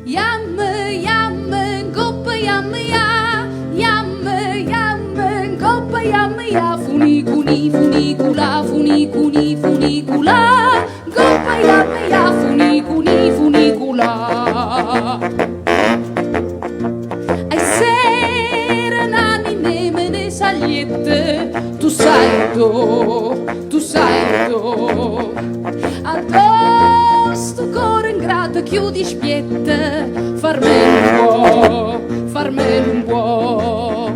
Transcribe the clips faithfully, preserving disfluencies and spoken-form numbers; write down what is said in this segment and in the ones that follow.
Iam, iam, ngopa, iam, ia. Iam, iam, ngopa, iam, ia. Funicuni, funicula, funicuni, funicula. Ngopa, iam, ia. Funicuni, funicula. Ai sera nani me mene saliete, tu sai do, tu sai do. Ados tu core ingrato, chiudi spiete, farmelo un po', farmelo un po'.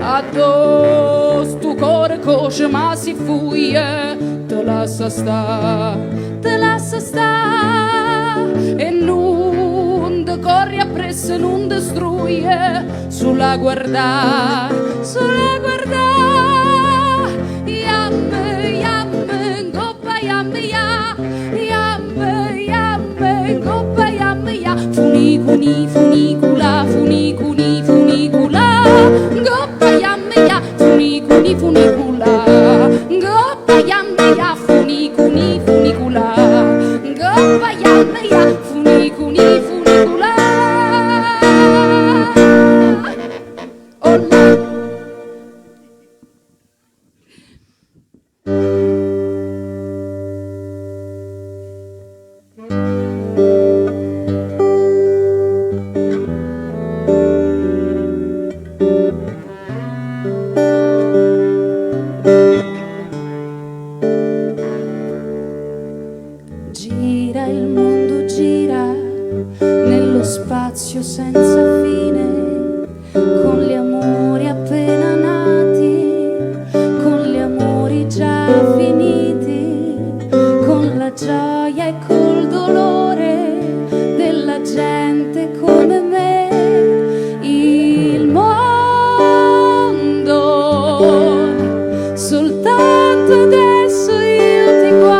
Ados tu core cosce, ma si fuie, te lasa sta, te lasa sta. E non te cori apresse, non te struie, sula guardà, sula guardà. Iam, iam, ngopa, iam, ia. Iam, iam, ngopa, iam, ia. Funicuni, funicula, funicuni, funicula. Ngopa, iam, ia. Funicuni, funicula. Ngopa, iam, ia. Funicuni, funicula. Ngopa, iam, ia. Funicuni, funicula. Olà. Gira il mondo, gira nello spazio senza fine, con gli amori appena nati, con gli amori già finiti, con la gioia e col dolore della gente come me. Il mondo, soltanto adesso io ti guardo,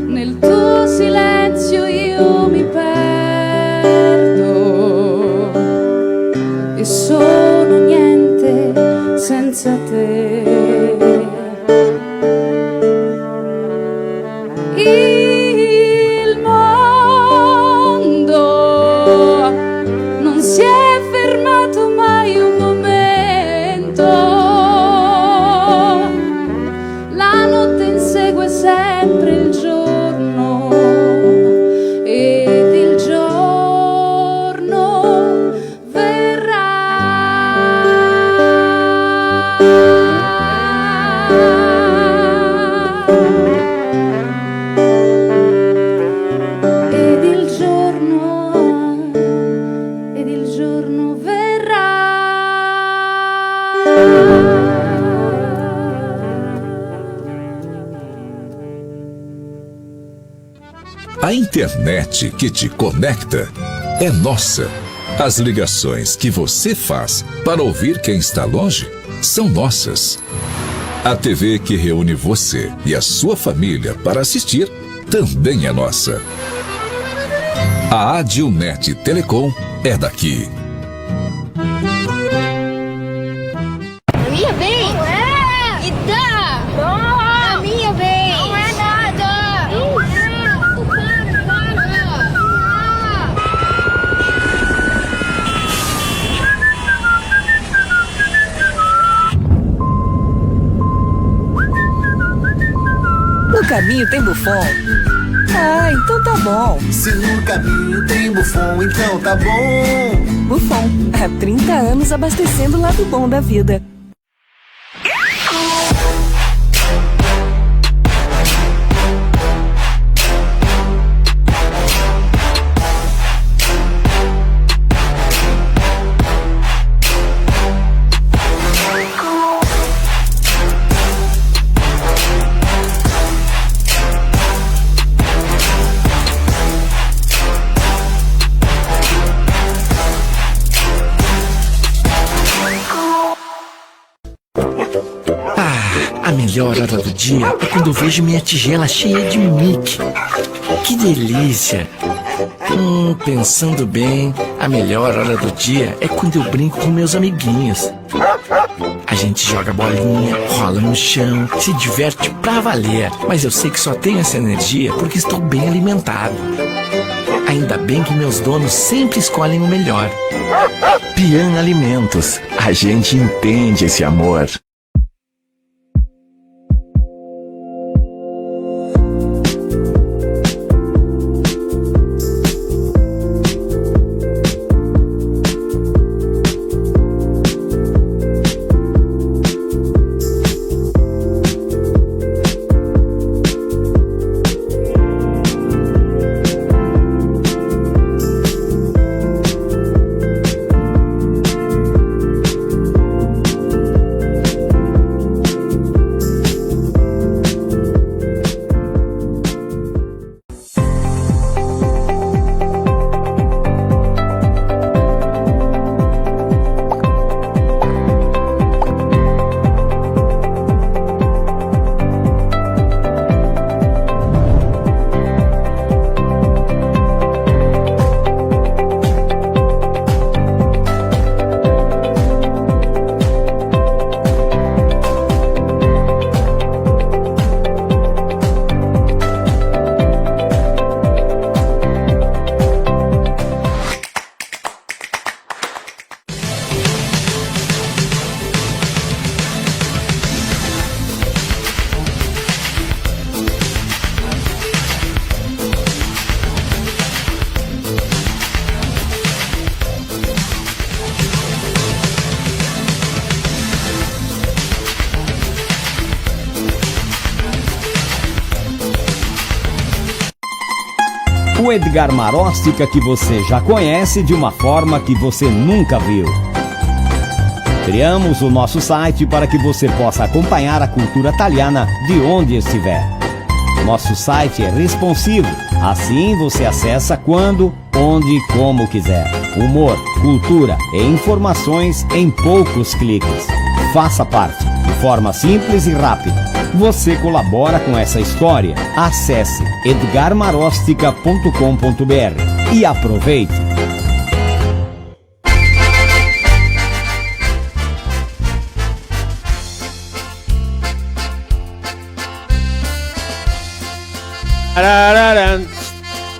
nel tuo silenzio io mi perdo e sono niente senza te. Il mondo non si è fermato mai un momento. La notte insegue sempre il giorno, ed il giorno verrà. Ed il giorno, ed il giorno verrà. A internet que te conecta é nossa. As ligações que você faz para ouvir quem está longe são nossas. A T V que reúne você e a sua família para assistir também é nossa. A Adilnet Telecom é daqui. A minha vez? Não é! Me dá! Não! A minha vez! Não é nada! Não é! Para, para! No caminho tem Buffon? Ah, então tá bom. Se no caminho tem Buffon, então tá bom. Buffon, há trinta anos abastecendo o lado bom da vida. Ah, a melhor hora do dia é quando eu vejo minha tigela cheia de Mickey. Que delícia! Hum, pensando bem, a melhor hora do dia é quando eu brinco com meus amiguinhos. A gente joga bolinha, rola no chão, se diverte pra valer. Mas eu sei que só tenho essa energia porque estou bem alimentado. Ainda bem que meus donos sempre escolhem o melhor. Pian Alimentos, a gente entende esse amor. O Edgar Marostica que você já conhece de uma forma que você nunca viu. Criamos o nosso site para que você possa acompanhar a cultura taliana de onde estiver. Nosso site é responsivo, assim você acessa quando, onde e como quiser. Humor, cultura e informações em poucos cliques. Faça parte, de forma simples e rápida. Você colabora com essa história. Acesse edgar marostica ponto com ponto br e aproveite! Tarararan,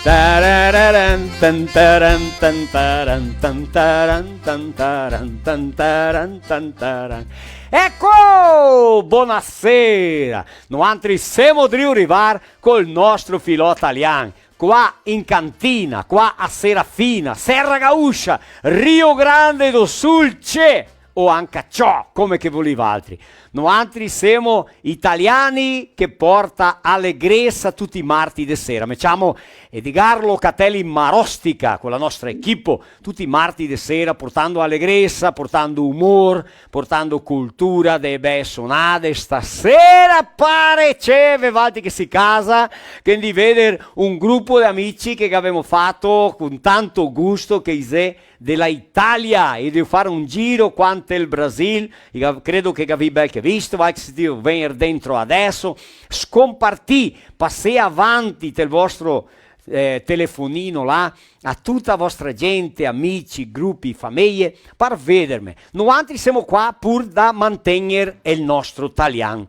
tarararan, tan, taran, tan, taran, tan, taran, tan, taran, tan, taran, tan, taran. Eco! Bonasera! Noantri semo drio rivar col nostro filò talian, qua in cantina, qua a Serafina, Serra Gaúcha, Rio Grande do Sul, tchê! O anca ciò, come che volì valtri. Noantri semo i taliani che porta alegresa tuti i marti de sera. Me ciamo Edgar Locatelli Marostica, co la nostra equipo, tuti i marti de sera, portando alegresa, portando umor, portando cultura, de bee sonade. Stasera pare, tchê, valtri che sì casa, che ndì veder un grupo de amici che gavemo fato con tanto gusto, che i xe de la Italia, e de far un giro qua ntel Brasil, e ga-, credo che gavì bel che visto, va che sì drio vegner dentro adeso, scompartì, pasè avanti tel vostro, eh, telefonino là, a tuta vostra gente, amici, grupi, fameje, par vederme. Noantri semo qua pur da mantegner el nostro talian,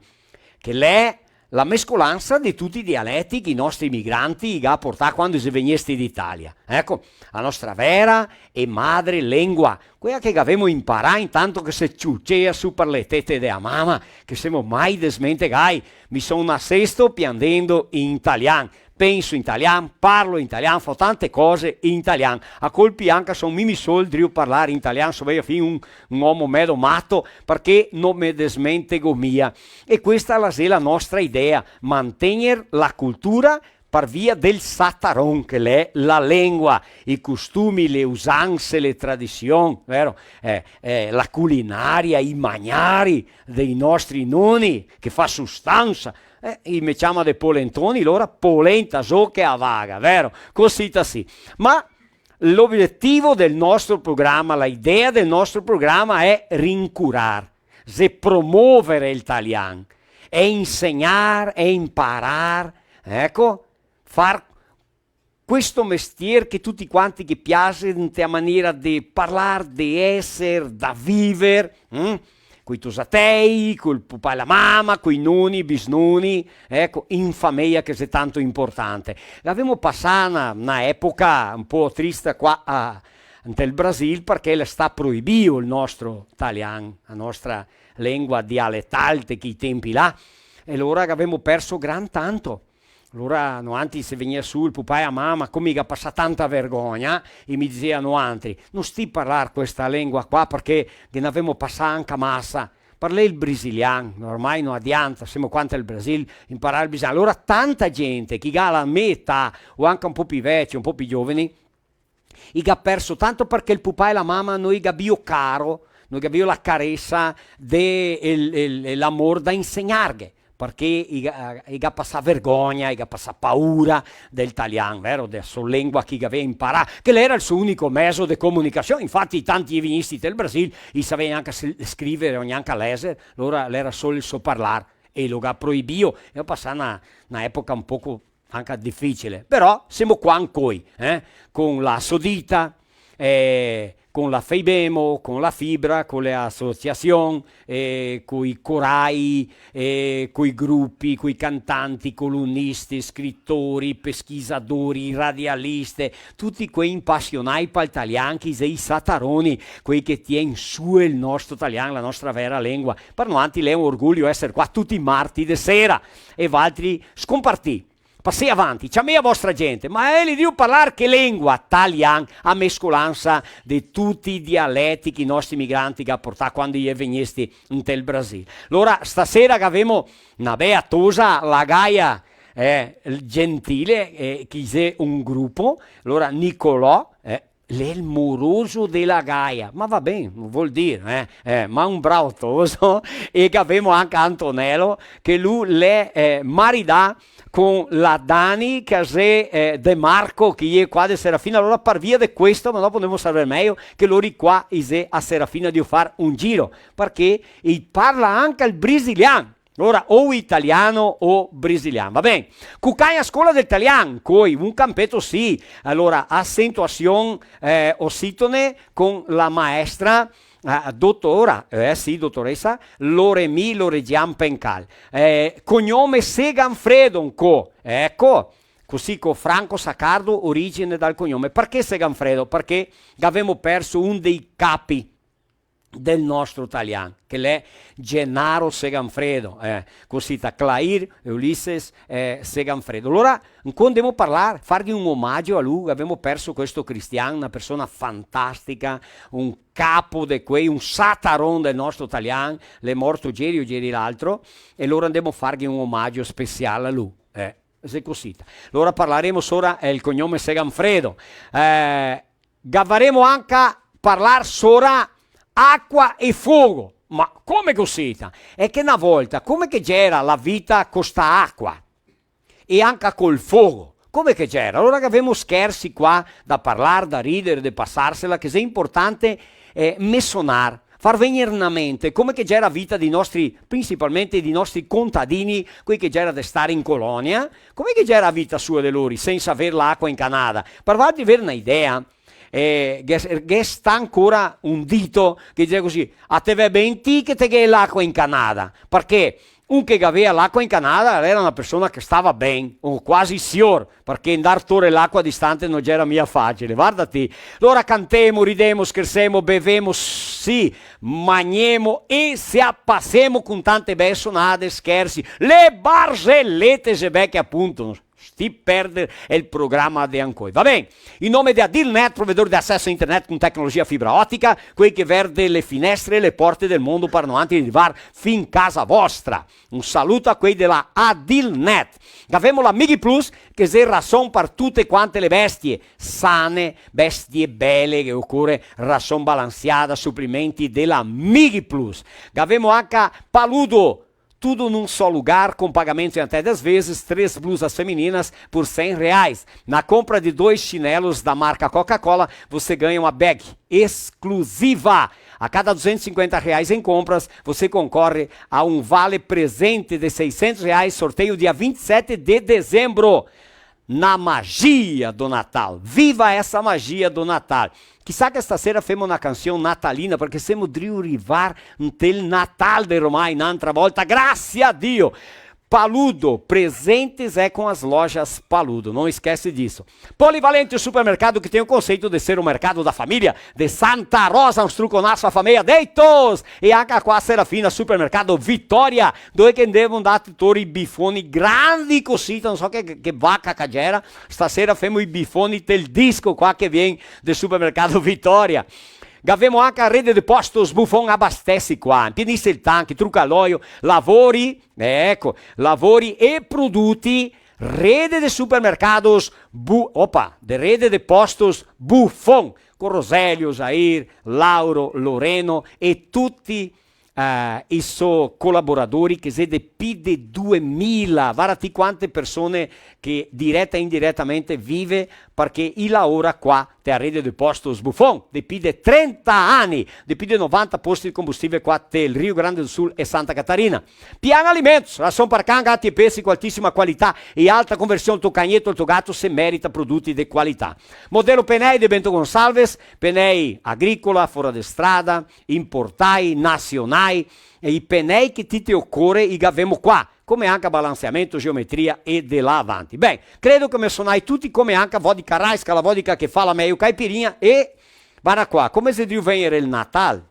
che l'è la mescolansa de tuti i dialeti che i nostri imigranti i ga portà quando i xe vegnesti d'Italia. Eco, la nostra vera e madre lengua, quea che gavemo imparà intanto che se ciucea su par le tete de la mama, che semo mai desmentegai. Mi son nasesto piandendo in talian, penso in talian, parlo in talian, fao tante cose in talian. A colpi anca son mi, mi sol drio parlar in talian, so bea fin un, un omo medo mato, parché no me desmentego mia. E questa la xe la nostra idea, mantegner la cultura par via del sataron, che l'è la lengua, i costumi, le usanse, le tradision, vero? Eh, eh, la culinaria, i magnari dei nostri noni, che fa sustansa. Eh, i me ciama de polentoni, lora polenta, so che a vaga, vero? Cosita sì. Ma l'obietivo del nostro programa, la idea del nostro programa è rincurar, xe promover el talian, è insegnar, è imparar, eco, far questo mestier che tuti quanti ghe piase, inte a maniera de parlar, de eser, da viver, mm? Coi tosatei, col pupà e la mama, coi noni, bisnoni, eco, in fameia che xe tanto importante. Gavemo pasà na, na epoca un po' trista qua a, ntel Brasil, parché l'è stà proibìo el nostro talian, la nostra lengua dialetal de chei tempi là, e alora gavemo perso gran tanto. Alora noantri se vegnea su el pupà e a mama, come i ga pasà tanta vergogna, e mi disea a noantri: "No sti parlar questa lengua qua, parché ghe n'avemo pasà anca masa. Parlè el brasilian, ormai no adianta, semo qua ntel Brasil, imparar el brasilian." Alora tanta gente che i ga la me età, o anca un po' pi veci, un po' pi gioveni, i ga perso tanto parché el pupà e la mama no i ga bio caro, no i ga bio la caresa de el, el, l'amor da insegnarghe, parché i ga, i ga pasà vergogna, i ga pasà paura del talian, vero? De so lengua che i gavea imparà, che l'era el so unico mezo de comunicasion. Infati tanti i vegnisti del Brasil, i savea gnanca s-, scriver o gnanca leser, lora l'era solo el so parlar, e lo ga proibìo, e ga pasà na, na epoca un poco anca dificile, però semo qua ancoi, eh? Con la Sodita, eh, con la Feibemo, con la Fibra, con le asociasion, eh, coi corai, eh, coi grupi, coi cantanti, colunisti, scritori, peschisadori, radialiste, tuti quei impasionai pal talian, che i xe i sataroni, quei che tien su el nostro talian, la nostra vera lengua. Par noantri l'è un orgolio eser qua tuti i marti de sera, e valtri scompartì. Pasè avanti, ciamè a vostra gente, ma el drio parlar che lengua? Talian, a mescolansa de tuti i dialeti che i nostri migranti ga portà quando i è vegnesti ntel Brasil. Lora, stasera gavemo na bea tosa, la Gaia, eh, el Gentile, eh, che xe un grupo, lora Nicolò, eh, l'è el moroso de la Gaia, ma va ben, vol dir, eh, eh, ma un bravo toso, e gavemo anca Antonello, che lu l'è, eh, maridà con la Dani, che xe, eh, De Marco, che i è qua de Serafina, alora par via de questo, ma dopo ndemo a saver mejo, che lori qua i xe a Serafina drio far un giro, parché i parla anca el brasilian. Alora, o italiano o brasilian. Va ben. Cucagna Scola del Talian, coi, un campeto sì. Alora, acentuasion, eh, ossitone con la maestra, eh, dotora, eh, sì, dotoresa, Loremi Loregian Pencal. Eh, cognome Seganfredo, anco. Eco, cusì co Franco Saccardo, origine dal cognome. Parché Seganfredo? Parché gavemo perso un dei capi del nostro talian, che l'è Gennaro Seganfredo, eh, cosita, Clair Ulisses, eh, Seganfredo. Alora, ancò ndemo parlar, farghe un omagio a lu, gavemo perso questo cristian, na persona fantastica, un capo de quei, un sataron del nostro talian, l'è morto ieri o ieri l'altro, e alora ndemo farghe un omagio special a lu, eh, xe cosita. Alora parlaremo sora, eh, el cognome Seganfredo. Eh, gavaremo anca parlar sora acua e fogo. Ma come cosita? Xe che na volta, come che gera la vita co sta acua? E anca col fogo? Come che gera? Alora gavemo schersi qua da parlar, da rider, de pasarsela, che xe importante, eh, mesonar, far vegner na mente come che gera vita dei nostri, principalmente dei nostri contadini, quei che gera de star in colonia, come che gera la vita sua de lori, sensa aver l'acua incanada. Par farghe aver na idea, eh, ghe, ghe sta ancora un dito che dixe cusì: "A te ve ben ti che te ghè l'acua incanada", parché un che gavea l'acua incanada l'era na persona che stava ben, o quasi sior, parché ndar tore l'acua distante no gera mia facile. Vardati, alora cantemo, ridemo, schersemo, bevemo, sì, magnemo e se a pasemo con tante bee sonade, schersi, le barzelete, xe bee che apunto sti perder el programa de ancoi. Va ben, in nome de Adilnet, provedor de aceso a internet con tecnologia fibra otica, quei che verde le finestre e le porte del mondo par noantri rivar fin casa vostra. Un saluto a quei de la Adilnet. Gavemo la Mighi Plus, che xe rason par tute quante le bestie, sane, bestie bele, che ocore rason balansiada, suplimenti de la Mighi Plus. Gavemo anca Paludo, tudo num só lugar, com pagamento em até dez vezes, três blusas femininas por cem reais. Na compra de dois chinelos da marca Coca-Cola, você ganha uma bag exclusiva. A cada duzentos e cinquenta reais em compras, você concorre a um vale presente de seiscentos reais, sorteio dia vinte e sete de dezembro. Na magia do Natal. Viva essa magia do Natal. Chissà che stasera femo na cansion natalina, parché semo drio rivar ntel Natal de romai n'antra volta. Grasie a Dio! Paludo, presentes é com as lojas Paludo. Não esquece disso. Polivalente, o supermercado que tem o conceito de ser o mercado da família, de Santa Rosa, un struconaso a fameia Deitos! E anca qua Serafina, supermercado Vitória, dove che ndemo ndar tor i bifoni grandi cosita, no so che, che vaca che gera, stasera femo i bifoni tel disco qua che vien del supermercado Vitória. Gavemo anca a rede de postos Buffon, abastese qua, impienise el tanque, truca l'oio, lavori, eh, eco, lavori e produti, rede de supermercados Bu-, opa, de rede de postos Buffon, co Roselio, Jair, Lauro, Loreno e tuti, eh, i so colaboradori, che xe de pi de duemila, vara ti quante persone che direta e indiretamente vive, parché i laora qua te a rede de postos Buffon, de pi de trenta ani, de pi de novanta posti de combustível qua te el Rio Grande do Sul e Santa Catarina. Pian Alimentos, rason par can, gati e pesi co altisima qualità e alta conversion, to cagneto, el to gato se merita produti de qualità. Modelo Penei de Bento Gonçalves, penei agricola, fora de strada, importai, nasionai, e i penei che ti te ocore i gavemo qua, come anca balanseamento, geometria e de là avanti. Ben, credo che me sonai tuti, come anca vodka Raiska, la vodka che fa la mejo caipirinha, e vara qua, come xe drio vegner el Natal,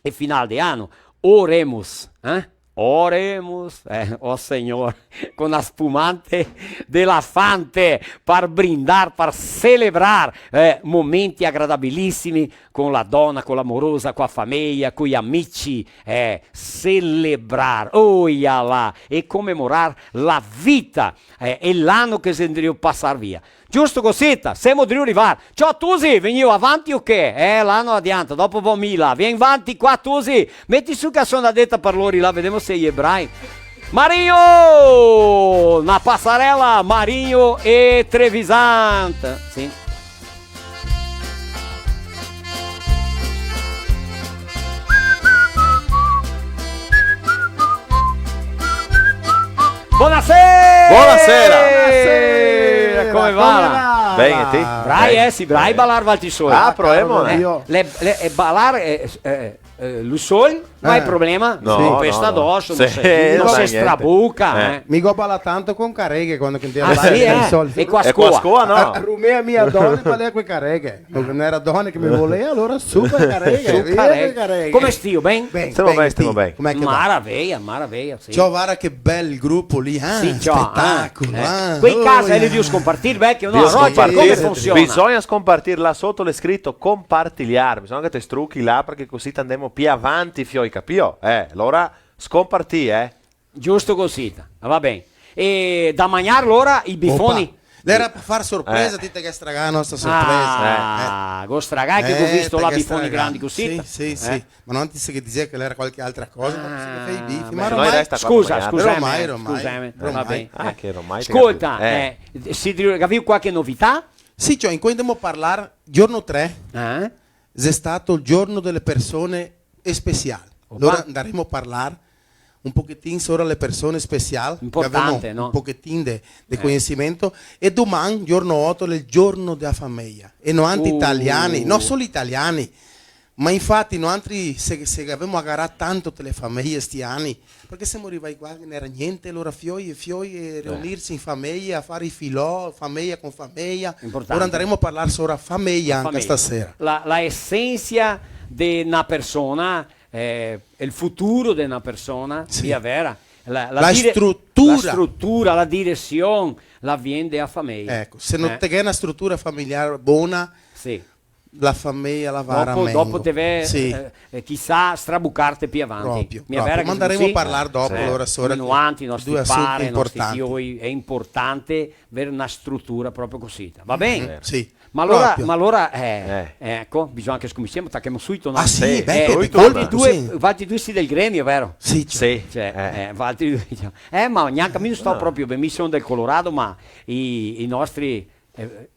e final de ano, oremos, eh? Oremos, eh, oh Senhor, con la spumante de la Fante, par brindar, par celebrar, eh, momenti agradabilisimi con la dona, con la morosa, con la fameia, con i amici, eh, celebrar, oia là, e comemorar la vita, eh, e l'ano che xe drio pasar via. Giusto cosita, semo drio rivar. Ciò, Tusi, vegnìo avanti o che? Eh, là no adianta, dopo vo mi là. Vien vanti qua, Tusi. Meti su che sonadeta par lori là, vedemo se i ebrai. Marinho! Na pasarela, Marinho e Trevisan. Sì. Bonasera! Bonasera! Bonasera, come va? Come va? Ben, e ti? Brai, eh, sì, brai balar valtri soli. Ah, provemo, eh. Dio. Le, le, eh, balar, eh, eh, eh, lu sol, no hai problema? No, no, no. Pesta doso, no se, no se strabuca, eh. Mi go balà tanto con careghe quando che ndea balar, eh? Ah, sì, eh? E co a scoa? E co a scoa, no? A, a rumea mia dona, balea coi careghe. Parché no era dona che me volea, alora su coi careghe, via coi careghe. Come stio, ben? Ben, stemo ben, stemo ben. Come che va? Maraveia, maraveia, sì. Ciò, vara che bel grupo lì, eh? Sì, ciò, eh. Spetacolo, eh. Quei casa, eh, li drio scompartir, vecchio, no? Roger, come funsiona? Bisogna scompartir, là soto l'è scrito compartiliar, bisogna che te struchi là, parché cusì te ndemo pi avanti, fioi, capio? Eh, alora scompartì, eh. Giusto cosita, va ben. E da magnar, alora, i bifoni? Opa. L'era par far sorpresa, ti te ghe stragà la nostra sorpresa. Ah, go stragà che go visto là bifoni grandi cusita. Sì, sì, sì. Ma no ti se che dizea che l'era qualche altra cosa, ma se che fai i bifi. Ma ormai, scusa, scusa, ormai, ormai, ormai. Va ben. Ah, che ormai te capisi. Scolta, eh, se ti gavevi qualche novità? Sì, ciò, incoi ndemo parlar, giorno tre, xe stato el giorno dele persone especial. Opa. Alora ndaremo parlar un pochetin sora le persone special, che gavemo un pochetin de, de conosimento, e doman, giorno oto, l'è el giorno dea fameia. E noantri italiani, no solo italiani, ma infati noantri se, se gavemo agarà tanto te le fameie sti ani, parché semo rivai qua che no era gnente, alora fioi e fioi, e reunirse in fameia, far i filò, fameia con fameia. Importante. Alora ndaremo parlar sora fameia anca stasera. La, la esensia de na persona, eh, el futuro de na persona, sì, via vera. La, la dire-, strutura. La strutura, la diresion, la vien de a fameia. Eco, se no te ghe na strutura familiar bona, sì, la fameia la varà mengo. Dopo, dopo te ve, sì, eh, eh, chisà, strabucarte pi avanti. Proprio, proprio. Ma ndaremo a parlar dopo, alora, sora due asunti importanti. Come noantri, i nostri pare, i nostri fioi, l'è importante aver na strutura proprio cusì. Va ben? Sì. Ma alora, ma alora, eh, eco, bisogna che scominsiemo, tachemo suito, no? Ah, sì, beh, subito. Valtri due, valtri due sì del gremio, vero? Sì, cioè, eh, valtri due, cioè. Eh, ma gnanca mi no sto proprio ben, mi son del Colorado, ma i, i nostri, eh,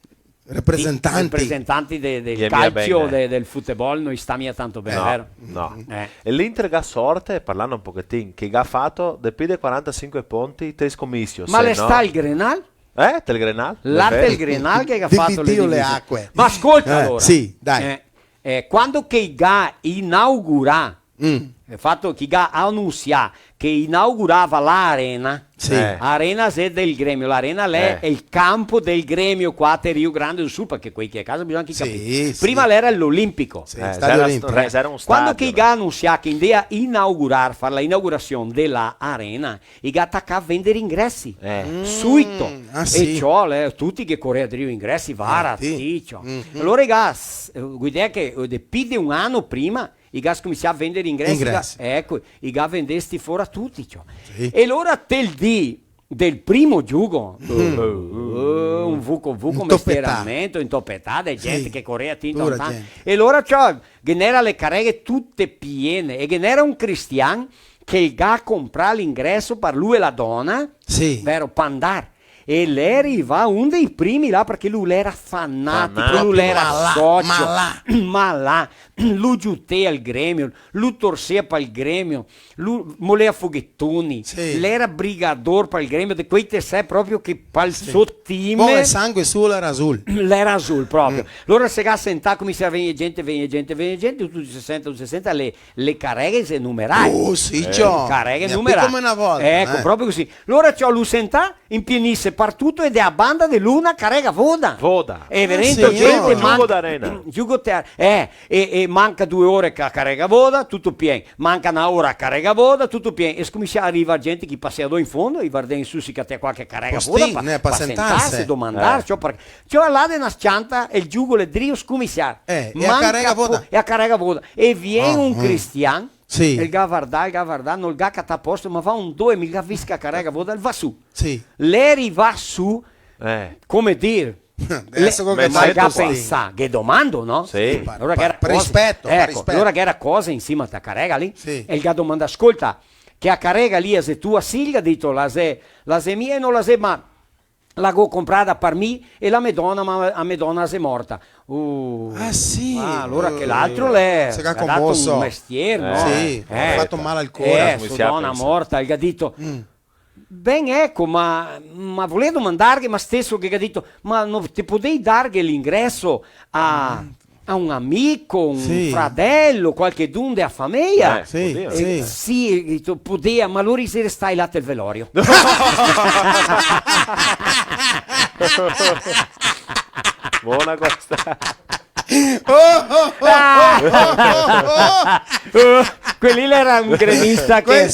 representanti de, del calcio, de, del futebol, no i sta mia tanto ben, vero? No, no. Eh. E l'Inter ga sorte, parlando un pochetin, che ga fato de pi de quarantasinque ponti, tre scomisio, ma se no... Ma l'è stà el Grenal? Eh? Tel Grenal? Là tel Grenal che ga fato le divise. Dividio le aque. Ma scolta, eh, alora. Sì, dai. Eh, eh, quando che i ga inaugurà, mm, el fato che i ga anunsià che inaugurava la arena, sì, eh, arena xe del Gremio, la arena l'è, eh, el campo del Gremio qua te Rio Grande do Sul, parché quei che xe a casa bisogna che i capisi. Sì, sì. Prima l'era l'Olimpico. Sì, eh, Stadio Olimpico. Xera un st-, eh, xera un stadio, no? Quando che i ga anunsià che i ndea inaugurar, far la inaugurasion de la arena, i ga tacà a vender ingresi. Eh. Mm, suito. Ah, sì. E ciò, le, tuti che corea drio ingresi, vara, sì, ti, ciò. Mm, mm. Alora i ga, s-, eh, go idea che, eh, de pi de un ano prima, i ga scominsià a vender ingresi, i ga, ingresi, eco, i ga vendesti fora tuti, ciò. Sì. E alora tel dì del primo giugo, mm, eh, un vuco vuco, intopetà, mestieramento, intopetà, de gente, sì, che corea tinto, pura gente. E alora, ciò, ghe n'era le careghe tute piene, e ghe n'era un cristian che el ga comprà l'ingreso par lu e la dona, sì, vero, pa ndar. E l'è rivà un dei primi là, parché lu l'era fanatico, fanatico, lu l'era socio, malà, malà. Malà. Lu giutea el Gremio, lu torsea pal Gremio, lu molea foghetoni, sì, l'era brigador pal Gremio, de quei te sè proprio che pal, sì, so time. Boh, el sangue suo l'era azul. L'era azul, proprio. Mm. Alora se ga sentà, cominsia a vegner gente, vegner gente, vegner gente, tuti se senta, tuti se senta, le le careghe xe numerà. Oh, sì, eh, ciò. Careghe numerà. Come na volta, eco, eh, proprio cusì. Alora, ciò, lu sentà, inpienise par tuto e de a banda de lu na carega voda. Voda. E veramente, ah, sì, gente, no, manca, giugo d'arena. Giugo te-, eh, e, e manca due ore che a carega voda, tuto pien. Manca na ora a carega voda, tuto pien. E scominsia a rivar gente che pasea do in fondo, i vardea in su, se i catea qualche carega voda, postin, pa, eh, pa sentarse, sentarse, domandar, eh, ciò, par-, ciò, là de na s-cianta, e el giugo l'è drio scominsiar. Eh, e a carega voda. Manca po-, e a carega voda. E vien un cristian, sì, el ga vardà, el ga vardà, no el ga catà posto, ma va un due, mi ga visto che a carega voda, el va su. Sì. L'è rivà su, eh, come dir, deso, ma el ga pensà, ghe domando, no? Sì. Par, alora che era cosa, rispeto, par, eco, rispeto. Alora che era cosa in sima a sta carega lì, sì, e el ga domandà, scolta, che a carega lì a xe tua? Sì, el ga dito, la xe, la xe mia e no la xe, ma la go comprada par mi e la me dona, ma a me dona xe morta. Uh, ah, sì? Ah, alora che l'altro l'è, se ga dato un mestier, no? Eh. Sì, eh, ga fato mal al core. Eh, so dona morta, el ga dito, mm, ben, eco, ma, ma volea domandarghe, ma steso che ga dito, ma no te podei darghe l'ingreso a, mm, a un amico, un fradelo, qualchedun de a fameia? Eh, sì, podea. Eh, sì. Sì, el ga dito, podea, ma lori i xe restai là tel velorio. Bona questa. Ah! Quel lì l'era un gremista che no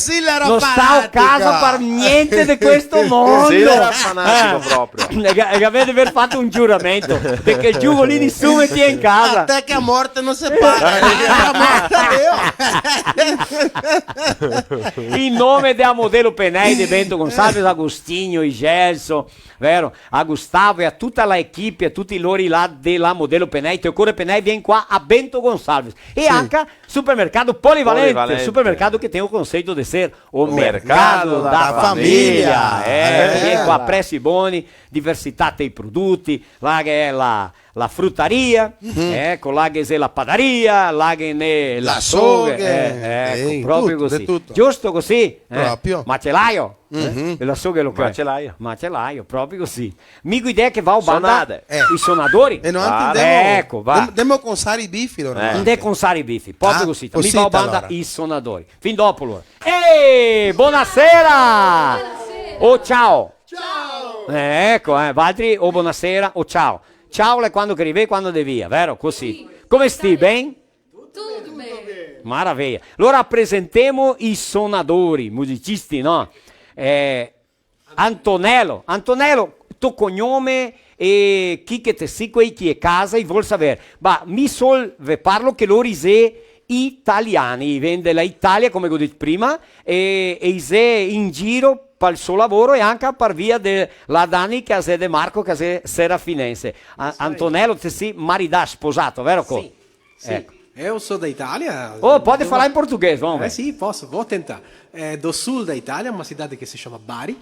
stava a casa par gnente de questo mondo. Sì, l'era fanatico proprio. E che, e che avea de aver fato un giuramento, parché el giugo lì nisun metìa in casa. Até que a morte nos separe. Era morta io. In nome dea Modelo Penei de Bento Gonçalves, Agostinho, i Gelson, vero? A Gustavo e a tuta la equipe, a tuti lori là de la Modelo Penei, te ocore Penei, vien qua a Bento Gonçalves. E anca Supermercado Polivalente, Polivalente. Supermercado que tem o conceito de ser o mercado da família. É, vien qua, presi boni, diversità dei produti, là che xe la, la frutaria, eco, là che xe la padaria, là che n'è la soghe, eh, eco, proprio cusì. Tuto, de tuto. Giusto cusì? Eh? Proprio. Macelaio? Eh? E la soghe lo che? Macelaio. Macelaio, proprio cusì. Mi go idea che vao banda i sonadori. E no, anca demo, eco, va. Dem-, demo consare i bifi, alora. Eh. Ndè consare i bifi, proprio cusì. Mi vao banda i sonadori. Fin dopo, alora. Ehi, bonasera! O ciao! Ciao! Eh, eco, eh, valtri o bonasera o ciao. Ciao l'è quando che rive, quando de via, vero? Cusì. Sì. Come sti, ben? Tuto ben. Maraveia. Alora presentemo i sonadori, musicisti, no? Eh, Antonello, Antonello, to cognome e chi che te si, quei chi a casa, i vol saver. Ma mi sol ve parlo che lori i xe italiani, i vien de la Italia, come go dito prima, e, e i xe in giro pal so lavoro e anca par via de la Dani che a xe de Marco, che a xe serafinense. A-, Antonello, te si maridà, sposà, vero? Sì. Sì. Eco. Eu sou da Itália. Oh, pode falar em português, vamos ver. É, sim, posso, vou tentar. É do sul da Itália, uma cidade que se chama Bari.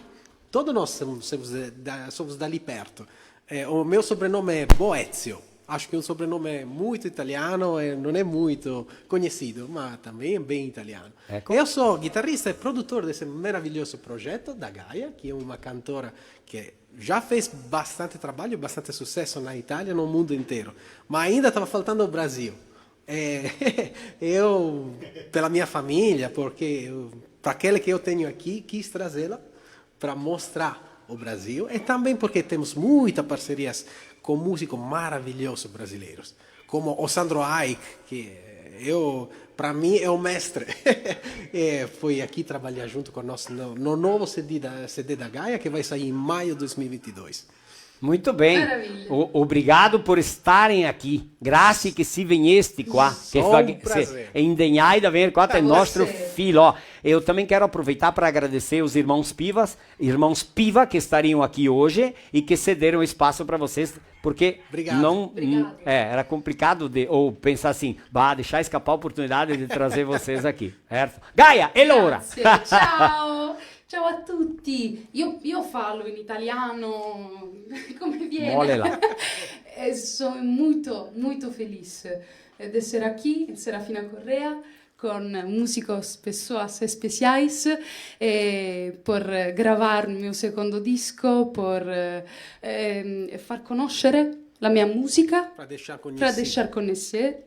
Todos nós somos, somos da, da, somos dali perto. É, o meu sobrenome é Boezio. Acho que é um sobrenome muito italiano, é, não é muito conhecido, mas também é bem italiano. Eco. Eu sou guitarrista e produtor desse maravilhoso projeto da Gaia, que é uma cantora que já fez bastante trabalho, bastante sucesso na Itália, no mundo inteiro. Mas ainda tava faltando o Brasil. É, eu, pela minha família, porque eu, pra aquele que eu tenho aqui, quis trazê-la pra mostrar o Brasil. E também porque temos muitas parcerias com músicos maravilhosos brasileiros, como o Sandro Ayck, que eu, pra mim, é o mestre. E foi aqui trabalhar junto com nós no, no novo C D da, C D da Gaia, que vai sair em maio de dois mil e vinte e dois. Muito bem. Maravilha. O- obrigado por estarem aqui. Grazie che si vegnesti qua. Che Só fa- un se- piacere. E indegnai davvero qua, te Grazie. nostro filò. Eu também quero aproveitar para agradecer os irmãos Pivas, irmãos Piva que estariam aqui hoje e que cederam espaço para vocês, porque Obrigado. não Obrigado. é, era complicado de ou pensar assim, bah, deixar escapar a oportunidade de trazer vocês aqui, certo? Gaia, e allora? Grazie, ciao! Ciao a tutti! Io, io parlo in italiano come viene. Mole là. E sono molto, molto felice di essere qui, in Serafina Corrêa, con músicos, pessoas especiais, e por gravar o meu segundo disco, por eh, ehm, far conoscere la mia musica, Pra deixar para conhecido. Deixar conhecer.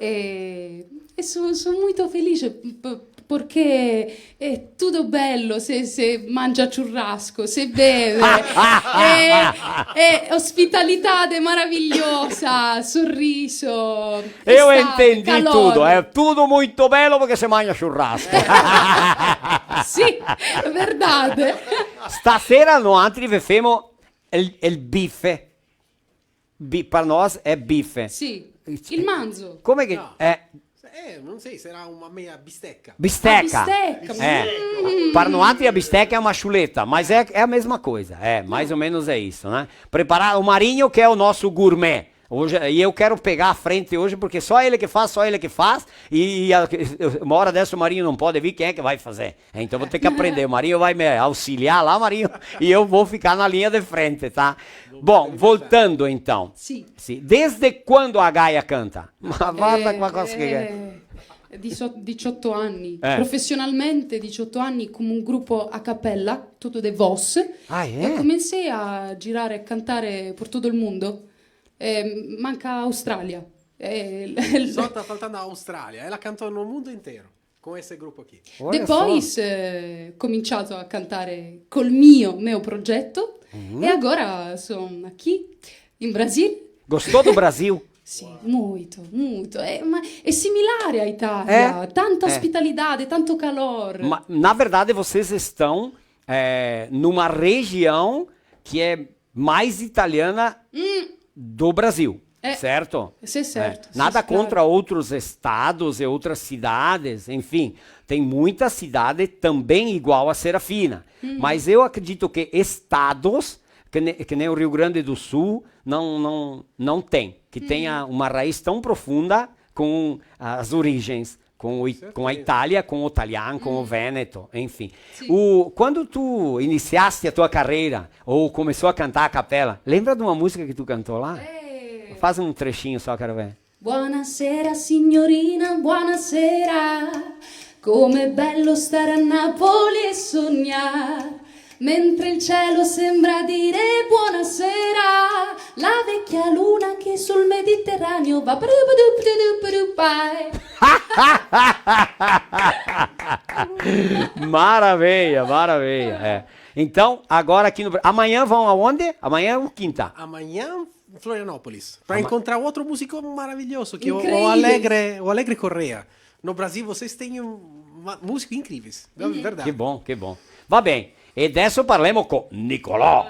E, e sono, sono molto felice p- perché è tutto bello, se, se mangia churrasco, se beve, è, è ospitalità meravigliosa, sorriso, Eu estate, entendi calor. Tudo. É tudo muito belo porque você mangia churrasco. Sì, è verdade. Stasera noantri ve femo el, el bife. Bi, per nós é bife. Sì, il manzo. Come che... No. É, Eh, não sei, será uma meia bisteca. bisteca. A bisteca. É. Per noantri a bisteca é uma chuleta, mas é, é a mesma coisa. É, mais ou menos é isso, né? Preparar o Marinho, que é o nosso gourmet. Hoje, e eu quero pegar a frente hoje, porque só ele que faz, só ele que faz. E, e a- uma hora dessa o Marinho não pode vir, quem é que vai fazer? Então vou ter que aprender. O Marinho vai me auxiliar lá, Marinho, e eu vou ficar na linha de frente, tá? Bom, voltando então. Sì. Sì. Desde quando a Gaia canta? Ma guarda Eh, qua cosa che è. Eh, diciotto, diciotto anni, Eh. Professionalmente diciotto anni come un gruppo a cappella, tutto de voz, Ah, eh? E comencei a girare e cantare per tutto il mondo. Eh, manca Australia. Eh, Só tá faltando a Austrália. Ela cantou no mundo inteiro com esse grupo aqui. Olha Depois só. Eh, cominciato a cantare col mio, mio progetto e agora sono qui in Brasil. Gostou do Brasil? Sì, molto, molto. Eh, ma è similare a Italia, Eh? tanta Eh. Ospitalità, tanto calor. Ma, na verdade, vocês estão é, numa região que é mais italiana do Brasil, É. certo? Sì, certo, É. sì, Nada claro. Contra outros estados e outras cidades, enfim, tem muita cidade também igual a Serafina. Mas eu acredito que estados, que ne- que nem o Rio Grande do Sul, não, não, não tem, que tenha uma raiz tão profunda com as origens, com, o, com a Itália, com o italiano, com o vêneto, enfim. O, quando tu iniciaste a tua carreira, ou começou a cantar a capela, lembra de uma música que tu cantou lá? Eh. Faz um trechinho só, quero ver. Buonasera signorina, buonasera. Com'è bello stare a Napoli e sognare. Mentre il cielo sembra dire buonasera, la vecchia luna che sul Mediterraneo va. Maravilha, maravilha. É. Então, agora aqui no. Amanhã vão aonde? Amanhã é o quinta. Amanhã, Florianópolis. Pra encontrar outro músico maravilhoso, que é o, o Incrível. Alegre, o Alegre Correia. No Brasil, vocês têm um, ma- músicos incríveis. É verdade. Que bom, que bom. Va bem. E adesso parlemo con Nicolò.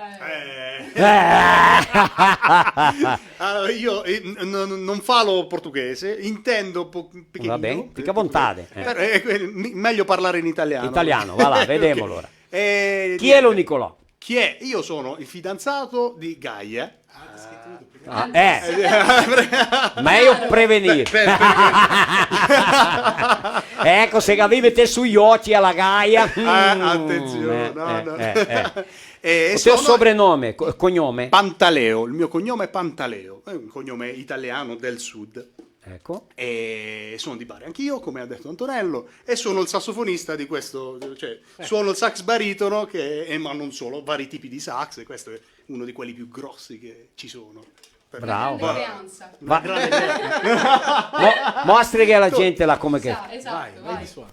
Allora, io eh, n- n- non falo portoghese, intendo po- pequenino. Va bene, fica à vontade, eh. Però, eh, que- mi- meglio parlare in italiano. Italiano, va là, vedemo Ok. Allora. Eh, Chi è lo niente. Nicolò? Chi è? Io sono il fidanzato di Gaia. Ah, eh. Meglio prevenire. Ecco, se capì, mette su gli occhi alla Gaia. Ah, Mm, attenzione, eh, no, eh, no. eh, eh. Eh, O seu sono- sobrenome, co- cognome? Pantaleo, il mio cognome è Pantaleo, è un cognome italiano del sud. Ecco. E sono di Bari anch'io, come ha detto Antonello, e sono il sassofonista di questo, cioè, suono il sax baritono, che, e, ma non solo, vari tipi di sax, e questo è uno di quelli più grossi che ci sono. Per me. Bravo. Grande creanza. Una grande creanza. Mo-, mostrighe a la gente là come che... Sa-, esatto, vai, vai, vai. Di suono.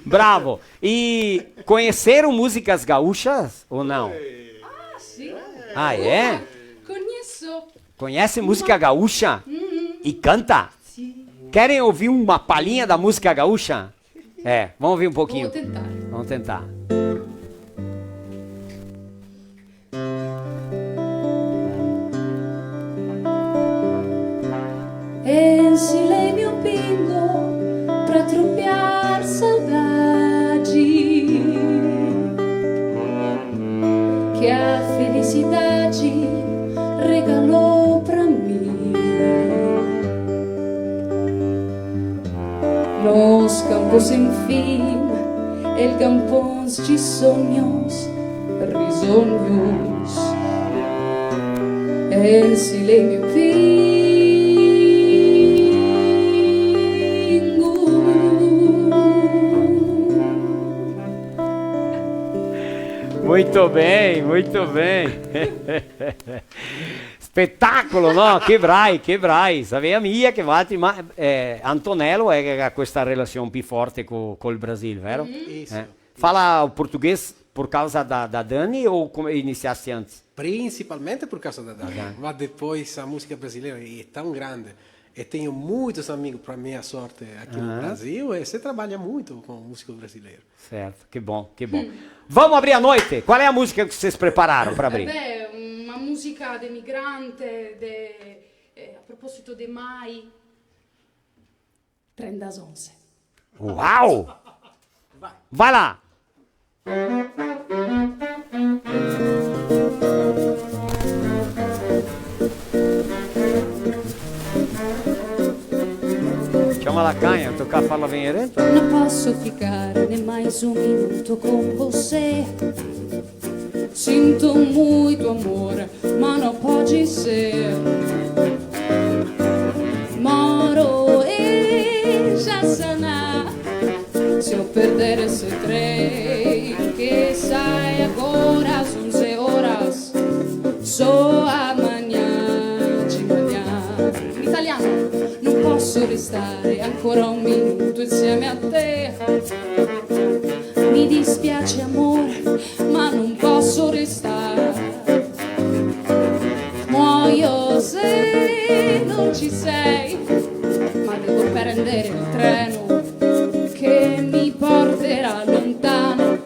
Bravo! E conheceram músicas gaúchas ou não? Ah, sì. Ah, é? Conheço. Conhece música gaúcha? Uhum. E canta? Sim. Querem ouvir uma palhinha da música gaúcha? É, vamos ouvir um pouquinho. Vou tentar. Vamos tentar. E se lei me pingo pra tropiar saudade que a felicidade regalou pra mim. Nos campos sem fim, el campons de sonhos, risonhos, en silencio pingo. Muito bem, muito bem. Spetacolo, no? Che brai, che brai. Savea mia che valtri, ma, eh, Antonello el ga questa relasion pì forte co-, col Brasil, vero? Isso. Eh. Fala o português por causa da, da Dani ou come iniciaste antes? Principalmente por causa da Dani. Da Dani. Mas depois a música brasileira é tão grande. E tenho muitos amigos, pra minha sorte, aqui no Brasil, e se trabalha muito com música brasileira. Certo, que bom, que bom. Hum. Vamos abrir a noite? Qual é a música que vocês prepararam pra abrir? Beh, una musica de migrante, de, eh, a proposito de mai. Trenta onze. Uau! Vai. Vai lá! Chama la cagna, toca farla venire dentro. Non posso ficar nem mais um minuto com você. Sinto muito amor, mas não pode ser. Moro e já sana. Se eu perder esse trem que sai agora às onze horas, só amanhã de manhã. In italiano. Non posso restare ancora un minuto insieme a te. Mi dispiace, amore, ma non posso restare. Muoio se non ci sei, ma devo prendere il treno che mi porterà lontano,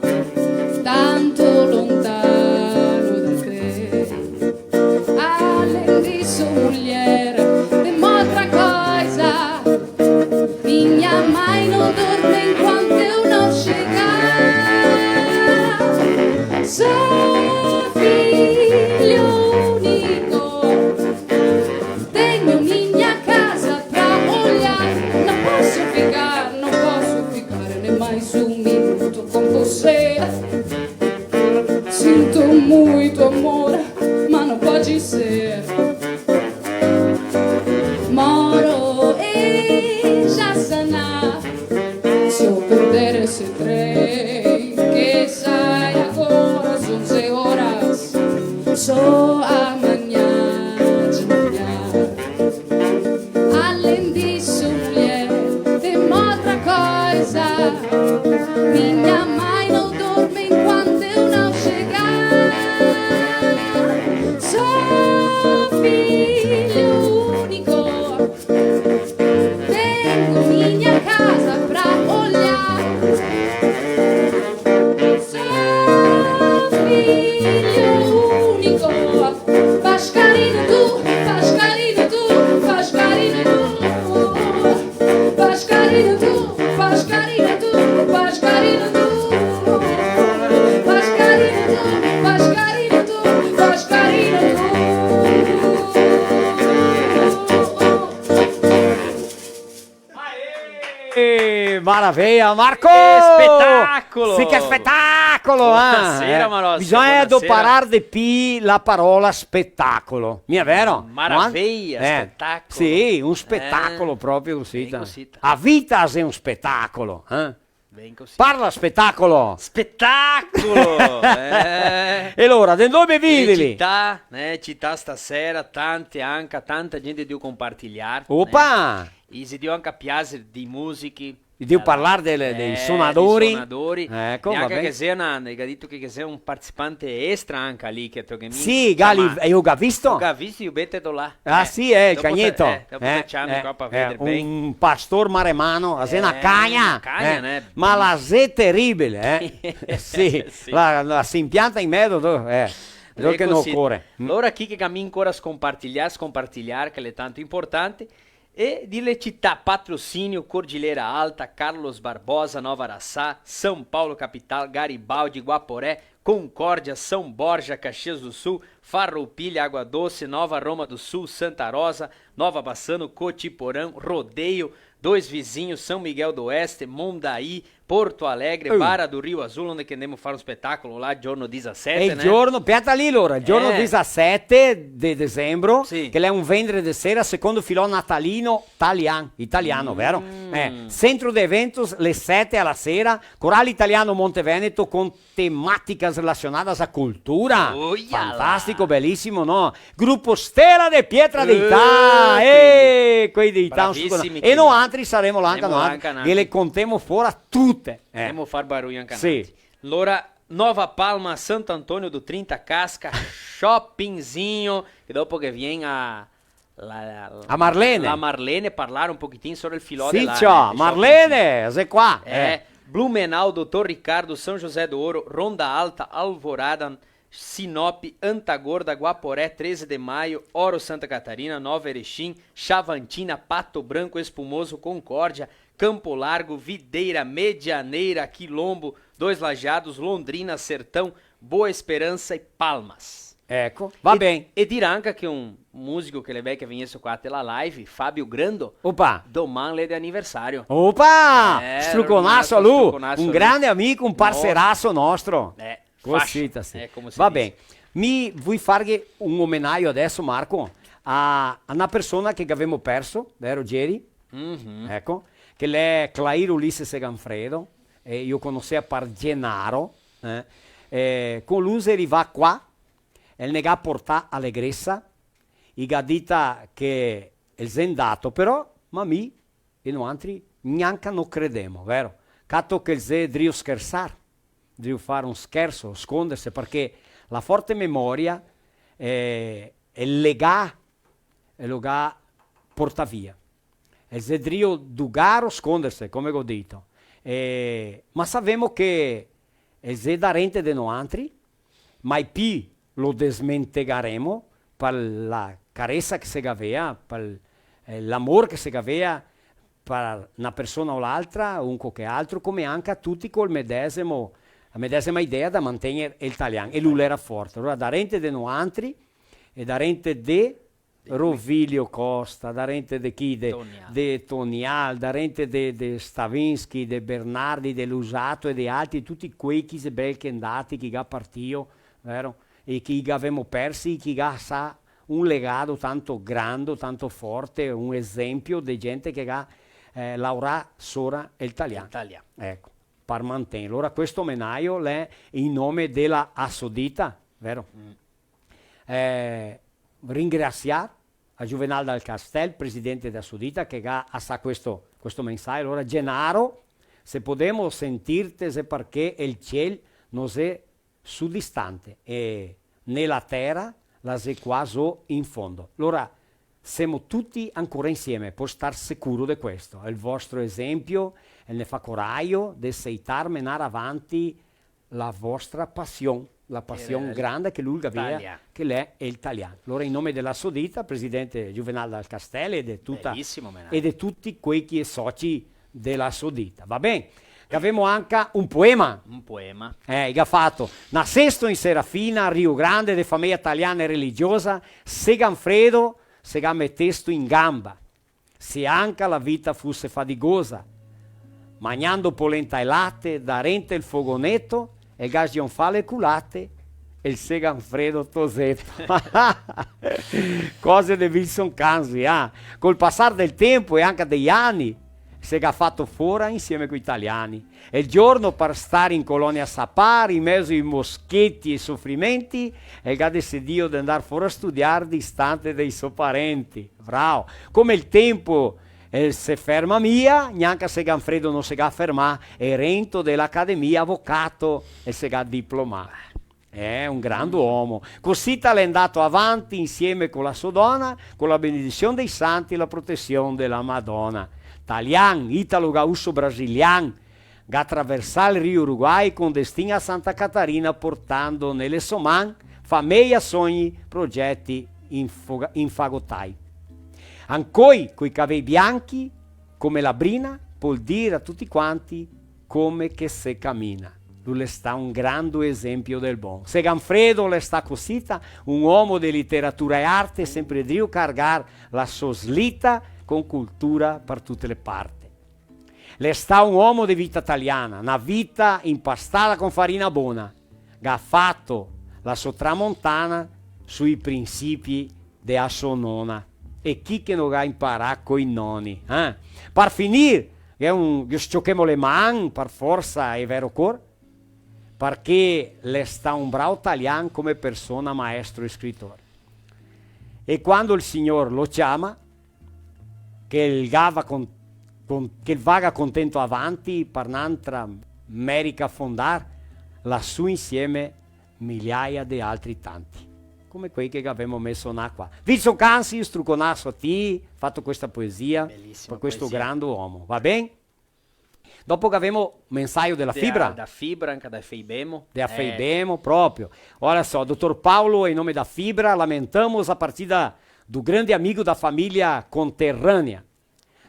tanto lontano da te. Além disso, mulher, tem outra coisa. Minha mãe não dorme enquanto eu não chegar. Sou filho único, tenho minha casa pra olhar. Não posso ficar, não posso ficar nem mais um minuto com você. Sinto muito, amor, mas não pode ser. Moro e já sana. Se eu perder esse trem que sai agora às onze horas, só amanhã de manhã. Além disso, mulher, tem outra coisa. Minha mãe não dorme enquanto eu não chegar. Sou Maraveia, Marco! Che spetacolo! Sì, che spetacolo, eh! Bonasera, Marosca, bonasera. Bisogna doparar de pì la parola spetacolo. Mia vero? Maraveia, eh, spetacolo. Sì, un spetacolo proprio cusì, ben cusì. A vita xe un spetacolo, eh? Ben cusì. Parla, spetacolo! Spetacolo! Eh. E alora, de dove vivili? Le cità, eh, cità stasera, tante anca, tanta gente drio compartiliar, eh. Opa! I xe drio anca piaser dei musichi. Drio parlar dei, dei sonadori. Eh, dei sonadori. Eco, va ben. E anca che xe na, che ga dito che, che xe un participante extra anca lì, che te ga mi-, sì, Gali, ciamà. E lu ga visto? Lu ga visto, i lo mete là. Ah, eh, sì, eh, el cagneto. Dopo te, eh, dopo te ciami qua par veder ben. Un pastor maremano, la xe na cagna, eh, na cagna, eh, né? Ma la xe teribile, eh. Sì, sì. La, la se impianta in mezo, do-, eh, do che no ocore. Alora, chi che ga mi ancora scompartiliar, scompartiliar, che l'è tanto importante, e de le cità: Patrocínio, Cordilheira Alta, Carlos Barbosa, Nova Araçá, São Paulo capital, Garibaldi, Guaporé, Concórdia, São Borja, Caxias do Sul, Farroupilha, Água Doce, Nova Roma do Sul, Santa Rosa, Nova Bassano, Cotiporã, Rodeio, Dois Vizinhos, São Miguel do Oeste, Mondaí, Porto Alegre, Barra do Rio Azul, onde che ndemo far un spetacolo là, giorno disasete, né? E el giorno, speta lì, alora, el giorno disasete de desembro, sì, che l'è un vendre de sera, secondo filò natalino, talian, italiano, vero? Eh, Centro de Eventos, le sete a la sera, Coral Italiano Monte Veneto con temáticas relacionadas a cultura. Oiala! Fantástico, belísimo, no? Grupo Stella de Pietra de Ità. Eh, quei de Ità, bravisimi, e noantri saremo là anca noantri, che le contemo fora tute. Eh. Ndemo far baruio anca noantri. Sì. Alora, Nova Palma, Santo Antônio do Trinta Casca, Chopinzinho, che dopo che vien a la, la, la Marlene. La Marlene, parlar un pochetin sora el filò de là, ciò, eh, Marlene, xe qua, eh. Blumenau, Doutor Ricardo, São José do Ouro, Ronda Alta, Alvorada, Sinop, Anta Gorda, Guaporé, Treze de Maio, Oro, Santa Catarina, Nova Erechim, Xavantina, Pato Branco, Espumoso, Concórdia, Campo Largo, Videira, Medianeira, Quilombo, Dois Lajeados, Londrina, Sertão, Boa Esperança e Palmas. Eco, va ben. E dir anca che un musico che l'è bel che vegnesse qua te la live, Fabio Grando, opa, doman l'è de aniversario. Opa! Eh, struconaso a lu, struconaso a lu. Un grande amico, un parceraso nostro. Eh, cosita, sì. Eh, come se dise. Va ben. Mi vui farghe un omenaio adeso, Marco, a, a na persona che gavemo perso, vero, ieri? Mhm. Eco, che l'è Clair Ulisses Seganfredo, e i lo conosea par Genaro, eh. Eh, co lu xe rivà qua, el ne ga portà alegresa, i ga dita che el xe ndato, però, ma mi e noantri gnanca no credemo, vero? Cato che el xe drio schersar, drio far un scherso, sconderse, parché la forte memoria, eh, el ga, el lo ga portà via. El xe drio dugaro sconderse, come go dito. Eh, ma savemo che el xe darente de noantri, mai pi lo desmentegaremo par la caresa che se gavea, par, eh, l'amor che se gavea par na persona o l'altra, un co che altro, come anca tuti col medesemo, la medesema idea da mantegner el talian, e lu l'era forte. Alora, darente de noantri, e darente de Rovilio Costa, darente de chi? De Tonial. De Tonial, darente de, de Stavinsky, de Bernardi, de Luzzatto e de altri, tuti quei che xe bel che ndati, che i ga partìo, vero? E che i gavemo persi, che i ga asà un legado tanto grando, tanto forte, un esempio de gente che ga, eh, laorà sora el talian. El talian. Eco, par mantegnerlo. Alora, questo omenaio l'è in nome de la Assodita, vero? Mm. Eh, ringrasiar a Juvenal Dal Castel, presidente de Assodita, che ga asà questo, questo mensaio. Alora, Genaro, se podemo sentirte xe parché el ciel no xe sudistante e né la tera la xe qua zo in fondo. Alora, semo tuti ancora insieme, pol star sicuro de questo. El vostro esempio, el ne fa coraio de seitar, menar avanti la vostra pasion, la pasion granda che lu el gavea, che l'è el talian. Alora, in nome de la Assodita, presidente Juvenal Dal Castel e de tuta, e de tuti quei che i è soci de la Assodita. Va ben? Gavemo anca un poema. Un poema. Eh, i ga fato: Nasesto in Serafina, Rio Grande, de fameia taliana e religiosa, Seganfredo se ga metesto in gamba. Se anca la vita fuse fadigosa, Magnando polenta e late, darente el fogoneto, el ga sgionfà le culate, el Seganfredo toseto. Cose de Wilson Canzi, ah. Col pasar del tempo e anca dei ani, se ga fato fora insieme coi taliani. E el giorno par star in colonia Sapar, in mezo ai moscheti e sofrimenti, el ga decidio de andar fora a studiar distante dai so parenti. Bravo. Come el tempo, eh, se ferma mia, gnanca Seganfredo no se ga fermà, e rento de l'academia, avocato, e se ga diplomà. Eh, un grande omo. Cosita l'è ndato avanti insieme co la so dona, co la benedision dei santi e la protesion de la Madona. Talian, italo-gaucho brasilian, ga traversà el Rio Uruguai con destin a Santa Catarina, portando nele so man fameia, sogni, progeti infoga-, infagotai. Ancoi, coi cavei bianchi come la brina, pol dir a tuti quanti come che se camina. Lu l'è stà un grande esempio del bon. Seganfredo l'è stà cosita, un omo de literatura e arte, sempre drio cargar la so slita con cultura par tute le parte. L'è stà un omo de vita taliana, na vita impastada con farina bona, ga fato la so tramontana sui principi de a so nona. E chi che no ga imparà coi noni, eh? Par finir, ghe un, ghe s-ciochemo le man, par forsa e vero cor, parché l'è stà un bravo talian come persona, maestro e scritor. E quando el Signor lo ciama, che el gava con-, con-, che el vaga contento avanti par n'antra Merica fondar, lasù insieme migliaia de altri tanti, come quei che gavemo meso na qua. Wilson Canzi, struconaso a ti, fato questa poesia, par questo grande omo, va ben? Dopo gavemo mensaio de la Fibra. Da Fibra, anca da Feibemo. De la Feibemo, proprio. Olha só, doutor Paulo, em nome da Fibra, lamentamos a partida do grande amigo da família conterrânea.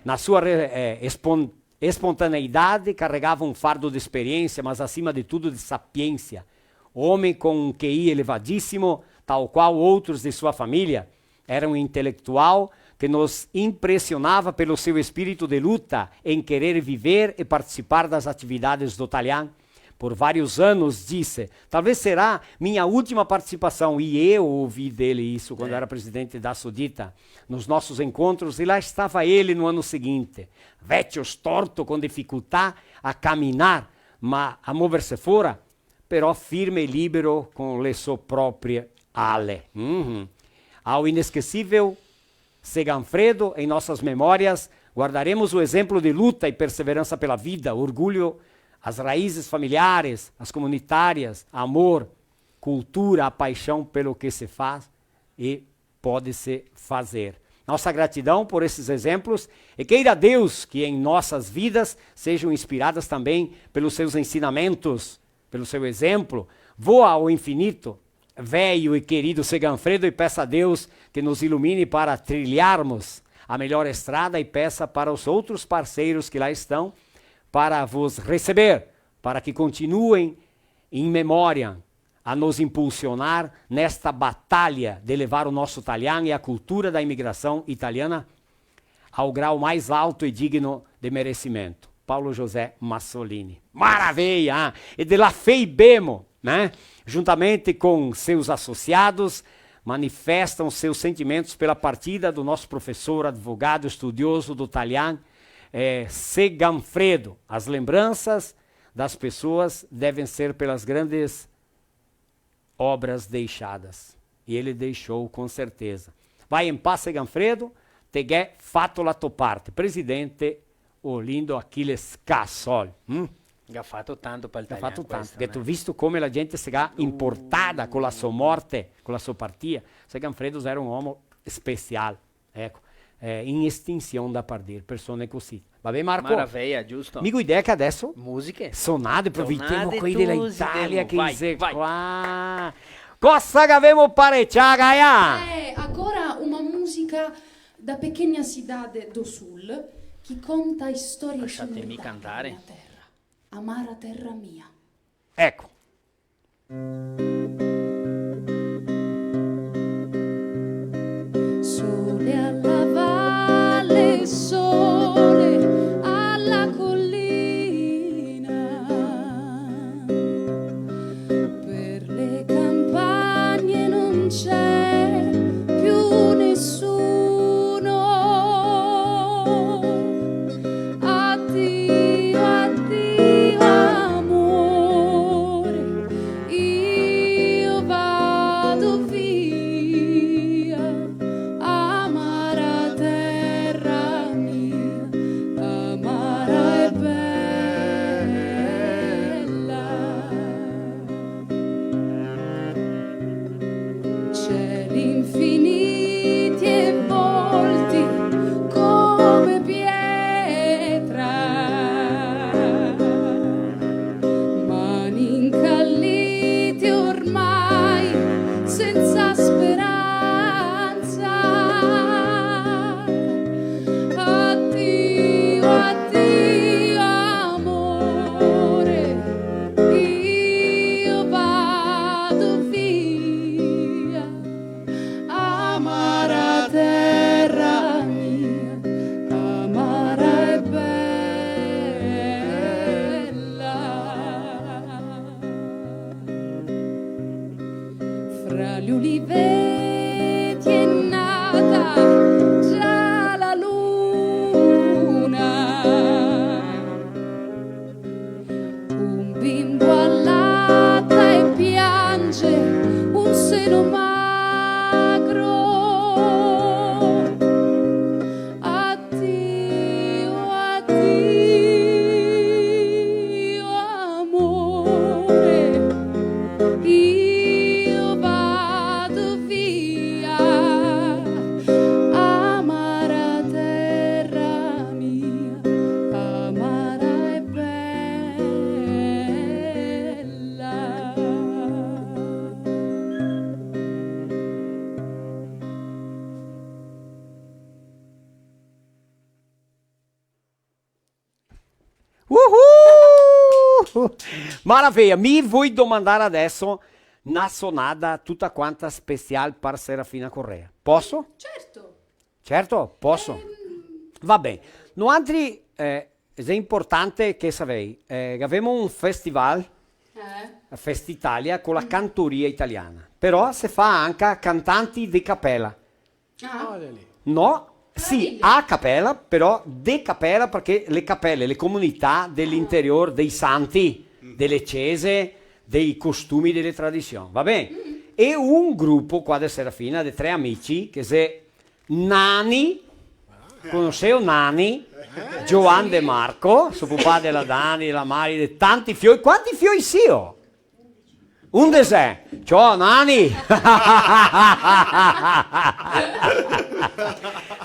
Na sua re-, eh, espon-, espontaneidade, carregava um fardo de experiência, mas acima de tudo de sapiência. Homem com um Q I elevadíssimo, tal qual outros de sua família, era um intelectual que nos impressionava pelo seu espírito de luta em querer viver e participar das atividades do Talian. Por vários anos, disse, talvez será minha última participação, e eu ouvi dele isso quando era presidente da Sodita, nos nossos encontros, e lá estava ele no ano seguinte, vecchio storto, com dificuldade a caminhar, ma a mover-se fora, però firme e libero con le so proprie ale. Mhm. Ao inesquecível Seganfredo, em nossas memórias, guardaremos o exemplo de luta e perseverança pela vida, orgulho às raízes familiares, às comunitárias, amor, cultura, a paixão pelo que se faz e pode se fazer. Nossa gratidão por esses exemplos e queira Deus que em nossas vidas sejam inspiradas também pelos seus ensinamentos, pelo seu exemplo. Voa ao infinito, velho e querido Seganfredo, e peça a Deus que nos ilumine para trilharmos a melhor estrada e peça para os outros parceiros que lá estão para vos receber, para que continuem em memória a nos impulsionar nesta batalha de levar o nosso talian e a cultura da imigração italiana ao grau mais alto e digno de merecimento. Paulo José Massolini. Maravilha, hein? E de la Feibemo, né? Juntamente com seus associados, manifestam seus sentimentos pela partida do nosso professor, advogado, estudioso do talian, eh, Seganfredo. As lembranças das pessoas devem ser pelas grandes obras deixadas. E ele deixou, com certeza. Vai em paz, Seganfredo, te ghè fato la to parte. Presidente Olindo Achilles Cassol. Mm? Ga fato tanto pal talian, ga fato tanto, questo, che tu visto come la gente se ga importada con la so morte, con la so partia. Seganfredo era un omo special. Eco, eh, in estinsion da par dir, persone cosita. Va ben, Marco? Maraveia, giusto. Mi go idea che adeso musiche, sonade, aproveitemo quei de la Italia che xe qua. Cosa che gavemo parecià, Gaia? Eh, agora uma música da pequena cidade do sul que conta a história de uma terra, amara terra mia. Eco. Sole alla valle, sole alla collina. Infiniti e volti come pietra, mani incaliti ormai senza speranza. Addio, addio, amore, io vado via. Amara terra mia, amara e bella. Fra gli uliveti è nata già la luna. Un bimbo allata e piange un seno magro. Addio, addio, amore, io vado via, amara terra mia, amara e bella. Uhul! Maravilha! Mi voi domandar adeso na sonada tuta quanta special par Serafina Corrêa. Poso? Certo. Certo? Poso? Ehm. Va ben. Noantri, eh, xe importante che savei, eh, che gavemo un festival, eh, Festitalia, co la cantoria italiana. Però se fa anca cantanti de capela. Ah. Olha lì. No, sì, a capela, però de capela, parché le capele, le comunità de l'interior dei santi, de le cese, dei costumi, de le tradision, va ben? E un grupo qua de Serafina, de tre amici, che xe Nani, conoseo Nani? Giovan De Marco, so papà de la Dani, de la Mari, de tanti fioi. Quanti fioi sio? Ondexe? Ciò, Nani!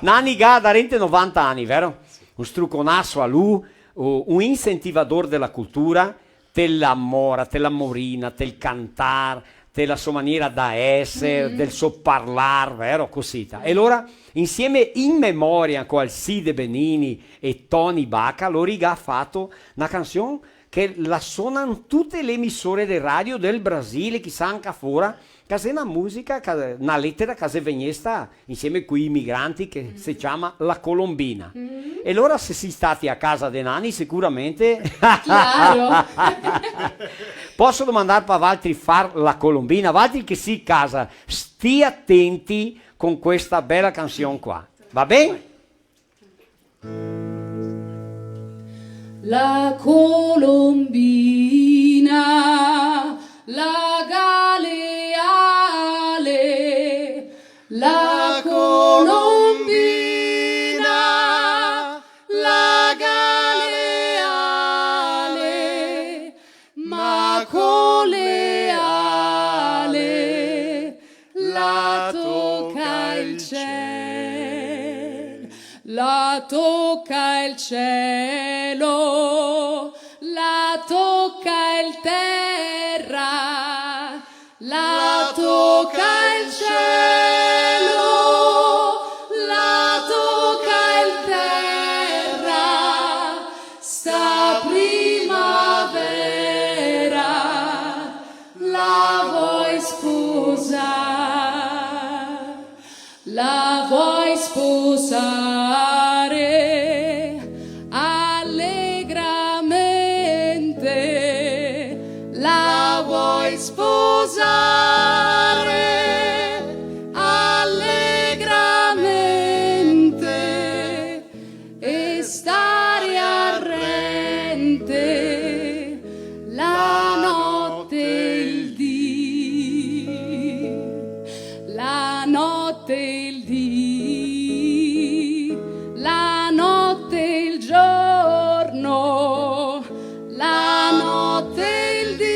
Nani ga darente novanta ani, vero? Un struconaso a lu, u-, un incentivador de la cultura, te la mora, te la morina, te el cantar, te la so maniera da eser, del so parlar, vero? Cosita. E alora, insieme in memoria co Alcide Benini e Tony Baca, lori ga fato na cansion che la sonan tute le emisore de radio del Brasile, chisà anca fora, che xe na musica, che, na letera che xe vegnesta insieme coi imigranti, che se ciama La Colombina. E alora se si stati a casa de Nani, sicuramente. Claro. Poso domandar par valtri far La Colombina? Valtri che si casa, stii atenti con questa bela cansion qua. Va ben? La colombina, la ga le ale, la colombina, la ga le ale, ma co le ale la toca el ciel, la toca el cielo, la toca el tera, la toca el cielo, la toca el tera, sta primavera la voi sposar, la voi sposare alegramente, la voi sposare alegramente e stare al rente la note e el dì, la note e el dì, la note e el giorno, la note e el dì,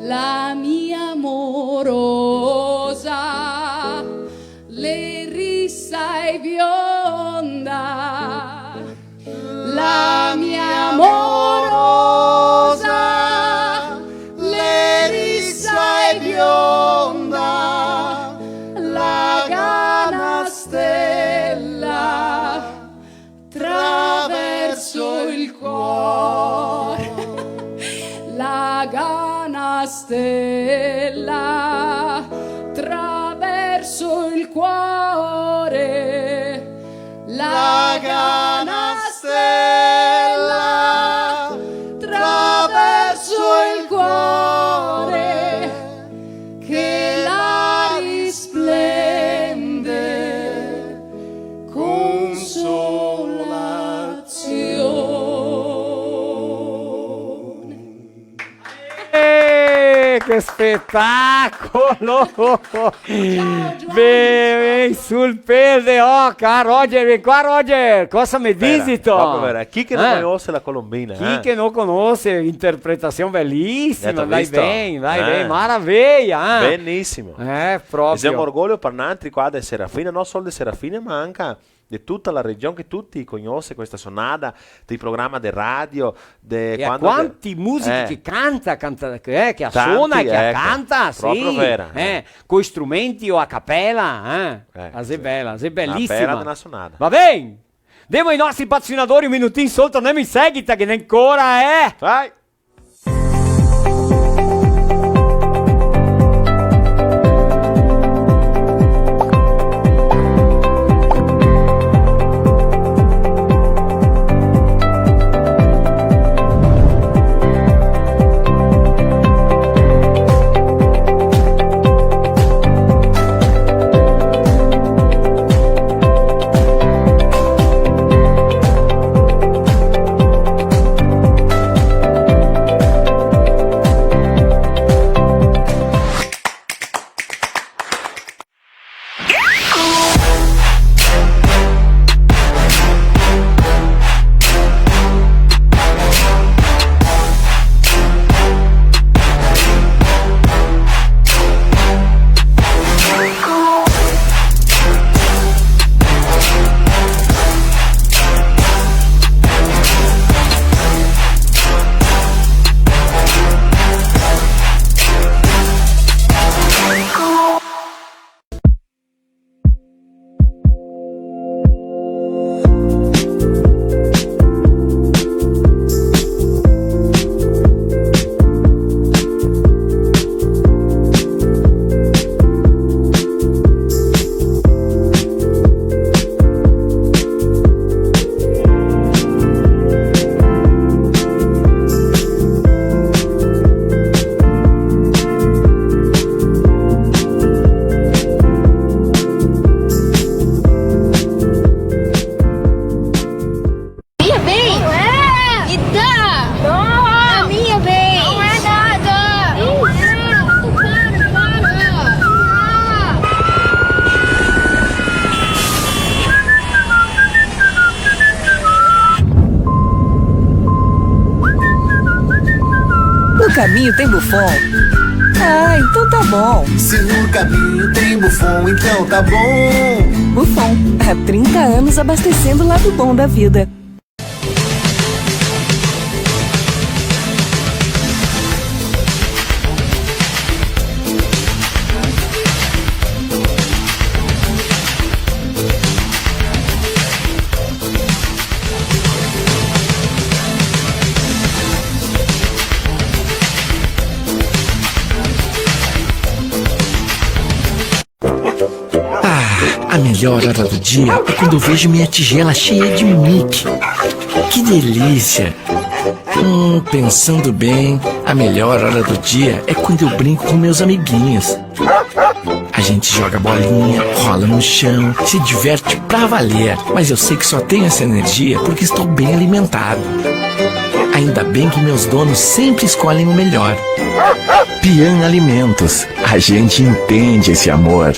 La mia morosa, l'è risa e bionda. La mia morosa, l'è risa e bionda, la ga na stela traverso el cuor. La ga na stela traverso el cuor. La ga na stela traverso el cuor che la risplende consolazione. Eh, che spetacolo! Ciao, Giovanni. Beh, sul pel de oca, Roger, vien qua, Roger, cosa me disi ti? Proprio vera. Chi che no conose la Colombina, eh? Chi che no conose, interpretasion belisima, dai ben, dai ben, maraveia, eh? Belisimo. Eh, proprio. Xe un orgolio par nantri qua de Serafina, no sol de Serafina, ma anca de tuta la region, che tuti cognose questa sonada, dei programa de radio, de... E a quanti musici che canta, canta, eh, che a sona, che a canta, sì, proprio vera, eh, coi strumenti o a capela, eh. Eh, a xe bela, a xe belisima. Na bela de na sonada. Va ben! Demo ai nostri patrocinadori un minutin sol, tornemo in seguita, che ghe n'è ancora, eh! Vai! Minha vez? Não é! Me dá! Não! A minha vez! Não é nada! Não é! Para, para! No caminho tem Buffon? Ah, então tá bom. Se no caminho tem Buffon, então tá bom. Buffon, há trinta anos abastecendo o lado bom da vida. Ah, a melhor hora do dia é quando eu vejo minha tigela cheia de Mickey. Que delícia! Hum, pensando bem, a melhor hora do dia é quando eu brinco com meus amiguinhos. A gente joga bolinha, rola no chão, se diverte pra valer. Mas eu sei que só tenho essa energia porque estou bem alimentado. Ainda bem que meus donos sempre escolhem o melhor. Pian Alimentos, a gente entende esse amor.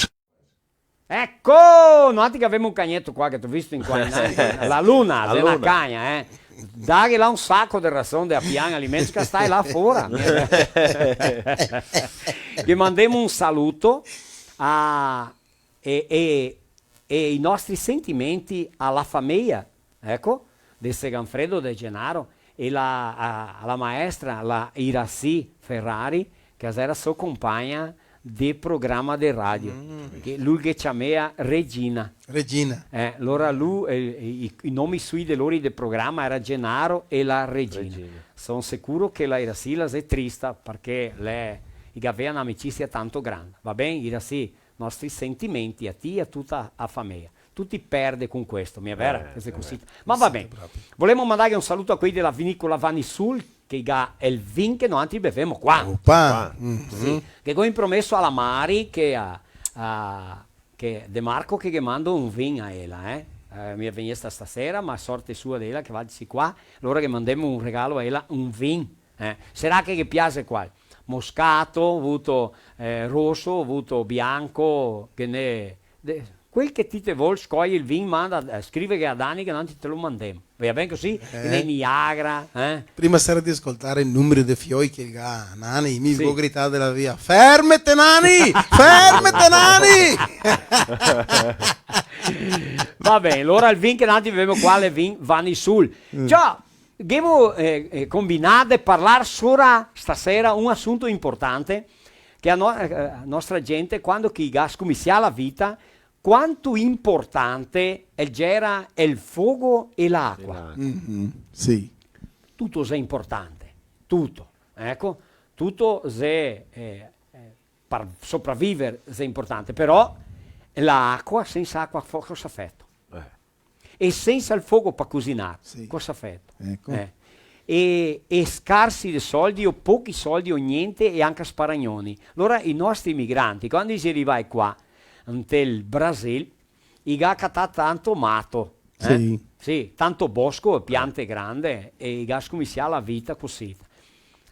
Eco! Noaltri che gavemo un cagneto qua che te go visto in qua in alto. La luna, la xe na cagna, eh. daghe là un saco de rason de Apian Alimentos che sta là fora. Che mandemo un saluto a, e, e, e i nostri sentimenti a la fameia, eco, de Seganfredo, de Genaro, e la, a, a la maestra, la Iraci Ferrari, che la era so compagna de programa de radio, che lu ghe ciamea Regina. Regina. Eh, alora lu, eh, i, i nomi sui de lori de programa era Genaro e la Regina. Regina. Son sicuro che la Iraci la xe trista, parché le, i gavea na amicisia tanto granda. Va ben, Iraci? Nostri sentimenti a ti e a tuta a fameia. Tuti perde con questo, mia vera? Eh, che xe cosita. Ma va ben. Volemo mandarghe un saluto a quei dela vinicola Vanisul, che i ga el vin che noantri bevemo qua. Opa! Sì. Che go inpromeso a la Mari che a, a, che De Marco che ghe mando un vin a ela, eh? Eh, mi è vegnesta stasera, ma sorte sua de ela che vagisi qua, alora ghe mandemo un regalo a ela, un vin, eh? Sarà che ghe piase qual? Moscato, vuto, eh, roso, vuto bianco, che ne, de, quel che ti te vol, scogli el vin, manda, eh, scriveghe a Dani che noantri te lo mandemo. Va ben cosita? Eh. Che ne Niagara, eh? Prima sera de scoltar i numeri de fioi che el ga Nani, mi go grità de la via: "Fermete, Nani! Fermete, Nani!" Va ben, alora el vin che noantri bevemo qua, el vin Vanisul. Ciò, ghemo, eh, eh, combinà de parlar sora stasera un asunto inportante, che a no-, eh, a nostra gente, quando che i ga scomisià la vita, quanto inportante el gera el fogo e la acua. E la acua. Mhm, sì. Tuto xe inportante, tuto, eco, tuto xe, eh, eh, par sopraviver xe inportante, però la acua, sensa acua fo-, cosa feto? Eh. E sensa el fogo pa cusinar, sì, cosa feto? Eco. Eh. E, e scarsi de soldi, o pochi soldi, o gnente, e anca sparagnoni. Alora i nostri migranti, quando i xe rivai qua, ntel Brasil, i ga catà tanto mato, eh? Sì. Sì, tanto bosco, piante grande, e i ga scomisià la vita cosita.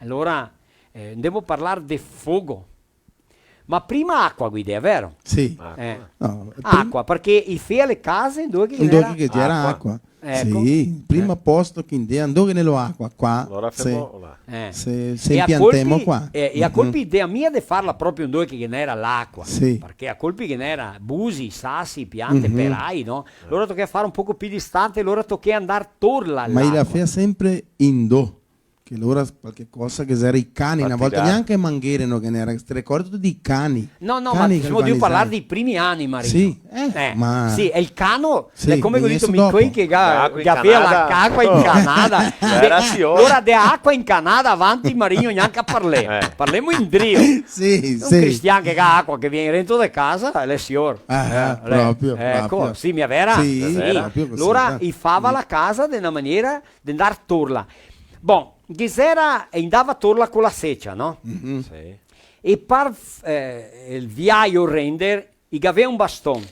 Alora, eh, ndemo parlar de fogo. Ma prima acua, Guidea, vero? Sì. Eh. Acua. No, prim- Acua, parché i fea le case ndove che ghe gera acua. Ndove che ghe gera acua. Eco. Sì, el primo posto che i ndea, ndove che ghe n'era acua, qua. Alora se, femo là. Eh. Se, se impiantemo qua. E a colpi, eh, e a colpi i ndea mia de farla proprio ndove che ghe n'era l'acua. Sì. Parché a colpi ghe n'era busi, sasi, piante, perai, no? Alora tochea far un poco pì distante, alora tochea ndar torla l'acua. Ma i la fea sempre in do. Che alora qualche cosa che ghe gera i cani, na volta gnanca manghere no ghe n'era, te ricordi tu dei cani? No, no, ma semo drio parlar dei primi ani, Marino. Sì, eh, ma sì, e el cano, sì, come go dito mi, quei che ga-, che gavea la acua incanada. Era sior. Alora de acua incanada avanti, Marino, gnanca parlemo. Eh. Parlemo indrio. Sì, sì. Un cristian che ga acua che vien dentro de casa, l'è sior. Ah, eh, proprio, eco, proprio. Sì, mia vera? Sì, proprio così, eh. Alora i fava la casa de na maniera de ndar torla. Bon, ghe gera, e i ndava torla co la secia, no? Mhm. Sì. E par, eh, el viaio render, i gavea un baston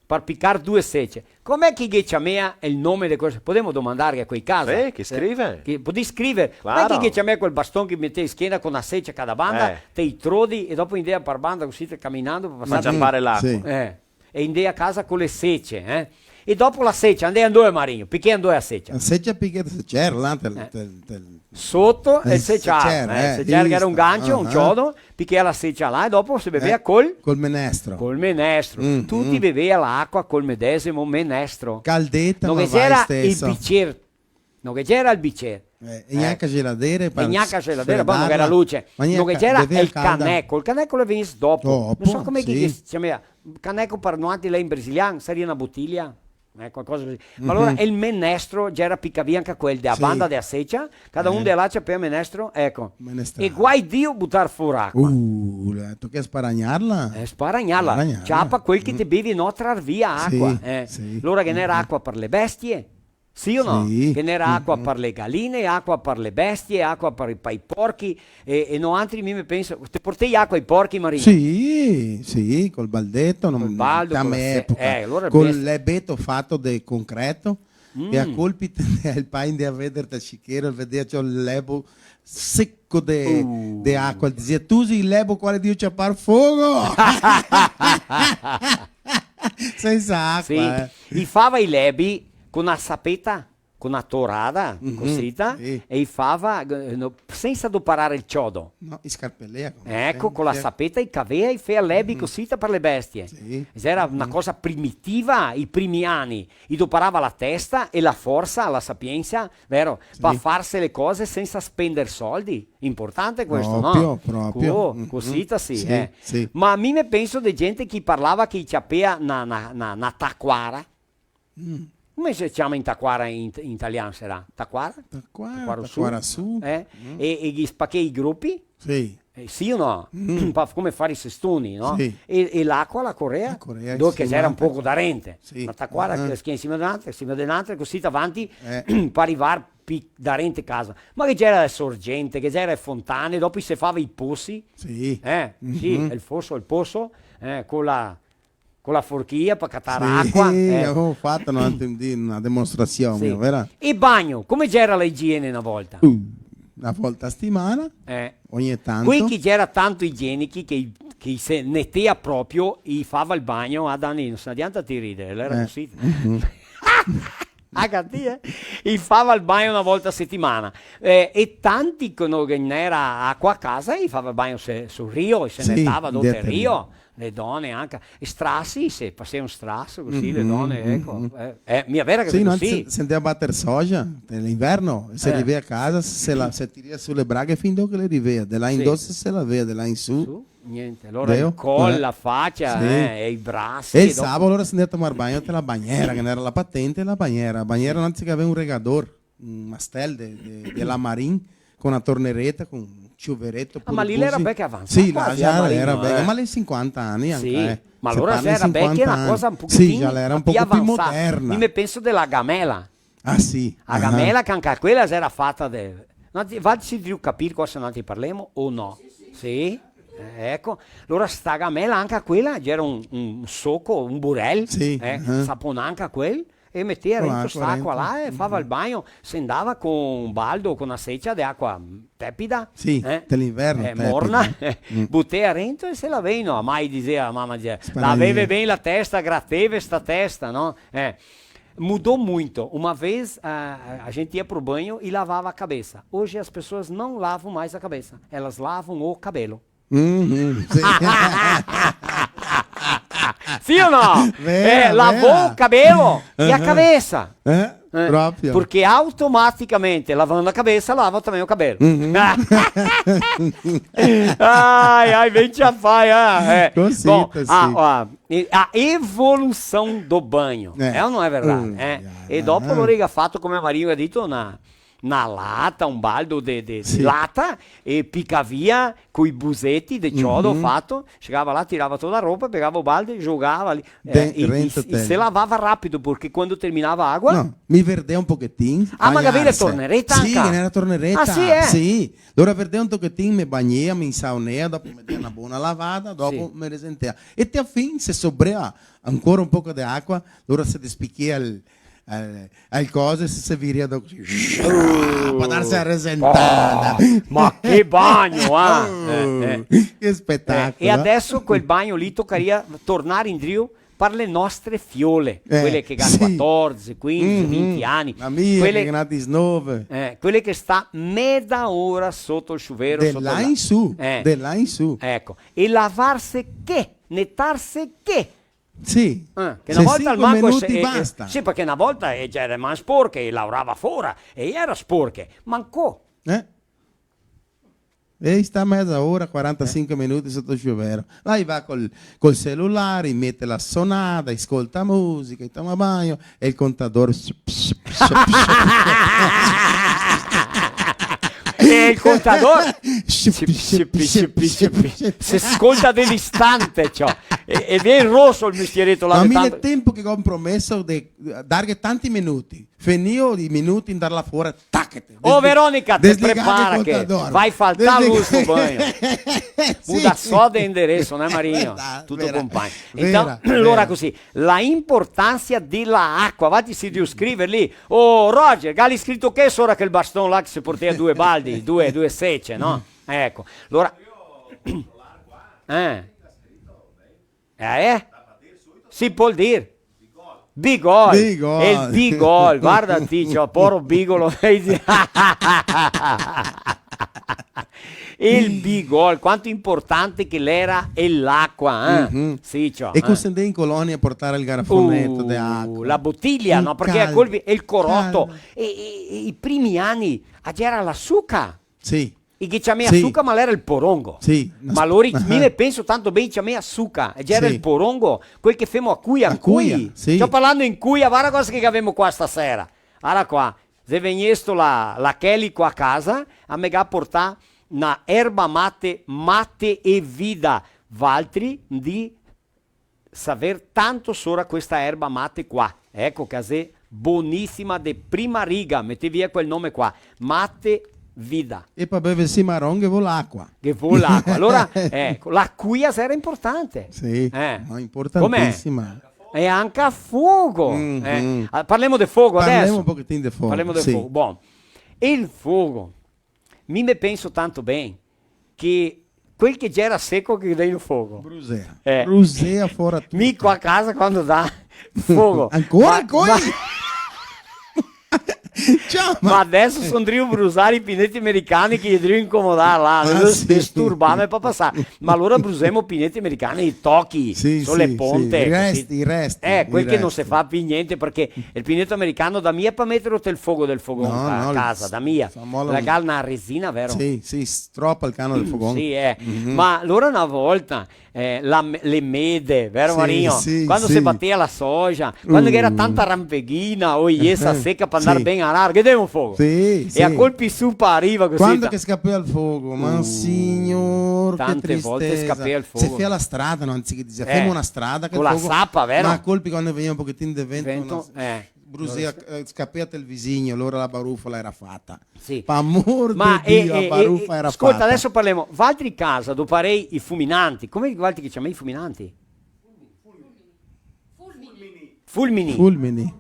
par picar due sece. Come che i ghe ciamea el nome de queste? Podemo domandarghe a quei casa? Sì, che scrive. Eh, che podì scriver. Claro. Come che i ghe ciamea quel baston che i metea in schena co na secia a cada banda, eh, te i trodi e dopo i ndea par banda cusì, te caminando, par pasar. Par ciapar l'acua. Sì. Eh. E i ndea a casa co le sece, eh? E dopo la secia, ndea ndove, Marino? Piché ndove a secia? La secia piché se gera là, tel, tel, tel... Soto el seciar, eh, el seciar che gera un gancio, un ciodo, piché la secia là, e dopo se bevea col? Col menestro. Col menestro. Mm, mm. Tuti bevea l'acua col medesimo menestro. Caldeta, ma va steso. No ghe gera el bicer No ghe gera el bicer. Eh, e gnanca geladera, e gnanca geladera, bon, no ghe gera luce. No ghe gera el caneco, el caneco el vegnea dopo. Dopo, sì. No so come che, che se ciamea, caneco par noantri là in brasilian, saria na botilia, eh, qualcosa cusì. Ma alora el menestro gera picà via anca quel, de a banda de a secia, cada un de là ciapea menestro, eco. Menestro. E guai Dio butar fora acua. Uh, la toca sparagnarla. Eh, sparagnarla. Sparagnarla. Ciapa quel che te bevi, no trar via acua, eh. Sì, sì. Alora ghe n'era acua par le bestie. Sì o no? Sì. Ghe n'era acua par le galine, acua par le bestie, acua par i, par i porchi, e, e noantri, mi me penso, te portei acua ai porchi, Marino? Sì, sì, col baldeto, col baldo, co la se-, eh, alora col lebeto fato de concreto, e a colpi te, el pai ndea veder te cichero, el vedea ciò el lebo seco de, de acua, el dizea: "Tu si el lebo quale drio ciapar fogo!" Sensa acua, eh. Sì, i fava i lebi co na sapeta. co na torada, cosita, sì, e i fava, eh, no, sensa doparar el ciodo. No, i scarpelea, come sempre. Eco, co la sapeta i cavea e i fea lebi cosita par le bestie. Sì. Gera na cosa primitiva, i primi ani. I doparava la testa e la forsa, la sapiensa, vero? Sì. Pa farse le cose sensa spender soldi. Importante questo, no? Proprio, proprio. Co-, cosita sì, sì, eh. Sì. Ma mi me penso de gente che parlava che i ciapea na, na, na, na taquara. Mm. Come se ciama in taquara in, in italian, sarà? Taquara? Taquara, taquara su. Taquara su. Eh? Mm. E, e ghe spachea i gropi? Sì. Eh, sì o no? Mm. Pa-, come far i sestoni, no? Sì. E, e l'acua, la corea? La corea, sì, dove che gera un poco darente. Sì. Na taquara che, che in sima de n'altra, in sima de n'altra, cosita avanti, eh, pa rivar pi-, darente casa. Ma che gera le sorgente, che gera le fontane, dopo i se fava i posi. Sì. Eh? Sì, el foso, el poso, eh, co la co la forchia pa catar acua, sì, eh. Gavemo fato, no, antes de na demostrasion, sì, vera? E bagno, come gera la igiene na volta? Uh, na volta a setimana, eh, ogni tanto. Quei che gera tanto igienichi, che, che se netea proprio, i fava el bagno, ah, Dani, no se adianta ti rider, l'era cosita. Mhm. Ah, capì, eh? I fava el bagno na volta a setimana. Eh, e tanti, co no ghe n'era acua a casa, i fava el bagno se-, sul rio, e se netava dopo el rio. Sì, dentro el rio. Le done anca, e strasi, se fasea un straso cusì, le done, eco, eh, eh, mia vera che sì, no, cusì? Se, se ndea a bater soja, l'inverno, se rivea a casa, se la, se tirea su le braghe fin do che le rivea, de là in do se, se lavea, de là in su. Su, gnente, alora el col, la facia, eh, e i brasi, e el dopo sabo alora se ndea a tomar bagno te la bagnera, che ghe n'era la patente, la bagnera, la bagnera antes che gavea un regador, un mastel de, de, de lamarin, co na tornereta, co un ciuvereto. Ah, ma lì l'era bel che avanzà, sì, là quasi, già l'era bel, eh. Ma lì sinquanta ani anca, eh. Ma alora se parla de sinquanta ani. Sì, già l'era un poco pi moderna. Mi me penso de la gamela. Ah, sì. La gamela che anca quela l'era fata de, no, ti, valtri sì drio capir cosa noaltri parlemo o no? Sì? Eh, eco. Alora sta gamela, anca quela, gera un, un soco, un burel, eh, saponà anca quel, e metea rento st'acua là e fava el bagno, se ndava co un baldo, co na secia de acua tepida, sì, eh, de l'inverno, eh, tepida, morna, butea rento e se lavea, no? Ma i disea, la mama disea, laveve ben la testa, grateve sta testa, no? Eh, mudou muito. Uma vez, a, a gente ia pro banho e lavava a cabeça. Hoje as pessoas não lavam mais a cabeça, elas lavam o cabelo. Uhum, sì. Sì o no? Vera, eh, lavou o cabelo e a cabeça. Eh, proprio. Porque automaticamente, lavando a cabeça, lava também o cabelo. Uhum. Ai, ai, vem te afaia, eh. Cosita, bom, sì. A, a, e-, a evolução do banho. Eh. É ou não é verdade? Hum, eh? E dopo, eh, lori ga fato, come Marinho ga dito, na na lata, un baldo de, de, de lata, e pica via coi buseti de ciodo fato, chegava lá, tirava toda a roupa, pegava o balde, jogava ali, eh, e, e, e se lavava rápido, porque quando terminava a água... No, mi verdea un pochetin. Ah, ma che gavea la tornereta anca? Sì, che ghe n'era tornereta. Ah, sì, eh? Sì. Alora verdea un tochetin, me bagnea, me insaonea, dopo me dea na bona lavada, dopo me resentea. E te a fin se sobrea ancora un poco de acua, alora se despichea el, eh, el coso e se, se virea do-, pa darse la resentada. Oh, ma che bagno, ah! Eh, eh. Che spetacolo, eh. E adesso quel bagno lì tocaria tornar indrio par le nostre fiole, eh, quele che ga quatordici, quindici, vinti ani. La mia, quele che ga disnove. Eh, quele che sta meza ora soto el sciuvero, soto là in su, eh, de là in su. Eco. E lavarse che? Netarse che? Sì. Eh, che na volta se sinque minuti basta. Sì, parché na volta, eh, gera man sporche e laorava fora, e gera sporche. Ma ancò. Eh? E sta meza ora, quarantasinque minuti soto el sciuvero. Là i va col, col celulare, i mete la sonada, i scolta musica, i toma bagno, e el contador E el contador se scolta de distante, ciò. E, e vien roso el mestiereto là. Ma de mi tanto el tempo che go promeso de darghe tanti minuti. Finio i minuti, ndar là fora, tachete. Oh, Veronica, te prepara che vai faltar luz no banho. Sì. Muda só de endereço, né, Marinho? Vera, tuto vera, compagno. Vera, então, alora vera. Così, la importansa de la acua. Vati sì drio scriver lì. Oh, Roger, gali scrito che sora quel baston là che se portea due baldi, due, due sece, no? Eco, alora... Eh. Eh, eh? Si pol dir. Bigol. Bigol. El Bigol, varda ti, ciò, poro Bigolo. El Bigol, quanto inportante che l'era e l'acua, eh? Mhm. Sì, ciò, e eh. Cosa ndè in colonia a portar el garafoneto de acua? Uh, la botilia, no? Parché a colpi, el coroto, e, e, e i primi ani, a gera la suca. Sì. I ghe ciamea suca, ma l'era el porongo. Sì, ma alora, mi me penso tanto ben, i ciamea suca, e gera el porongo, quel che femo a cui, a cui. Sì. Sto parlando in cui, varda cosa che gavemo qua stasera. Ara qua, xe vegnesto la, la Kelly qua a casa, a me ga portà na erba mate, mate e vida. Valtri, di saver tanto sora questa erba mate qua. Eco, che xe bonisima, de prima riga, metè via quel nome qua. Mate vida. E pa bever cimaron ghe vol l'acua. Ghe vol l'acua. Alora, eco, la cuia xera inportante. Sì, eh, ma inportantisima. Com'è? E anca a fogo. Mhm. Eh. Ah, parlemo de fogo adeso? Parlemo un pochetin de fogo, sì. Parlemo de fogo. Bon, el fogo. Mi me penso tanto ben che quel che gera seco che dea in fogo. Brusea. Eh. Brusea fora tuto. Mi qua a casa quando dà fogo. Ancora ma, coi? Ma, ciò, ma, ma adeso son drio brusar i pineti americani che i è drio incomodar là, ah, sì, disturbarme pa pasar. Ma alora brusemo pineti americani, i tochi, sì, so le ponte, sì, i resti, così. I resti, eh, quel che no se fa pi gnente, parché el pineto americano dà mia pa meterlo tel fogo del fogon a casa, dà mia. No, no, la ga na resina, vero? Sì, sì, stropa el cano del fogon. Sì, eh. Mhm. Ma alora na volta, eh, la me-, le mede, vero, Marino? Sì, sì, sì. Quando se batea la soja, quando che gera tanta rampeghina, o iesa seca pa andar ben a largo, che dea un fogo. Sì, sì. E a colpi su pa riva cusì. Quando che scapea el fogo, ma signor, che tristesa. Tante volte scapea el fogo. Se fea la strada, no? Anziché dizea, femo na strada, che el fogo... Co la sapa, vero? Ma a colpi quando vegnea un pochetin de vento, vento, no, eh. Brusea, eh, scapea el visigno, alora la barufa la era fata. Sì. Pa amor de Dio, eh, la barufa era fata. Scolta, adeso parlemo. Valtri casa, doparei i fuminanti. Come valtri che ciamei i fuminanti? Fulmini. Fulmini. Fulmini.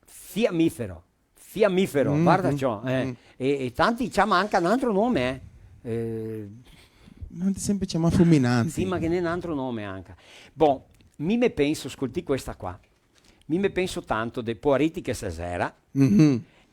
Fiamifero. Fiamifero, varda ciò, eh. E, e tanti ciama anca n'antro nome, eh. Eh, ma sempre ciama fuminanti. Sì, ma ghe n'è n'antro nome anca. Bon, mi me penso, scoltè questa qua. Mi me penso tanto de poariti che se xera,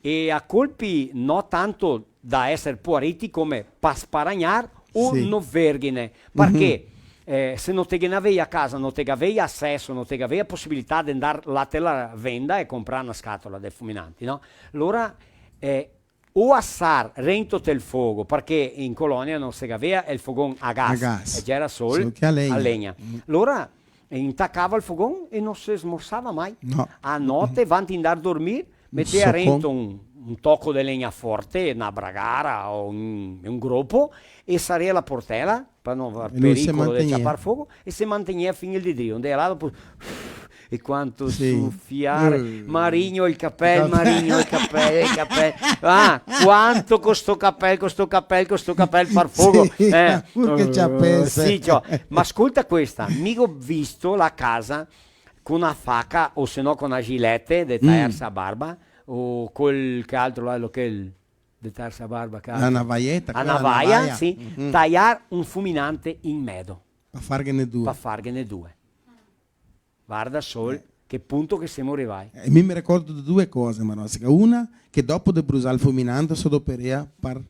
e a colpi no tanto da eser poariti come pa sparagnar o no verghine, parché, eh, se no te ghe n'avei a casa, no te gavei aceso, no te gavei a posibilità de ndar là te la venda e comprar na scatola de fuminanti, no? Alora, eh, o asar rento tel fogo, parché in colonia no se gavea el fogon a gas, a gas, e gera sol a legna. A legna. Mm. Alora, intacava el fogon e no se smorsava mai. No. A note, vanti ndar dormir, metea rento un, un toco de legna forte, na bragara o un, un gropo, e saria la portela, pa no aver pericolo de ciapar fogo, e se mantegnea fin el dì drio. Ndea là, dopo, e quanto sufiar, eh, Marigno el capel, Marigno el capel, el capel. Ah, quanto co sto capel, co sto capel, co sto capel far fogo. Sì, eh, pur che ciapese. Sì, ciò. Ma scolta questa, mi go visto la casa co na faca, o se no co na gilete de tajarse a barba, o col, che altro là, lo che el, de tajarse a barba, che altro? La navaeta, quela navaia, sì. Mhm. Tajar un fuminante in medo. Pa farghene due. Pa farghene due. Varda sol che punto che semo rivai. Eh, mi me ricordo de due cose, Marostica. Una, che dopo de brusar el fuminante, se doperea par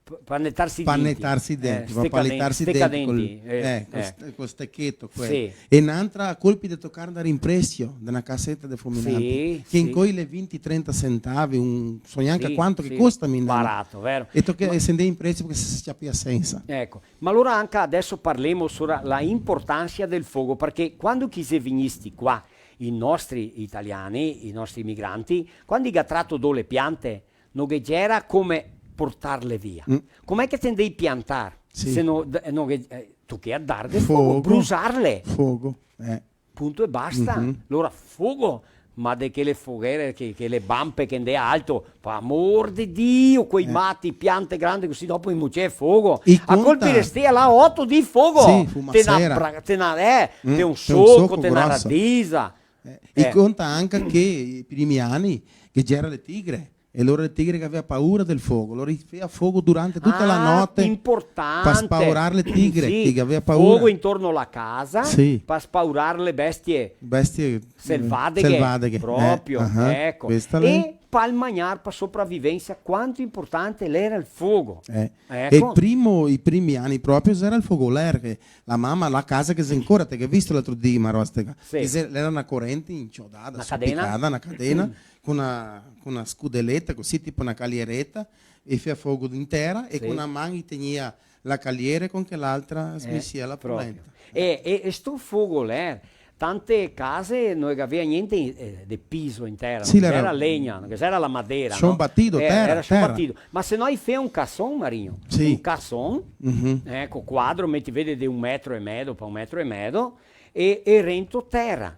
P-, pa netarse i denti. Pa netarse i denti, eh, pa, pa letarse i denti col, eh, eh, col ste-, col stecheto, quel. Sì. E n'antra a colpi de tocar ndar in presio de na caseta de fuminante. Sì, sì. Che incoi le vinti, trenta centavi, un, so gnanca quanto che costa, mi. Barato, vero? E toca, e se ndea in presio parché se ciapea sensa. Eco, ma alora anca adeso parlemo sora la inportansa del fogo, parché quando che i xe vegnisti qua, i nostri italiani, i nostri migranti, quando i ga trato do le piante, no ghe gera come portarle via. Mm. Come che te ndei piantar? Sì. Se no, d-, no ghe, eh, tochea darghe fogo, brusarle. Fogo, eh. Punto e basta. Mhm. Alora fogo, ma de chele foghere, che, chele bampe che ndea alto, par amor de Dio, quei mati, piante grande cusì, dopo i mocea fogo. A colpi restea là oto dì fogo. Sì, fumasera. Te na bra-, te na, eh, te un soco, te na radisa. Eh, e conta anca che i primi ani che gera le tigre, E alora le tigre che gavea paura del fogo, alora i fea fogo durante tuta la note, ah, importante, par spaurar le tigre, sì, che gavea paura. Fogo intorno la casa, sì, par spaurar le bestie, bestie, eh, selvadeghe, selvadeghe, proprio, eh, ah, eco. Questa e l'è pal magnar, pa sopravivensa, quanto importante l'era el fogo. Eh. Eco. E el primo, i primi ani proprio gera el fogoler, che la mama, la casa che xe ancora, te ghe visto l'altro dì, Marostega? Sì. Che xe, l'era na corente inciodada, na cadena, sopicada, na cadena, co na, co na scudeleta, cusì, tipo na caliereta, e fea fogo in tera, e co na man i tegnea la caliera e co l'altra smisea la polenta. Eh, proprio. E, e, e sto fogoler, tante case no gavea gnente, eh, de piso in tera, sì, no gera legna, no gera la madera, chão batido, eh, tera, era chão batido. Ma se no i fea un cason, Marino, sì, un cason, eco, quadro, meti, vede de un metro e mezo pa un metro e mezo, e, e rento tera.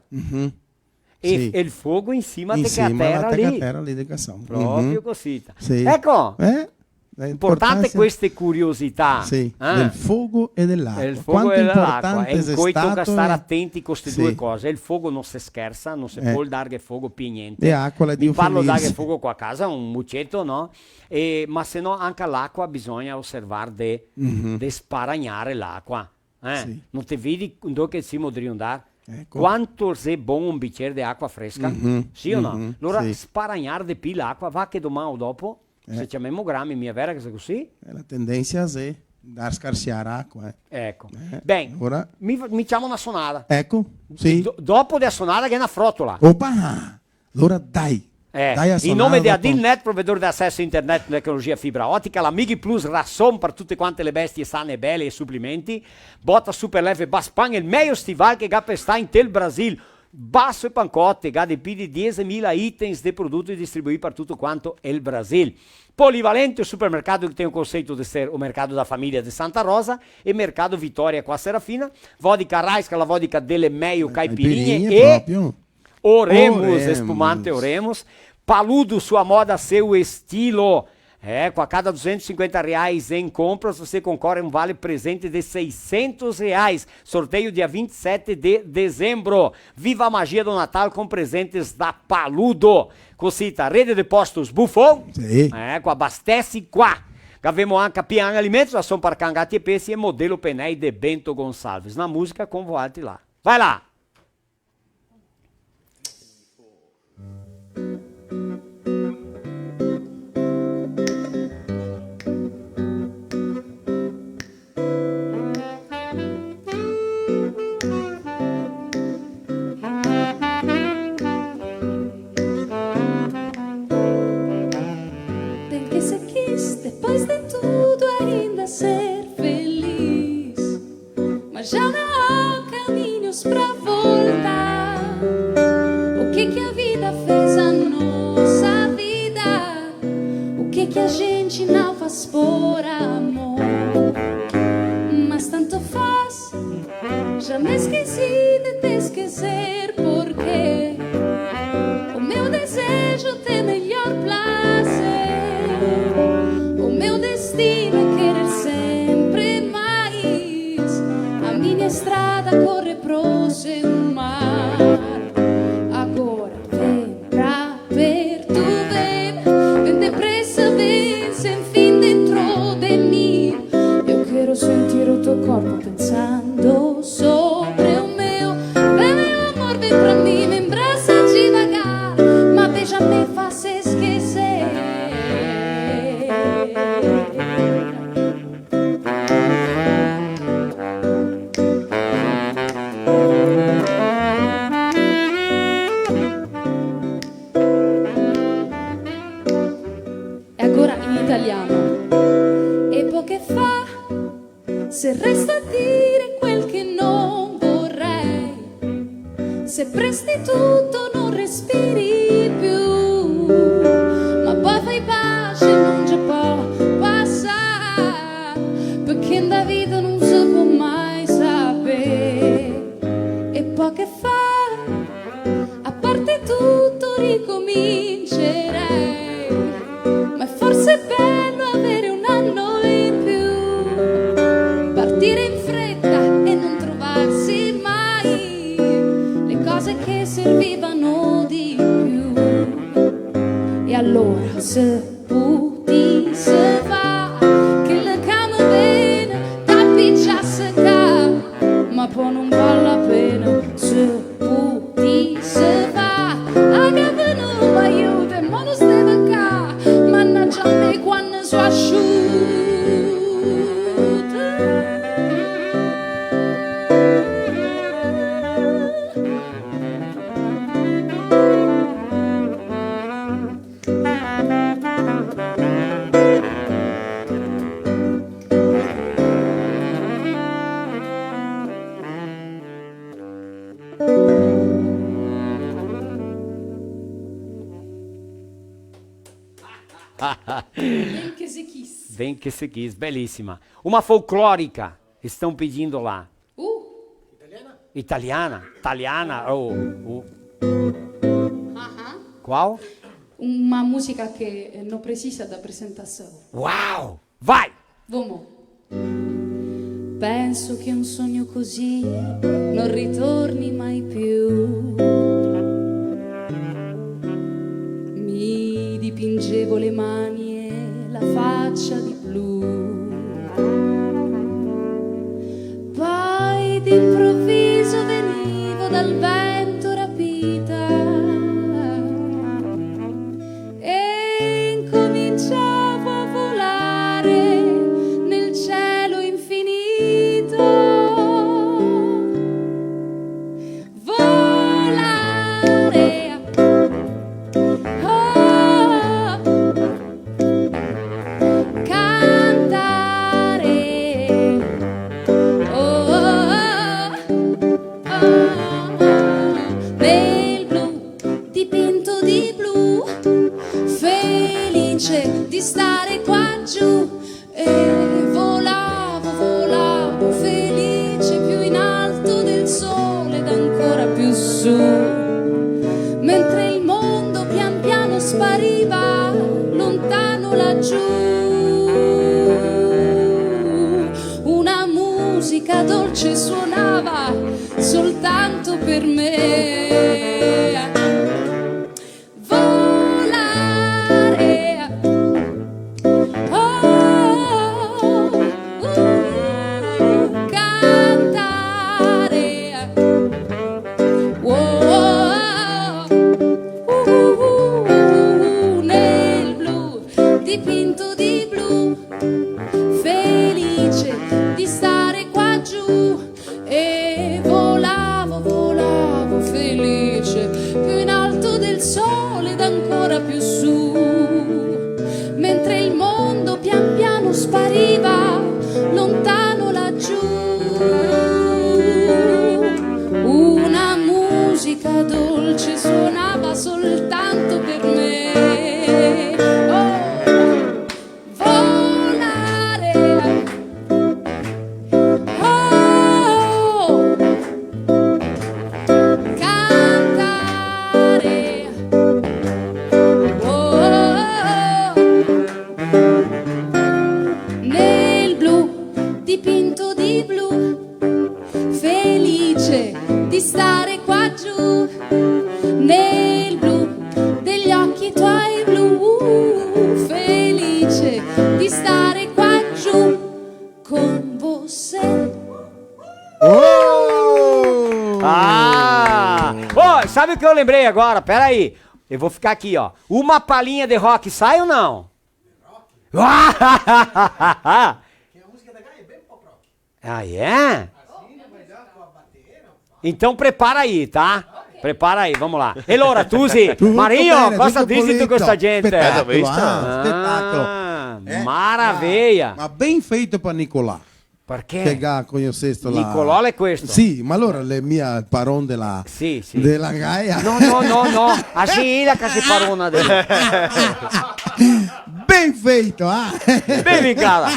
E, sì, e el fogo in sima te, in sima la tera lì. Tera lì de cason. Proprio cusì. Sì. Eco. Eh? Importante queste curiosità, sì, eh? Del fogo e de l'acua. Del fogo e de l'acua. Quanto importante xe stato, e in coito che star atenti co ste due cose. El fogo no se schersa, no se pol darghe fogo pi gnente. E acua la... Mi parlo darghe fogo qua a casa, un muceto, no? E, ma se no anca l'acua bisogna oservar de, de sparagnar l'acua. Eh, sì. No te vedi dove che semo drio ndar? Eco. Quanto xe bon un bicer de acua fresca? Sì o no? Alora, sì, sparagnar de pi l'acua, va che doman o dopo, eh, se ciamemo grami, mia vera che xe cusì? Eh, la tendensa xe ndar scarsiar acua, eh. Eco. Eh, ben, alora mi, mi ciamo na sonada. Eco, sì. Do-, dopo de la sonada che xe na frotola. Opa! Alora dai, eh, dai a sonada. In nome de Adilnet, provedor de aceso a internet con tecnologia fibra otica, la Migplus, rason par tute quante le bestie sane e bele e suplementi, Bota Super Leve Baspan, el mejo stival che ga par star inte el Brasil. Baso e pancote, ga de pi de diesemila itens de prodoti distribuì par tuto quanto el Brasil. Polivalente, o supermercado que tem o conceito de ser o mercado da família de Santa Rosa, e Mercado Vitória com a Serafina, vodka Raiska, la vodka dele mejo caipirinhe, caipirinhe e proprio. Oremus, Oremus. Espumante Oremus. Paludo, sua moda, seu estilo. É, com a cada duzentos e cinquenta reais em compras, você concorre a um vale presente de seiscentos reais. Sorteio dia vinte e sete de dezembro. Viva a magia do Natal com presentes da Paludo. Cosita, rede de postos Buffon. Sì. É, qua abastece qua. Gavemo anca Pian Alimentos, rason par can, gati e pesi, e Modelo Penei de Bento Gonçalves. Na musica con voaltri là. Vai là! Tem que ser quis, depois de tudo, ainda ser feliz. Mas já não há caminhos pra voltar. O que que a vida fez à nossa vida? O que que a gente não faz por amor? Mas tanto faz, já me esqueci de te esquecer, porque o meu desejo tem melhor prazer. O meu destino é querer sempre mais. A minha estrada corre pro seu mar. Agora vem pra perto, vem, vem depressa, vem sem fim dentro de mim. Eu quero sentir o teu corpo pensando sobre o meu. Vem, meu amor, vem pra mim, me embraça devagar, mas beija-me, faça esquecer. E agora in italiano. E po' che fa? Se resta dire quel che non vorrei, se presti tutto non respiri più, ma poi fai pace, non ce può passare, perché nda vita non se può mai sapere. E po' che fare? A parte tutto ricomincerei, ma è forse bello avere un anno in più, partire in fretta e non trovarsi mai le cose che servivano di più. Vem que se quis. Vem que se quis, belíssima. Uma folclórica, estão pedindo lá. Uh! Italiana? Italiana, italiana, o, o... Aham. Qual? Uma música que, eh, não precisa da apresentação. Uau! Vai! Vamos. Penso che un sogno così non ritorni mai più. Mi dipingevo le mani e la faccia di blu. Poi d'improvviso venivo dal vento rapita e incominciavo a volare nel cielo infinito. Volare, oh, cantare, oh, oh, oh, oh, nel blu, dipinto di blu, felice di stare qua giù. E volavo, volavo, felice, più in alto del sole ed ancora più su, mentre il mondo pian piano spariva lontano laggiù. Una musica dolce suonava soltanto per me. Volare. Oh, uh, cantare. Oh, uh, uh, nel blu, dipinto di blu, felice di stare qua giù. E volavo, volavo felice, più in alto del sole ed ancora più su, mentre il mondo pian piano spariva lontano laggiù. Una musica dolce suonava soltanto per me. Oh! Volare. Oh, cantare. Oh, nel blu, dipinto di blu. Felice di stare qua giù, nel blu degli occhi tuoi blu, felice di stare qua giù con você. Oh! Ah! Oh, sabe o que eu lembrei agora? Pera aí. Eu vou ficar aqui, ó. Uma palhinha de rock, sai ou não? Che la musica da Gaia xe ben pop rock. Ah, é? Ah, sì, ma là co la batera, fa. Então prepara aí, tá? Prepara aí, vamos lá. E alora, Tusi, Marinho, cosa disi de questa gente? Spetacolo, ah, spetacolo. Ah, maravilha. Ma, ma ben feito par Nicolà. Parché? Che ga conosesto la... Nicolò l'è questo. Sì, ma alora l'è mia el paron de la, sì, sì, de la Gaia. No, no, no, no. A sì, la che xe parona de... Ben feito, ah? Ben, cara.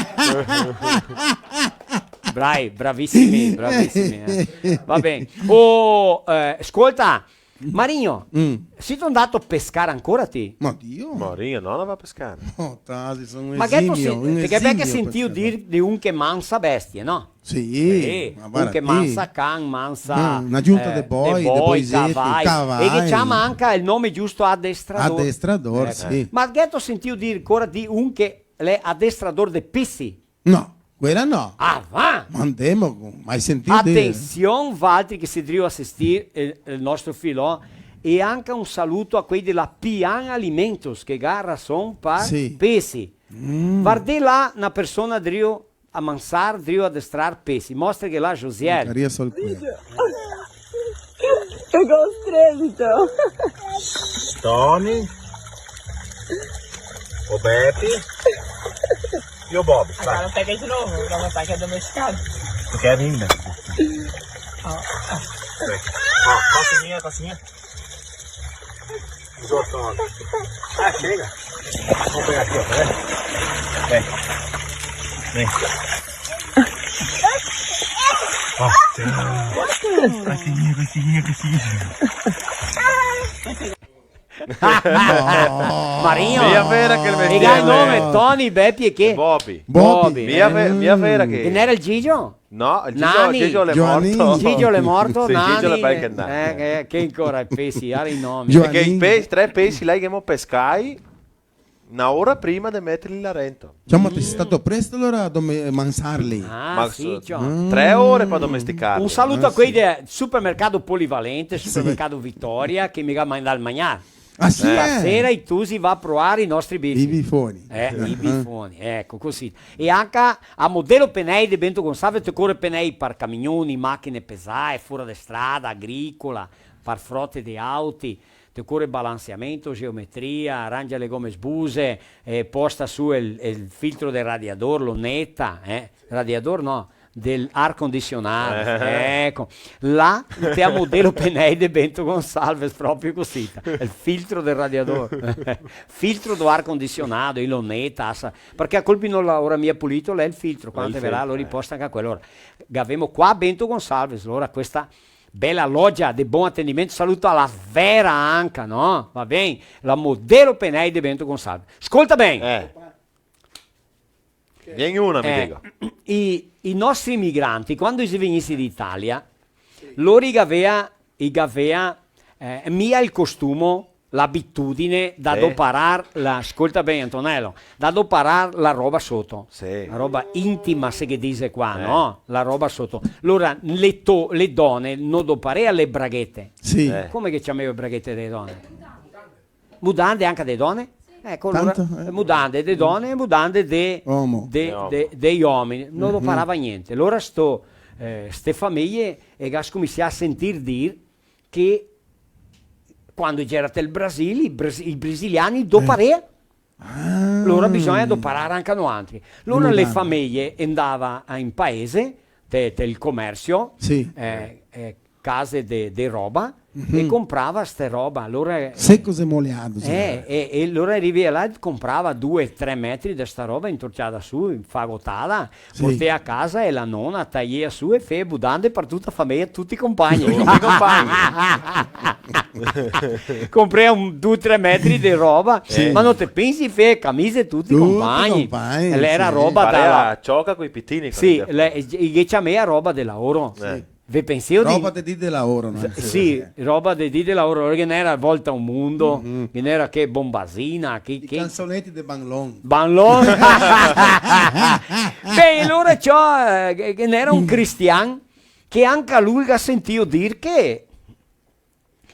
Bravi, bravisimi, bravisimi, eh. Va ben. Oh, eh, scolta, Marinho, mm, sito ndà a pescar ancora ti? Ma Dio! Marinho, no, no va a pescar. Oh, tasi, son un esimio, un esimio pescador. Ma gheto sentìo dir de un che mansa bestie, no? Sì, sì, ma varda, un che mansa can, mansa, mm, na giunta, eh, de boi, de boi, de boiseti, cavai. Cavai. E che ciama anca el nome giusto, adestrador. Adestrador, eco, sì. Ma gheto sentìo dir ancora de un che l'è adestrador de pesi? No, quela no. Ah, va! Ma ndemo, mai sentìo dire. Atension, valtri che sì drio asistir el, el nostro filò, e anca un saluto a quei de la Pian Alimentos, che ga rason par pesi. Sì. Mm. Vardè là na persona drio a mansar, drio adestrar pesi. Mostreghe là, Josiel. Maria Sol quela. Pegou os três, então. Tony, o Bepi e o Bob. Vai. Agora pega de novo, pra mostrar que é domesticado. Tu quer vir, né? Ó. Ó, cocinha, cocinha. Os outros estão onde? Ah, chega. Vem. Vem. Ó, costinha, costinha, costinha. Marinho. Mia vera che el... E ga el nome Toni, Bepi e che? Bobi. Bobi. Mia ve-, mia vera che... Ghe n'era el Gigio? No, el Gigio, Nani. Gigio l'è morto. Gigio l'è morto, sì, Nani. Gigio l'è bel che ndà. Eh, che, che ancora i pesi, ara i nomi. Parché i pesi, tre pesi là che ghemo pescai, na ora prima de meterli là rento. Ciò, ma te si stà presto alora a dome-, mansarli? Ah, ma sì, so-, ciò. Tre ore par domesticarli. Un saluto a quei del supermercato Polivalente, supermercato Vittoria, che me ga mandà el magnar. Ah, sì, eh? Stasera i tusi va a provar i nostri bifi. I bifoni. Eh, i bifoni, eco, cusì. E anca a Modelo Penei de Bento Gonçalves, te ocore penei par camignoni, machine pesae, fora de strada, agricola, par frote de auti, te ocore balanseamento, geometria, rangia le gome sbuse, eh, posta su el, el filtro del radiador, lo neta, eh? Radiador no, del ar condicionado. Eh. Eco, là te a Modelo Penei de Bento Gonçalves, proprio cusì, el filtro del radiador. Filtro do ar condicionado, i lo neta, sa-, parché a colpi no laora mia pulito, l'è el filtro, quando te ve là, lo riposta anca quelo. Alora, gavemo qua Bento Gonçalves, alora questa bela loja de bon atendimento, saluto a la Vera anca, no? Va ben? La Modelo Penei de Bento Gonçalves. Scolta ben. Eh. Vien una, mi digo. I, i nostri imigranti, quando i xe vegnesti d'Italia, lori i gavea, i gavea, eh, mia el costumo, l'abitudine da doparar la, scolta ben, Antonello, da doparar la roba soto. Sì. La roba intima, se ghe dixe qua, no? La roba soto. Alora, le to-, le done no doparea le braghete. Sì. Eh. Come che ciameo le braghete dele done? Mudande anca de done? Eco, alora, tanto, eh, mudande de done e mudande de, de, de, de omini. No doparava gnente. Alora sto, eh, ste fameje, e ga scominsià a sentir dir che quando gera tel Brasil, i bras-, i brasiliani doparea. Ah. Alora bisogna doparar anca noantri. Alora le fameje ndava a, in paese, te, tel comersio, sì, eh, eh, case de, de roba, e comprava ste roba, alora, eh, seco e moliado, eh, e, e alora rivea là, comprava due, tre metri de sta roba intorciada su, infagotada, sì, portea a casa e la nona taiea su e fea budande par tuta fameja, tuti compagni. Tuti compagni. Comprea un, due, tre metri de roba, sì, ma no te pensi, fea camise tuti compagni. Tuti compagni, sì. L'era roba da... Parea cioca coi pitini, sì, le, e, e ghe ciamea roba de laoro. Eh. Ve penseo di... Roba de dì de laoro, no? Sì, roba de dì de laoro, che ghe n'era Volta al Mundo, che ghe n'era che Bombasina, che, i che canzoneti de Banlon. Banlon. Beh, alora ciò, eh, che, che ghe n'era un cristian che anca lu el ga sentìo dir che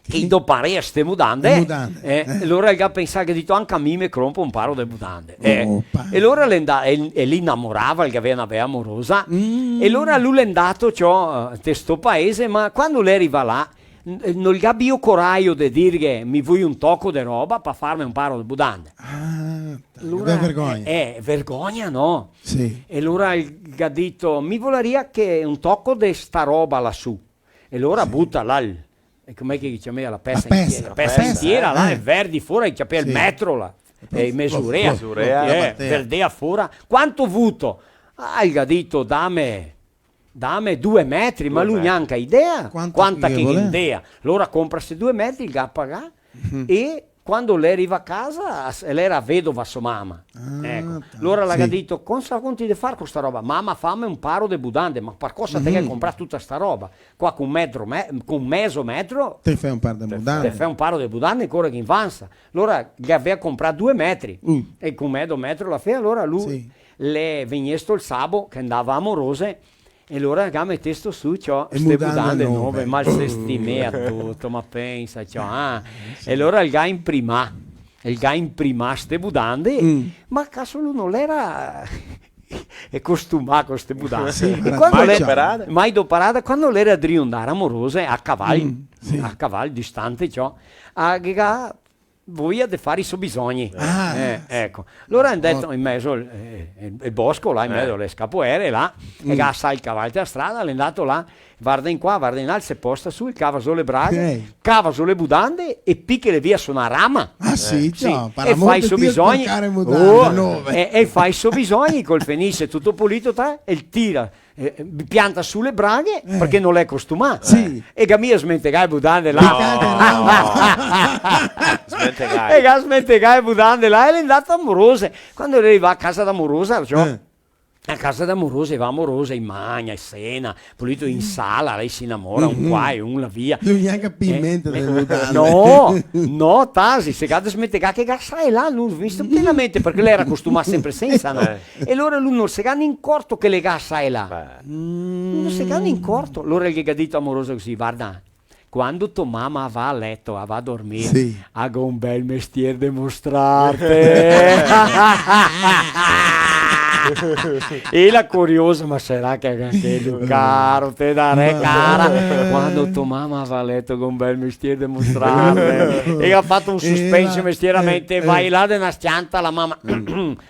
che i doparea ste mudande, eh, e alora el ga pensà, el ga dito: "Anca mi me cronpo un paro de mudande." Eh, e alora l'è ndà, e, e l'inamorava, el gavea na bea morosa, e alora lu l'è ndà, ciò, te sto paese, ma quando l'è rivà là, n-, no el ga bio corajo de dirghe: "Mi voi un toco de roba par farme un paro de mudande." Ah, alora, vergogna. Eh, eh, vergogna, no? Sì. E alora el ga dito: "Mi volaria che un toco de sta roba là su." E alora buta là el, e come che i ciamea, la pesa intiera? La pesa intiera, là, e verdi fora, i ciapea el metro là. E i mesurea. Mesurea. Eh, verdea fora. "Quanto vuto?" Ah, el ga dito: "Dame, dame due metri", ma lu gnanca idea quanta che ghe ndea. Alora compra ste due metri, el ga pagà, e quando l'è rivà a casa, as-, l'era vedova so mama. Ah, eco. Alora la ga dito: "Cosa conti de far co sta roba?" "Mama, fame un paro de mudande." "Ma par cosa te ghe comprà tuta sta roba? Qua co un metro, me-, co un mezo metro te fè un paro de mudande. Te fè un paro de mudande ancora che in vansa." Alora el gavea comprà due metri, e co un mezo metro la fea, alora lu l'è vegnesto el sabo che ndava a morose, e alora el ga metesto su, ciò, ste mudande nove, ma el se stimea tuto, ma pensa, ciò, ah. E alora el ga imprimà, el ga imprimà ste mudande, ma caso lu no l'era e costumà co ste mudande. Sì, e quando mai doparada? Mai doparada, quando l'era drio ndar a morose, a caval, a caval, distante, ciò, a, ga voia de fare i so bisogni. Ah. Eh, eco. Alora el xe ndà in mezo al, eh, el, el bosco, là in mezo ale scapoere, là, e ga asà el caval te la strada, el xe ndà là, varda in qua, varda in là, el se posta su, el cava zo le braghe, cava zo le mudande e pichele via su na rama. Ah, sì? Sì, no, par amor de Dio, porcare mudande nove. Oh, e, e fa i so bisogni, co el finise tuto pulito, ta, el tira, eh, pianta su le braghe, eh, parché no l'è costumà. Sì. E ga mia smentegà le mudande là. No. Smentegà. E ga smentegà le mudande là e l'è ndà a morose. Quando el riva a casa da morosa, ciò, eh, a casa da morosa, e va a morosa, e magna, e sena, pulito in sala, là i se inamora, un qua e un là via. No ghe n'è gnanca pimenta, eh, deve votar. No, no, tasi, se ga desmentegà che ga saelà, no, visto pienamente, parché l'era costumà sempre sensa, no? Eh. E alora lu no se ga nin incorto che le ga saelà. Beh. No se ga nin incorto. Alora el ghe ga dito a morosa cusì: "Varda, quando to mama va a leto, a va a dormir, sì, a go un bel mestier de mostrarte." E la curiosa: "Ma sarà che anca lu, caro, te darè cara? Quando to mama va a leto, go un bel mestier de mostrarte." E ga fato un suspense, eh, mestieramente, eh, va là de na s-cianta la mama.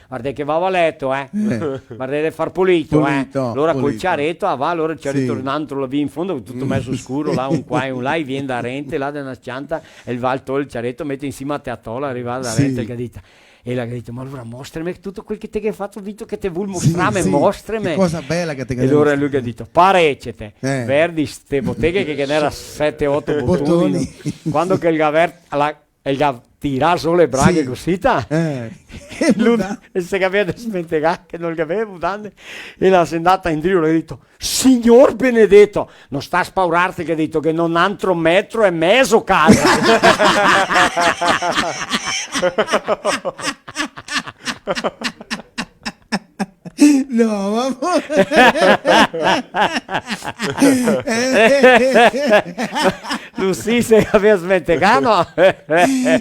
"Varda che vao a leto, eh. Eh. Varda de far pulito, eh." Pulito, pulito. Alora col ciareto, ah, va, alora el ciareto, sì, ndando là via in fondo, tuto mezo scuro, là, un qua e un là, e vien darente, là de na s-cianta, e el va, el tol el ciareto, mete in sima a teatola, riva darente, sì, el ga dito. E la ga dito: "Ma alora mostreme tuto quel che te ghe fato, dito che te vol mostrarme, sì, sì, mostreme." Che cosa bela che te ghe... E alora lu ga dito: "Parecete, eh, verdi ste boteghe che ghe n'era sete, oto botoni, botoni, no?" Quando che el ga verto, la E el ga tirà zo le braghe, sì, cusì, ta. Eh. Lu, e se gavea desmentegà che no gavea mudande, e la xe ndata indrio, la ga dito: "Signor benedeto, no sta spaurarte", che ga dito, "che no n'antro metro e mezo casa." No, ma... Lu sì, se gavea smentegà, no?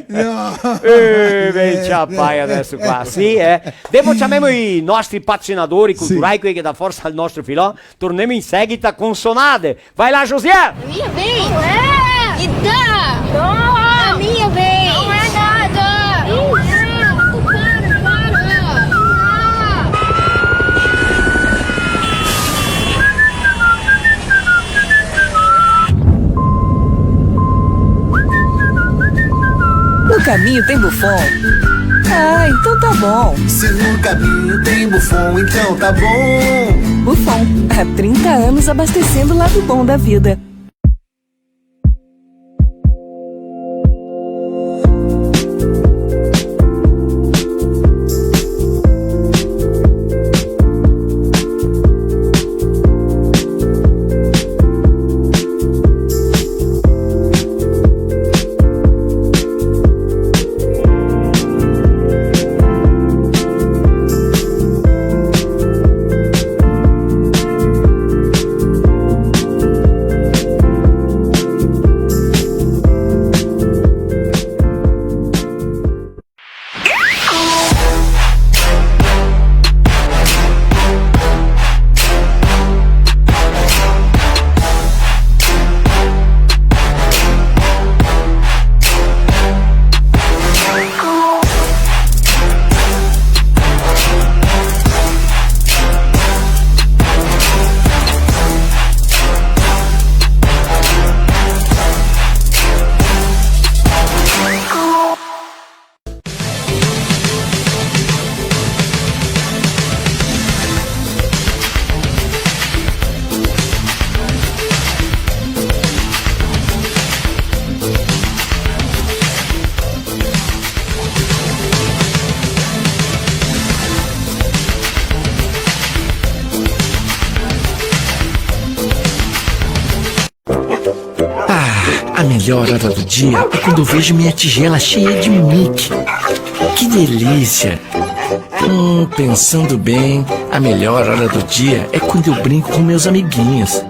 No. Eh, ben, ciapai deso qua, sì, eh. Depo ciamemo i nostri patrocinadori culturai, sì, quei che dà forsa al nostro filò. Tornemo in seguita con Sonade. Vai là, Josiane! A minha vez! É! Me dá! Não! A minha vez! Não é nada! Não! Para, para! No caminho tem Buffon? Ah, então tá bom. Se no caminho tem Buffon, então tá bom. Buffon, há trinta anos abastecendo o lado bom da vida. Ah, a melhor hora do dia é quando eu vejo minha tigela cheia de Mickey. Que delícia! Hum, pensando bem, a melhor hora do dia é quando eu brinco com meus amiguinhos.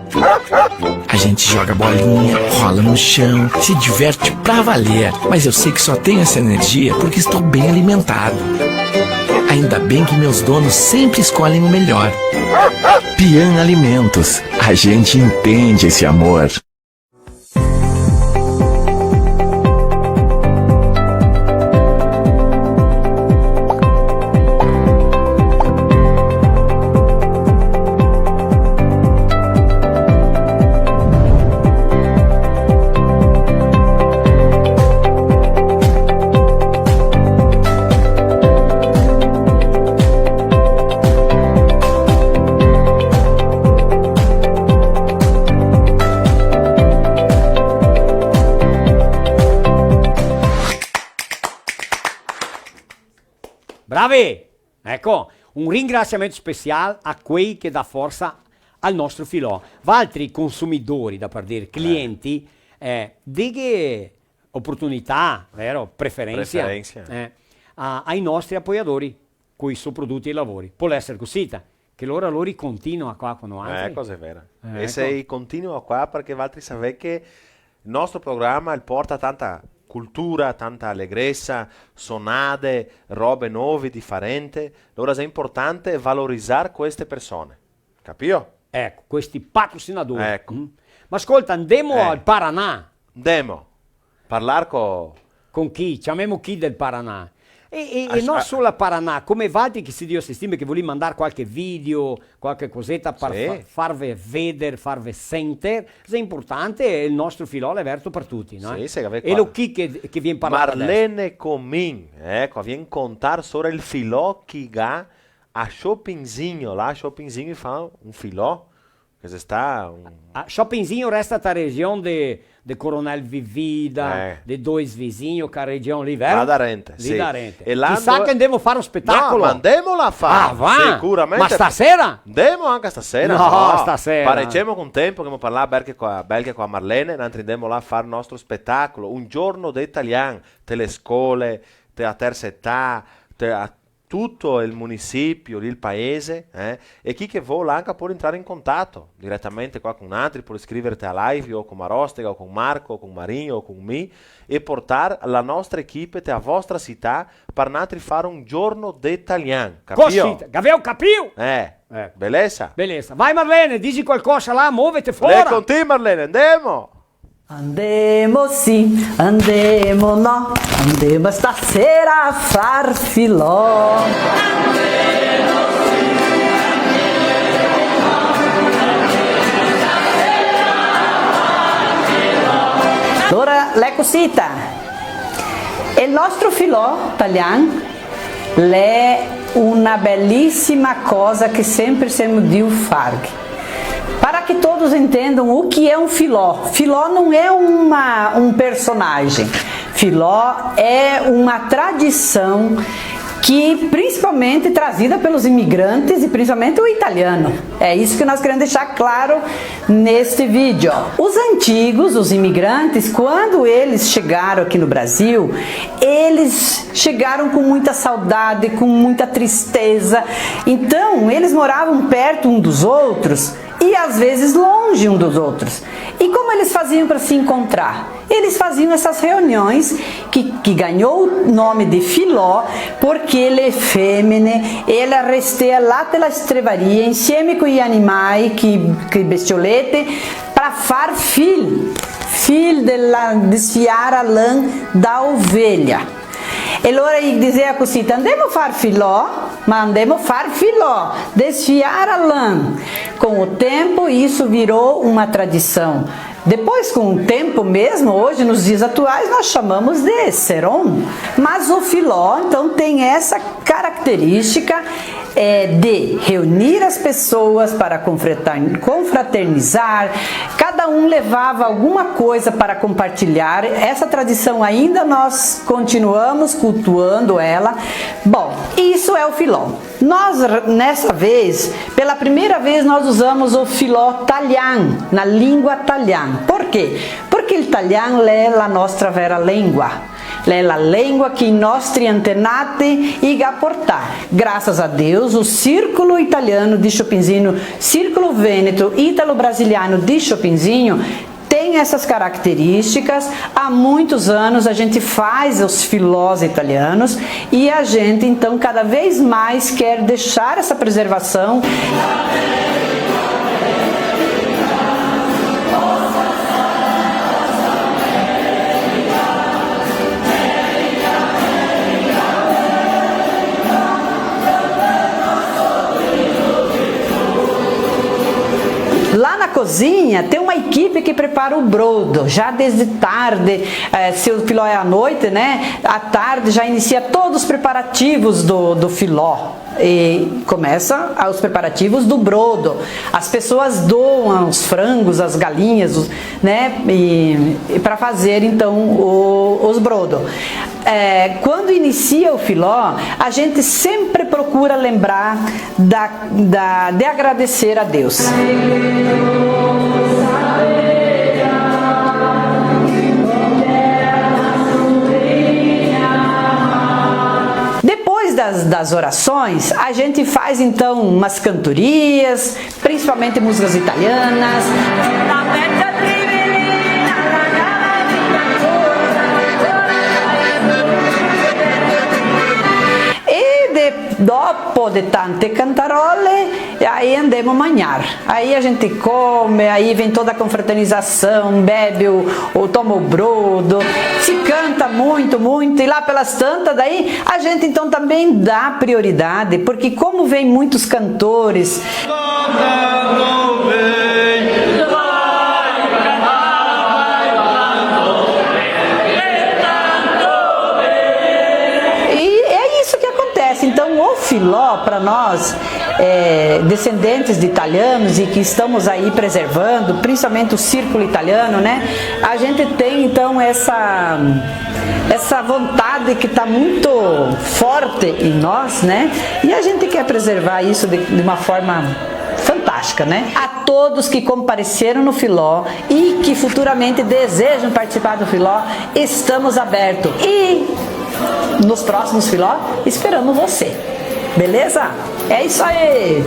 A gente joga bolinha, rola no chão, se diverte pra valer. Mas eu sei que só tenho essa energia porque estou bem alimentado. Ainda bem que meus donos sempre escolhem o melhor. Pian Alimentos, a gente entende esse amor. Vabbè, eco, un ringrasiamento special a quei che dà forsa al nostro filò. Valtri consumidori, da par dir, clienti, eh, deghe oportunità, vero? Preferensia. Preferensia. Eh, a, ai nostri apoiadori, coi so prodoti e lavori. Pol eser cusita, che lora lori continua qua co noaltri. Eh, cosa vera. Eh, e eco. Se i continua qua, parché valtri savè che el nostro programa el porta tanta cultura, tanta alegresa, sonade, robe nove, difarente, lora xe importante valorizar queste persone. Capio? Eco, questi patrosinadori. Eco. Mm. Ma scolta, andemo al Paranà. Ndemo. Parlar co... Con chi? Ciamemo chi del Paranà? E, e, e no solo a Paranà, come valtri che sì, Dio se stime, che volì mandar qualche video, qualche coseta par fa-, farve veder, farve senter, xe importante, el nostro filò l'è verto par tuti, no? Sì, sì, che... E lo chi che, che vien parlar adeso? Marlene Comin, eco, vien contar sora el filò che i ga a Chopinzinho, là a Chopinzinho i fa un filò, che xe sta un... A Chopinzinho resta ta region de, de Coronel Vivida, eh, de Dois Vizinhos, ca region lì, vero? Là darente, lì sì. Darente. E là... Chisà che ndemo far un spetacolo. No, ma ndemo là far. Ah, va? Sicuramente. Ma stasera? Ndemo anca stasera, no, no, stasera. Parecemo con tempo che ghemo parlà belche co, belche co Marlene, nantri ndemo là far el nostro spetacolo, un giorno de talian, te le scole, te a tersa età, te a tuto el munisipio, lì el paese, eh? E chi che vol anca pol entrar in contato diretamente qua con nantri, pol scriverte a live, o con Marostega, o con Marco, o con Marinho, o con mi, e portar la nostra equipe te a vostra cità par nantri far un giorno de talian, capio? Cosita, gaveo capio? Eh, eh, belesa. Belesa. Vai Marlene, dixi qualcosa là, movete fora. L'è con ti Marlene, ndemo! Andemo sì, andemo no, andemo stasera a far filò. Alora, l'è cusita. El nostro filò talian l'è una belisima cosa che sempre semo drio farghe. Para que todos entendam o que é um filó. Filó não é uma, um personagem. Filó é uma tradição que principalmente trazida pelos imigrantes e principalmente o italiano. É isso que nós queremos deixar claro neste vídeo. Os antigos, os imigrantes, quando eles chegaram aqui no Brasil, eles chegaram com muita saudade, com muita tristeza. Então, eles moravam perto um dos outros e às vezes longe um dos outros. E como eles faziam para se encontrar? Eles faziam essas reuniões que, que ganhou o nome de filó, porque le femene, ela restea là te la estrevaria, insieme coi animai, che, che bestiolete, pra far fil, fil de la, desfiar a lã da ovelha. E lora i disea cusì: "Andemo far filò, ma andemo far filò, desfiar a lã." Com o tempo, isso virou uma tradição. Depois, com o tempo mesmo, hoje, nos dias atuais, nós chamamos de seron. Mas o filó, então, tem essa característica, é, de reunir as pessoas para confrata-, confraternizar, cada um levava alguma coisa para compartilhar. Essa tradição ainda nós continuamos cultuando ela. Bom, isso é o filó. Nós, r-, nessa vez, pela primeira vez, nós usamos o filó talian, na língua talian. Por quê? Porque il talian l'è la nostra vera lengua. L'è la lengua che i nostri antenati i ga portà. Graças a Deus, o Círculo Italiano de Chopinzinho, Círculo Vêneto Ítalo-Brasiliano de Chopinzinho, tem essas características. Há muitos anos a gente faz os filós italianos e a gente, então, cada vez mais quer deixar essa preservação. Lá na cozinha tem uma equipe que prepara o brodo. Já desde tarde, eh, se o filó é à noite, né? À tarde já inicia todos os preparativos do, do filó. E começa os preparativos do brodo. As pessoas doam os frangos, as galinhas, os, né? E, e pra fazer, então, o, os brodo. É, quando inicia o Filó, a gente sempre procura lembrar da, da, de agradecer a Deus. Depois das, das orações, a gente faz então umas cantorias, principalmente músicas italianas. E de, dopo de tante cantarole, aí andemo a magnar. Aí a gente come, aí vem toda a confraternização, bebe o, o, toma o brodo, se canta muito, muito, e lá pelas tantas, daí a gente então também dá prioridade, porque como vem muitos cantores, e é isso que acontece. Então, o Filó, para nós, é, descendentes de italianos e que estamos aí preservando, principalmente o círculo italiano, né? A gente tem, então, essa, essa vontade que tá muito forte em nós, né? E a gente quer preservar isso de, de uma forma fantástica, né? A todos que compareceram no Filó e que futuramente desejam participar do Filó, estamos abertos. E nos próximos Filó, esperamos você. Beleza? É isso aí!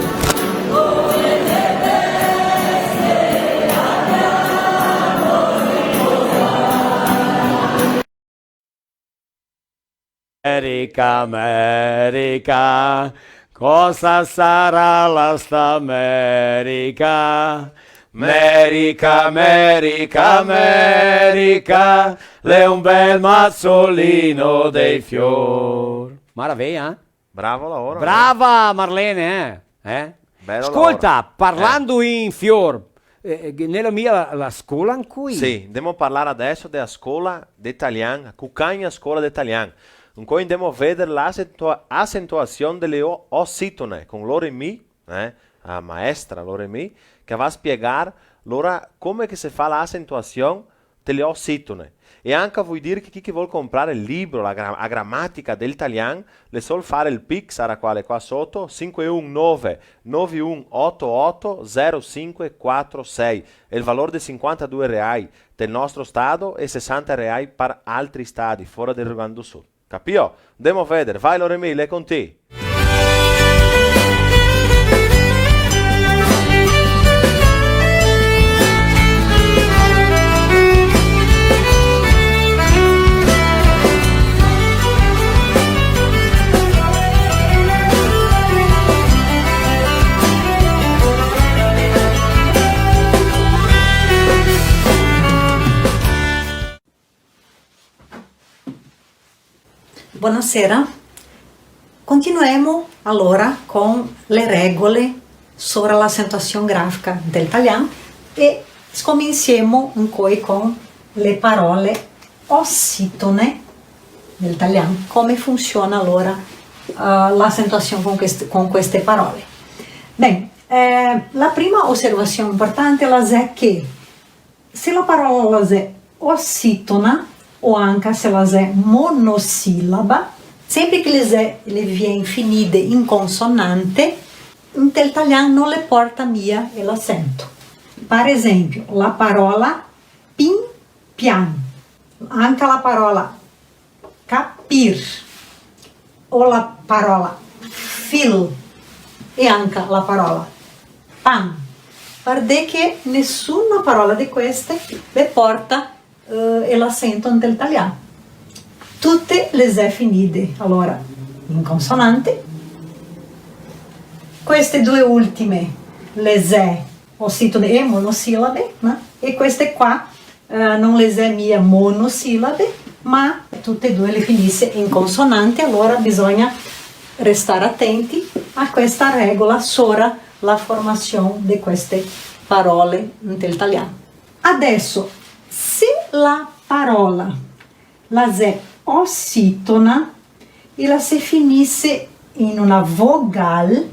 Merica, Merica, cosa sarà la sta Merica? Merica, Merica, Merica, l'è un bel mazzolino dei fior. Maraveia, eh? Bravo lavoro. Brava, Marlene, eh? Eh? Belo lavoro. Scolta, parlando in fior, eh, eh, nela mia la, la scola incoi? Sì, ndemo parlar adeso dela scola de talian, Cucagna Scola de Talian. Incoi ndemo veder la acentua-, acentuasion dele o-, ositone, con Loremi, eh, a maestra Loremi, che va a spiegar lora come che se fa la acentuasion te le ositone. E anca voi dir che chi che vol comprar el libro, la gra-, a gramatica del talian, le sol far el Pix, ara quale qua soto, sinque un nove, nove un oto oto, zero sinque quatro sei. El valor de sinquantadue reai del nostro stato e sesanta reai par altri stati, fora del Rio Grande do Sul. Capìo? Ndemo veder, vai Loremi, l'è con ti. Bonasera. Continuemo alora con le regole sora l'acentuasion grafica del talian e scominsiemo ancoi con le parole ositone del talian. Come funsiona alora, eh, l'acentuasion con queste, con queste parole? Ben, eh, la prima oservasion inportante la xe che se la parola la xe ositona, o anca se la xe monosilaba, senpre che le xe, le vien finide in consonante, inte el talian no le porta mia el asento. Par esenpio, la parola pin pian, anca la parola capir, o la parola fil, e anca la parola pan. Vardè che nesuna parola de queste le porta, eh, el asento inte el talian. Tute le xe finide, alora, in consonante. Queste due ultime le xe ositone e monosilabe, no? E queste qua eh, no le xe mia monosilabe, ma tute e due le finise in consonante, alora bisogna restar atenti a questa regola sora la formasion de queste parole inte el talian. Adeso, se la parola la xe ositona e la se finise in una vogal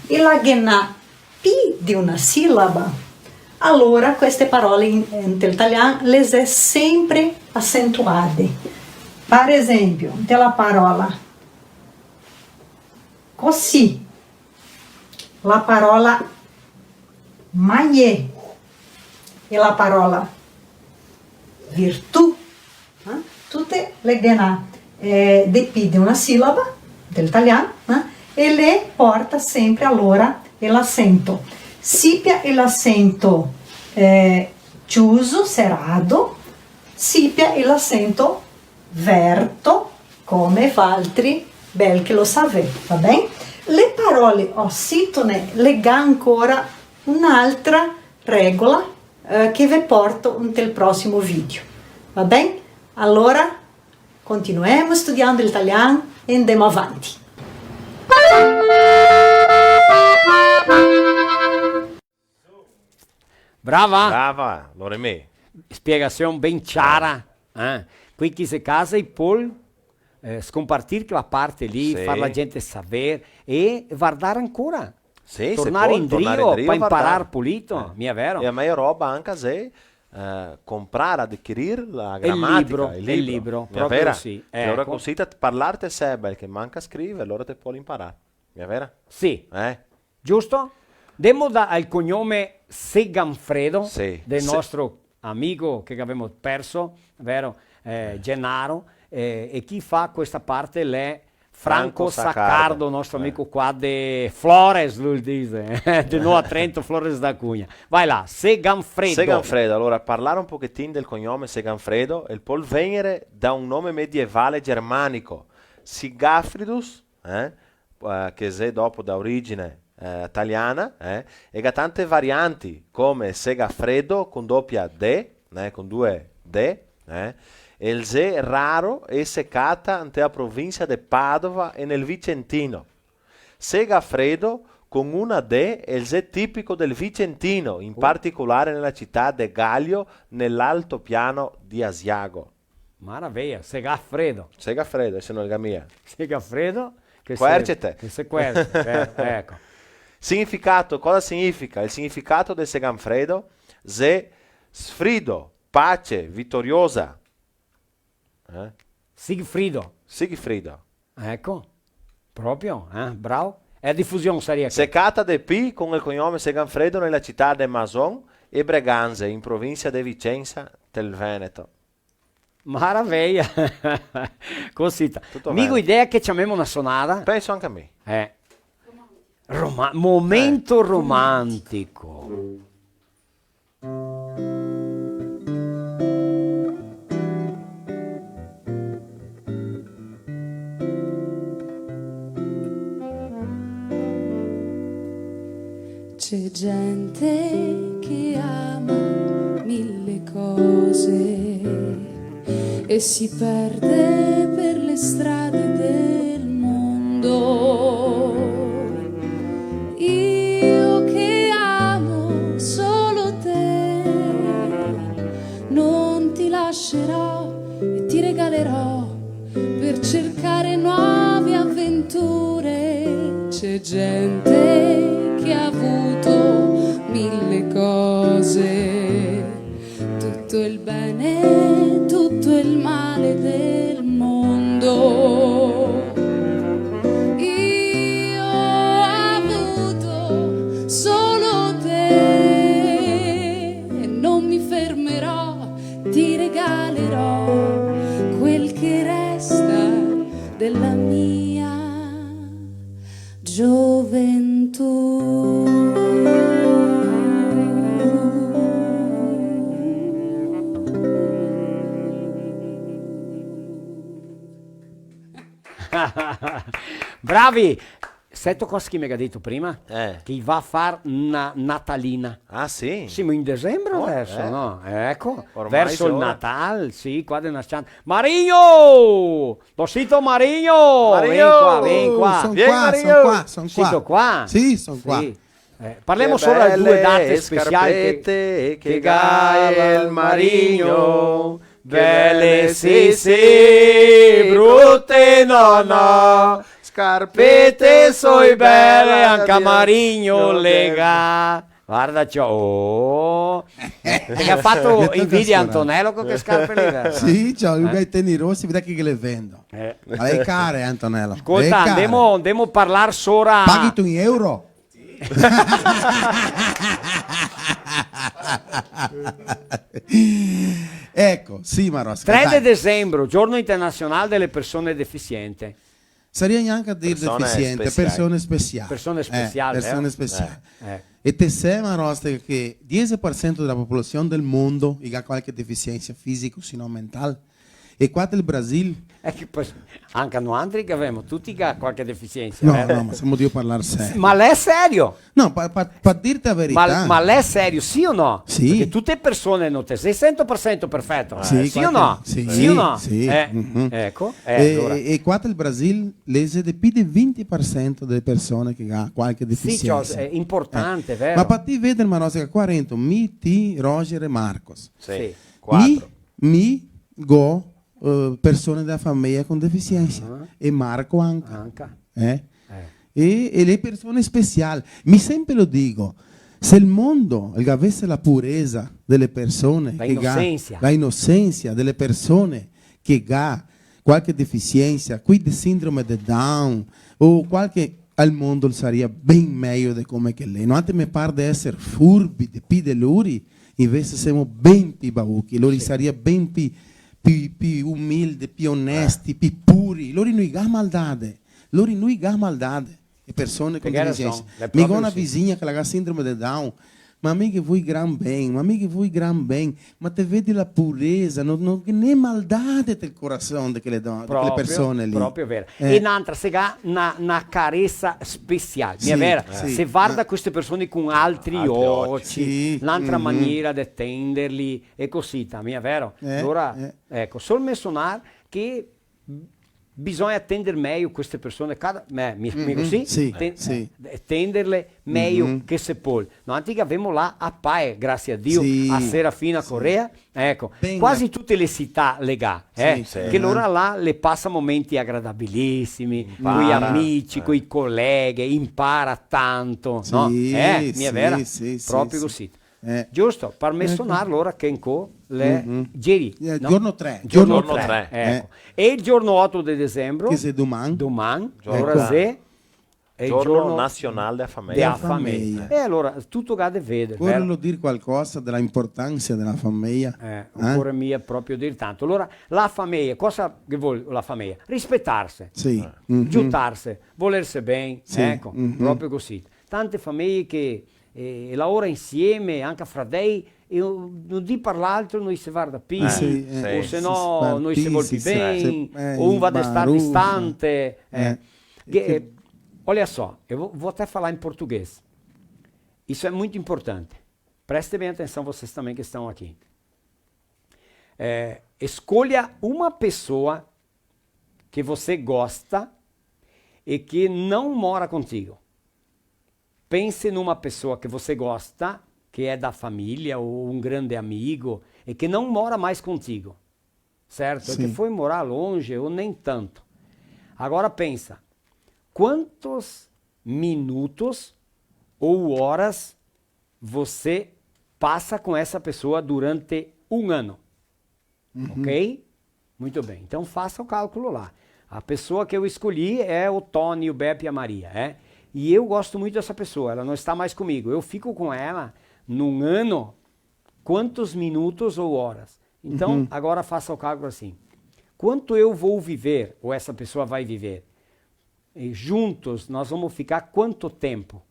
e la ghe n'à pi de una silaba, alora queste parole in, inte el talian le xe senpre acentuade. Par esenpio, inte la parola così, la parola magné e la parola virtù, eh? Tute le ghe n'à, eh, depì de una silaba del talian, eh? E le porta senpre alora el asento. Sipia el asento, eh, ciuso, serado, sipia el asento verto, come valtri bel che lo savè, va ben? Le parole ositone le ga ancora un'altra regola, eh, che ve porto inte el prosimo video, va ben? Alora, continuemo studiando el talian e ndemo avanti. Brava! Brava, Loremè. Spiegasion ben ciara, eh? Quei che xe casa i pol, eh, scompartir quela parte lì, sì, far la gente saver e vardar ancora. Sì, se pol tornar indrio, tornar indrio, pa imparar vardar. Pulito, eh, mia vero? E a mejo roba anca se, eh, comprar, adquirir la gramatica, el libro, el libro, proprio vera? Sì, e alora eco. Cusì te, parlar te sè bel che manca scriver, alora te pol imparar. Mia vera? Sì. Eh? Giusto? Ndemo da, al cognome Seganfredo, sì, del nostro amigo che gavemo perso, vero? Eh, Genaro, eh, e chi fa questa parte l'è Franco Saccardo, nostro amico qua de Flores, lu el dixe, de Nova Trento, Flores da Cunha. Vai là, Seganfredo. Seganfredo, alora, parlar un pochetin del cognome Seganfredo, el pol vegner da un nome medievale germanico, Sigafridus, eh? Eh, che xe dopo da origine, eh, taliana, eh, e ga tante varianti, come Segafredo con dopia D, eh, con due D, eh, e el xe raro e se cata inte la provincia de Padova e nel Vicentino. Segafredo con una D el xe tipico del Vicentino, in particolare nela cità de Gaglio, nel altopiano di Asiago. Maraveia, Segafredo. Segafredo, e se no el ga mia. Segafredo, che se, quercete, che se querce, eh, eco. Significato, cosa significa? El significato de Seganfredo xe sfrido, pace, vitoriosa. Eh? Sigfrido. Sigfrido. Eco, proprio, eh, bravo. E a difusion saria che? Se cata de pì con el cognome Seganfredo nela cità de Mason e Breganze, in provincia de Vicenza, del Veneto. Maraveia. Cosita. Tuto ben. Mi go idea che ciamemo na sonada. Penso anca mi. Eh. Roma-, momento romantico. C'è gente che ama mille cose e si perde per le strade del mondo. Io che amo solo te, non ti lascerò e ti regalerò per cercare nuove avventure. C'è gente che ha avuto mille cose, tutto il bene, tutto il male del mondo. Io ho avuto solo te, non mi fermerò, ti regalerò quel che resta della mia gioventù. Bravi! Seto cosa che i me ga dito prima? Eh. Che i va a far na natalina. Ah, sì? Semo in desenbro deso, eh? No? Eco, ormai verso el Natal, sì, qua de na s-cianta. Marigno! Lo sito, Marigno? Marigno! Vien qua, vien qua. Son qua, son qua, son qua. Sito qua? Sì, son qua. Sì. Eh, parlemo solo de due date speciali che, che ga el Marigno. Bele sì, sì, brute no, no. Scarpete soi bele, anca Marigno le ga. Varda, ciò, oh. Te ga fato invidia a Antonello co che scarpe lì, vero? Sì, ciò, lu ga i tenis rosi, vedi che le vendo. Eh. Ma le è care, eh, Antonello. Scolta, le è care. Ndemo, ndemo parlar sora. Paghi tu in euro? Eco, sì, Marosca, dai. Tre de desembro, giorno internasional de le persone defisiente. Saria gnanca dir defisiente, persone speciali. Persone speciali, eh? Persone speciali. Eh. E te sè, Marosca, che diese par sento dela popolasion del mondo i ga qualche defisiensa fisico, se no mental? E qua del Brasil? Eh, che po-, anca noantri che gavemo, tuti che ga qualche defisiensa, eh? No, no, ma semo drio parlar serio. Ma l'è serio? No, pa, pa, pa dirte la verità. Ma, ma l'è serio, sì o no? Sì. Parché tute persone no te sè sento par sento perfeto. Sì, sì o no? Sì, sì o no? Sì. Eh, eco, eh, e, alora. E qua del Brasil, l'è de pi de vinti par sento dele persone che ga qualche defisiensa. Sì, ciò, l'è inportante, vero? Ma pa ti veder, Marosca, qua rento, mi, ti, Roger e Marcos. Sì. Mi, mi go, eh, persone dela fameia con defisiensa. Ah. E Marco anca. Anca. Eh? Eh. E, e le persone special. Mi sempre lo digo, se el mondo el gavese la puresa dele persone, la inosensa, la inosensa dele persone che ga qualche defisiensa, quei de sindrome de Down, o qualche, al mondo saria ben mejo de come che l'è. Noantri me par de eser furbi, de pi de lori, invese semo ben pi bauchi, lori saria ben pi, pi, pi umilde, pi onesti, pi puri. Lori no i ga maldade, lori no i ga maldade. E persone con defisiensa. Mi go na visigna che la ga sindrome de Down, ma mi ghe voi gran ben, ma mi ghe voi gran ben, ma te vedi la puresa, no, no ghe n'è maldade del corason de quele do-, de quele persone lì. Proprio, proprio vero. Eh. E n'antra, se ga na, na caresa special, mia vera? Sì, sì. Se varda queste persone con altri oci, sì, n'antra maniera de tenderli e cosita, mia vero? Eh, alora, eh, eco, sol mensonar che bisogna tender mejo queste persone, cada, eh, mi, mi così? Sì, sì. Ten-, eh, tenderle mejo che se pol. Noantri che gavemo là a Pae, grasie a Dio, a Serafina Corrêa, eco, quasi tute le cità le ga, eh, che lora là le pasa momenti agradabilisimi, coi amici, coi coleghe, impara tanto, no? Eh, mia vera? Sì, sì, sì, proprio così. Eh. Giusto? Par mensonar, alora, che ancò l'è ieri, eh, no? Giorno tre. Giorno tre, eco. Eh. E el giorno oto de desembro? Che xe doman. Doman, alora xe el giorno nasional dela fameia. Dela fameia. E alora, tuto che ga de veder, vero? Vorelo dir qualcosa dela inportansa dela fameia? Eh, no ocore mia proprio dir tanto. Alora, la fameia, cosa che vol la fameia? Rispetarse. Sì. Giutarse, volerse ben, eco, proprio così. Tante fameie che e, e laora insieme, anca fradei, e un, un dì par l'altro no i se varda pi, o se no no i se vol pi ben, o un va de star distante, eh. Che, eh, olha só, eu vou, vou até falar em português. Isso é muito importante. Prestem bem atenção, vocês também que estão aqui. É, escolha uma pessoa que você gosta e que não mora contigo. Pense numa pessoa que você gosta, que é da família ou um grande amigo, e que não mora mais contigo, certo? Sim. Que foi morar longe ou nem tanto. Agora pensa, quantos minutos ou horas você passa com essa pessoa durante um ano? Uhum. Ok? Muito bem. Então faça o cálculo lá. A pessoa que eu escolhi é o Tony, o Beppe e a Maria, é? E eu gosto muito dessa pessoa, ela não está mais comigo. Eu fico com ela num ano, quantos minutos ou horas? Então, uhum, agora faça o cálculo assim. Quanto eu vou viver, ou essa pessoa vai viver, e juntos nós vamos ficar quanto tempo?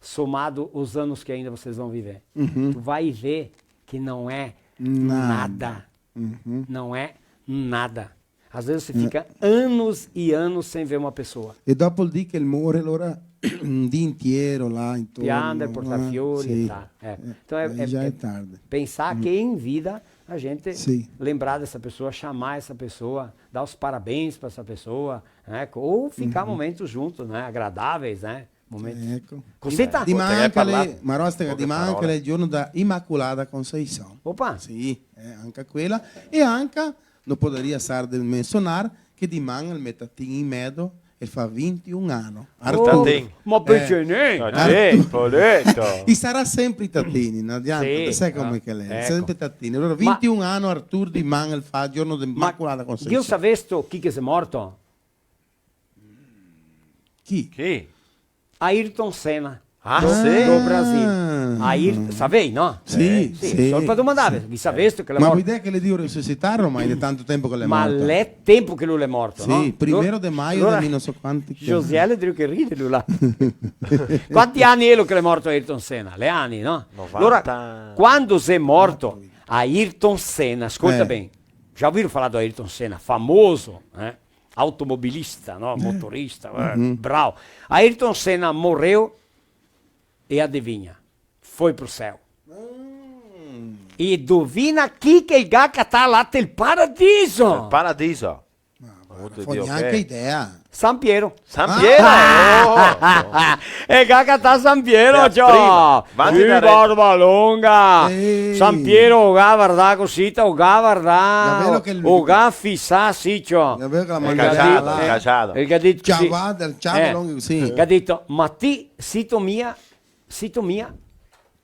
Somado os anos que ainda vocês vão viver. Uhum. Tu vai ver que não é nada. Nada. Uhum. Não é nada. Às vezes você fica anos e anos sem ver uma pessoa. E dopo el dì che el more, alora, un dì intiero là intorno, piander, portar fiori e tal. Eco. Então é, é, já é tarde. Pensar que em vida a gente lembrar dessa pessoa, chamar essa pessoa, dar os parabéns pra essa pessoa, né? Ou ficar momentos juntos, né? Agradáveis, né? Momenti. Eco. Cosita? Diman anca l'è, Marostega, diman anca l'è el giorno da Imaculada Conceição. Opa! Sì, eh, anca quela. E anca, no podaria sar de mensonar, che diman el metatin in medo el fa vintiun ani. Artur. Tatin. Ma perché ne? Tatin, poleto. I sarà sempre i tatini, no? Diantre, sì, sa come che l'è? Eco. Sempre tatini. Alora, vintiun ani Artur diman el fa giorno de Imaculada Conceição. Ma gheto savesto chi che xe morto? Chi? Chi? Ayrton Senna. Ah, sì? Do Brasil. Ayrton, savei, no? Sì, sì. Solo par domandar, gheto savesto che l'è morto? Ma vuto dir che l'è drio resusitare ormai, de tanto tempo che l'è morto? Ma l'è tempo che lu l'è morto, no? Sì, primero de maio de mil no so quanti che... Josiel l'è drio che ride, lu là. Quanti ani xe che l'è morto Ayrton Senna? L'è ani, no? Novanta. Alora, quando xe morto Ayrton Senna, scolta ben, già gavì parlato de Ayrton Senna, famoso, eh? Automobilista, no? Motorista, eh, bravo. Ayrton Senna moreu e adivinha, foi pro céu. E dovina chi che el ga catà là tel paradiso? El paradiso. Ma varda, no go gnanca idea. San Piero. San Piero! Oh! E ga catà San Piero, ciò! Sì, barba longa! San Piero, o ga vardà cusì, o ga vardà, o ga fisà, sì, ciò. Gaveva che la mangiava là. Casado. El ga dito cusì. Ciavà, del ciavo longo cusì. El ga dito, ma ti sito mia, sito mia.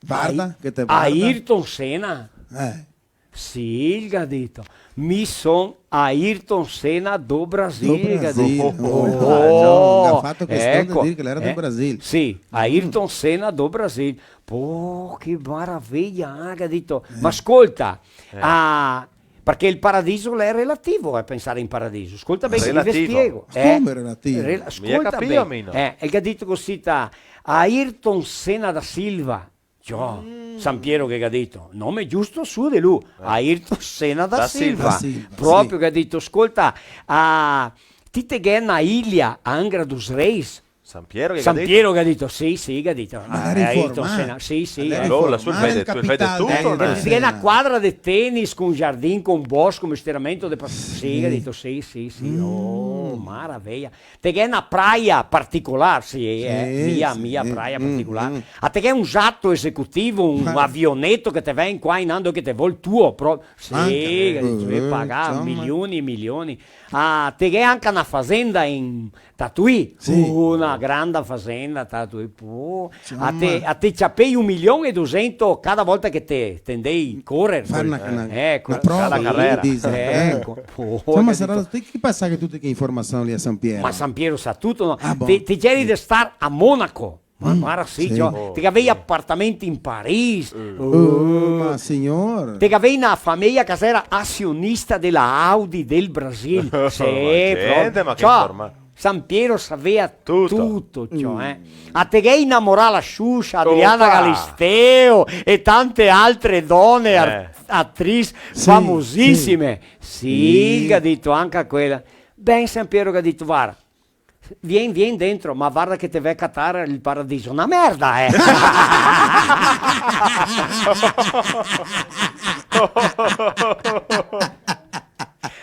Varda, che te varda. Ayrton Senna. Eh. Sì, el ga dito. Mi son Ayrton Senna do Brasil, el ga dito. Do Brasil. Oh, no, ga fato question de dir che l'era do Brasil. Sì, Ayrton Senna do Brasil. Po, che maraveia, ah, el ga dito. Ma scolta, ah, parché el paradiso l'è relativo, eh, pensare in paradiso. Scolta ben che mi ve spiego. Relativo. Come relativo? Rela-, scolta ben. Mi capìo, mi no. Eh, el ga dito cusì, ta, Ayrton Senna da Silva. Ciò, San Piero che ga dito, nome giusto su de lu, Ayrton Senna da Silva. Da Silva. Da Silva, proprio sì. Che ga dito, scolta, a, ti te ghè na ilia a Angra dos Reis? San Piero che ga dito? San Piero che ga dito, sì, sì, che ga dito. Ma l'era informà. Ayrton Senna, sì, sì. Alora, là sul vede, tu vede tuto, eh, no? Ti te ghè na quadra de tenis con giardin, con bosco, mesteramento de pa-, sì, che ga dito, sì, sì, sì. Oh, maraveia. Te ghè na praia particolar, sì, eh, mia, mia praia particolar. Ah, te ghè un jato esecutivo, un avioneto che te vien qua in ando che te vol tuo, pro-, sì, che te pagà milioni e milioni. Ah, te ghè anca na fazenda in Tatuí, sì, una granda fazenda, Tatuí, po. A te, a te ciapei un milion e dusento cada volta che te, te ndei corer. Far na, na, eh, na prova, sì, carera. Eco. Insoma, sarà, te chi pasa che tute che informasion lì a San Piero? Ma San Piero sa tuto, no? Ah, bon. Te, te geri de star a Monaco. Ma, ma sì, sì. Ciò, te gavei apartamenti in Paris. Oh, ma signor. Te gavei na fameia che era azionista dela Audi del Brasil. Sì, gente, proprio. Ma che ciò, informa- San Piero savea tuto, ciò, eh. A te ghè inamorà la Xuxa, Adriana Galisteo e tante altre done ar-, atris famosisime. Sì, che ga dito anca quela. Ben, San Piero che ga dito, varda, vien, vien dentro, ma varda che te vè catar el paradiso. Na merda, eh!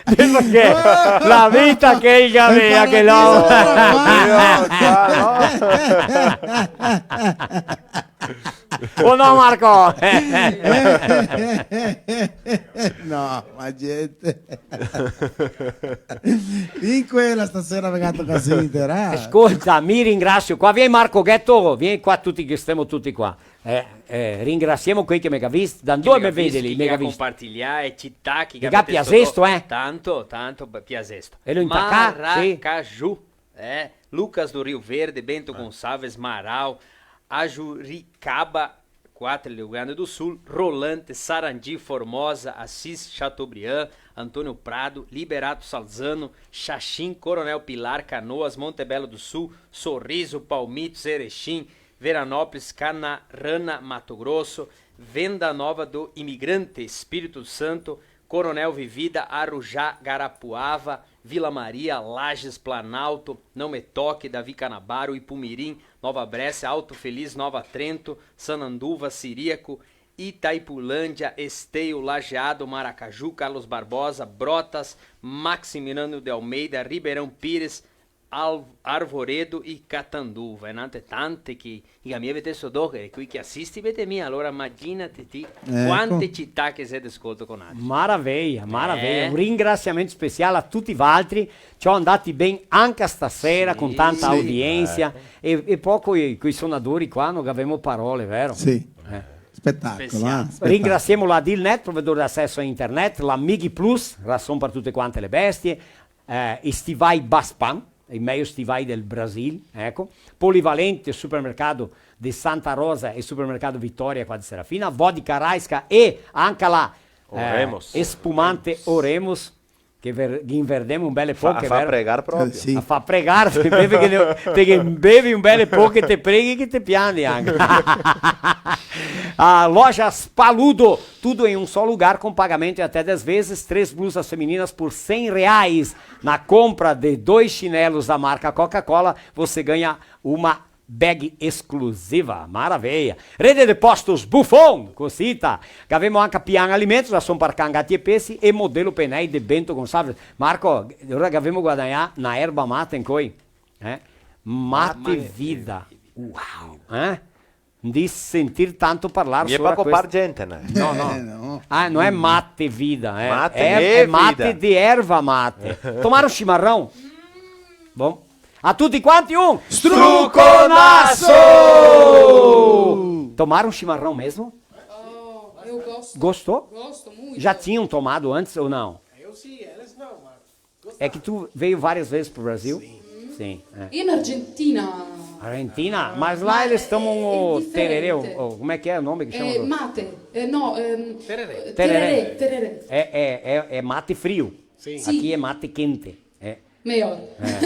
Parché la vita che el gavea, che l'omo. Oh, Dio, ciao. O no, Marco? No, ma gente. In quela stasera me ga tocà sentir, eh. Scolta, mi ringrasio. Qua vien Marco Ghetto, vien qua tuti che stemo tuti qua. Eh, eh, ringrasiemo quei che me ga vist, da ndove me vedeli, me ga vist. Compartilià e cità che ga piasesto, eh? Tanto, tanto, be-, piasesto. E lo intacà, sì. Maracaju, eh? Lucas do Rio Verde, Bento Gonçalves, Marau, Ajuricaba, Quatro, Rio Grande do Sul, Rolante, Sarandi, Formosa, Assis, Chateaubriand, Antônio Prado, Liberato Salzano, Xaxim, Coronel Pilar, Canoas, Monte Belo do Sul, Sorriso, Palmitos, Erechim, Veranópolis, Canarana, Mato Grosso, Venda Nova do Imigrante, Espírito Santo, Coronel Vivida, Arujá, Guarapuava, Vila Maria, Lages, Planalto, Não Me Toque, Davi Canabarro, Ipumirim, Nova Bréscia, Alto Feliz, Nova Trento, Sananduva, Ciríaco, Itaipulândia, Esteio, Lajeado, Maracaju, Carlos Barbosa, Brotas, Maximiliano de Almeida, Ribeirão Pires, Al-, Arvoredo e Catanduva, e n'ante tante che, che mi vede so do, e quei che asisti vede mi, alora imaginate ti quante cità che xe de scolto co nati. Maraveia, maraveia. Eh. Un ringrasiamento speciale a tuti valtri, ciò, andati ben anca stasera con tanta audiensia, e, e po coi, coi sonadori qua no gavemo parole, vero? Sì. Eh. Spetacolo, eh? Spetacolo. Ringrasiemo la Dilnet, provedor de aceso a internet, la Mig Plus, rason par tute quante le bestie, eh, i stivai Baspan, i mejo stivai del Brasil, eco. Polivalente, supermercado de Santa Rosa e supermercado Vitória qua de Serafina, Vodka Raiska e anca la, eh, Oremos. Espumante Oremos, che ver-, che inverdemo un bele poche, vero? Fa pregar proprio. Eh, sì. A fa pregar, te bevi che ne-, te che bevi un bele poche, te preghi che te piandi anca. A Lojas Paludo, tudo em um só lugar, com pagamento em até dez vezes, três blusas femininas por cem reais. Na compra de dois chinelos da marca Coca-Cola, você ganha uma bag exclusiva. Maraveia. Rede de Postos Buffon, cosita. Gavemo anca Pian Alimentos, rason par can, gati e pesi, e Modelo Pneus de Bento Gonçalves. Marco, ora che gavemo guadagnà na erba mate incoi, eh? Mate vida. Uau, eh? De sentir tanto parlar solo questo. Mia pa copar gente, né? No, no. Eh, no. Ah, no xe mate vida, eh. Mate é, é mate vida. De erva mate. Tomar um chimarrão? Bom. A tuti quanti un struconaso! Tomaram chimarrão mesmo? Oh, eu gosto. Gostou? Gosto muito. Já tinham tomado antes ou não? Eu sim, eles não, mas É que tu veio várias vezes pro Brasil? Sim. Sim, é. In Argentina. Argentina? Mas lá eles tomam o tereré, o, o, como é que é o nome que chama? Eh, mate. Eh, no, ehm, tereré. Tereré, tereré. É, é, é, é mate frio. Sim. Aqui é mate quente. É. Melhor. É.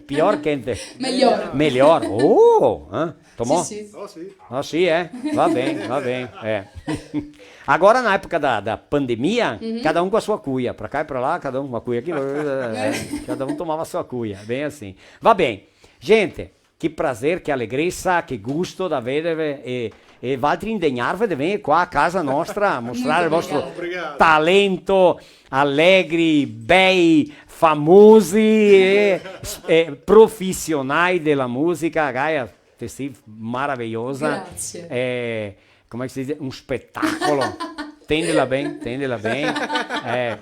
Pior quente. Melhor. Melhor. Oh, hã? Tomou? Sì, sì. Oh, sì. Ah, sì, é? Va ben, va ben, é. Agora, na época da, da pandemia, cada um com a sua cuia. Pra cá e pra lá, cada um com uma cuia aqui, cada um tomava a sua cuia. Bem assim. Va ben. Gente, che prazer, che alegresa, che gusto da vederve e, e valtri indegnarve de vegner qua a casa nostra a mostrar el vostro talento, alegri, bei, famosi e, e profisionai dela musica. Gaia, te si maraveiosa. Grazie. Eh, come se dice, un spetacolo. Tendela ben, tendela ben. Eh.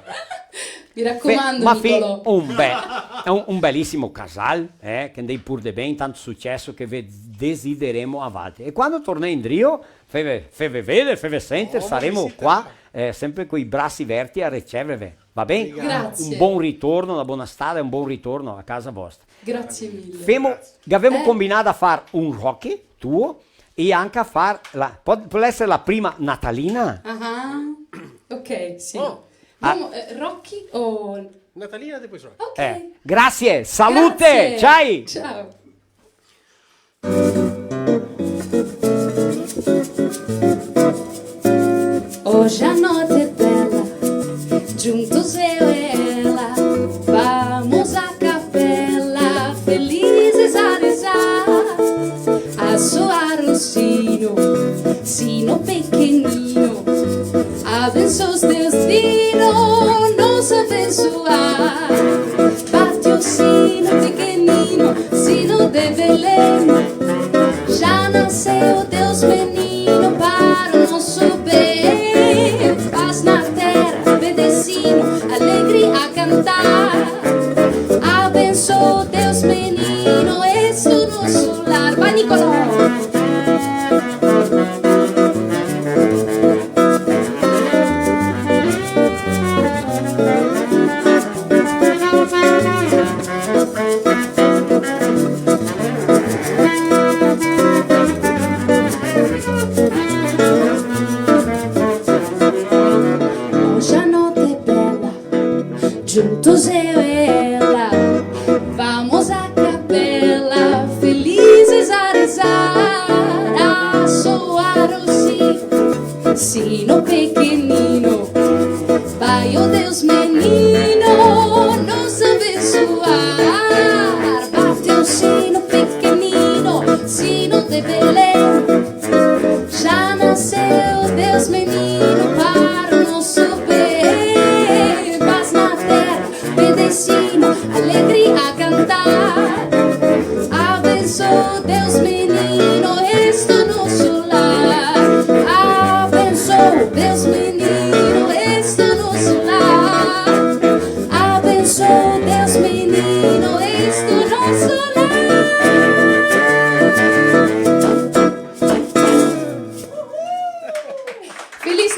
Mi racomando, ma Nicolò. Un be-, xe un, un belisimo casal, eh, che ndei pur de ben, tanto suceso che ve desideremo a valtri. E quando tornè indrio, feve, feve veder, feve senter, saremo qua, eh, sempre coi brasi verti a riceverve. Va ben? Grazie. Un bon ritorno, na bona stada e un bon ritorno a casa vostra. Grazie mille. Femo, gavemo combinà a far un Rocky tuo e anca a far la, po-, pol eser la prima Natalina? Ah, ok, sì. Oh. Vamo, eh, Rocky o Natalina, depois Rocky. Ok. Eh, grazie, salute, ciao. Grazie. Ciao. Hoje a noite é bela, juntos eu e ela, vamos à capela, felizes a rezar, a soar o sino, sino pequenino, abençoa os teus dinos, nos abençoar. Bate o sino pequenino, sino de Belém. Já nasceu Deus menino para o nosso bem. Paz na terra, bendecino, alegre a cantar. Abençoa Deus menino, este o nosso lar. Vai, Nicolau! Hoje a noite é bela, juntos eu e ela, vamos à capela, felizes a rezar, a soar o sino, sino pequenino, vai, ó Deus menino, nos abençoar. Bate o sino pequenino, sino de Belém. Já nasceu Deus menino para o nosso bem. Paz na terra, bendecino, alegre a cantar.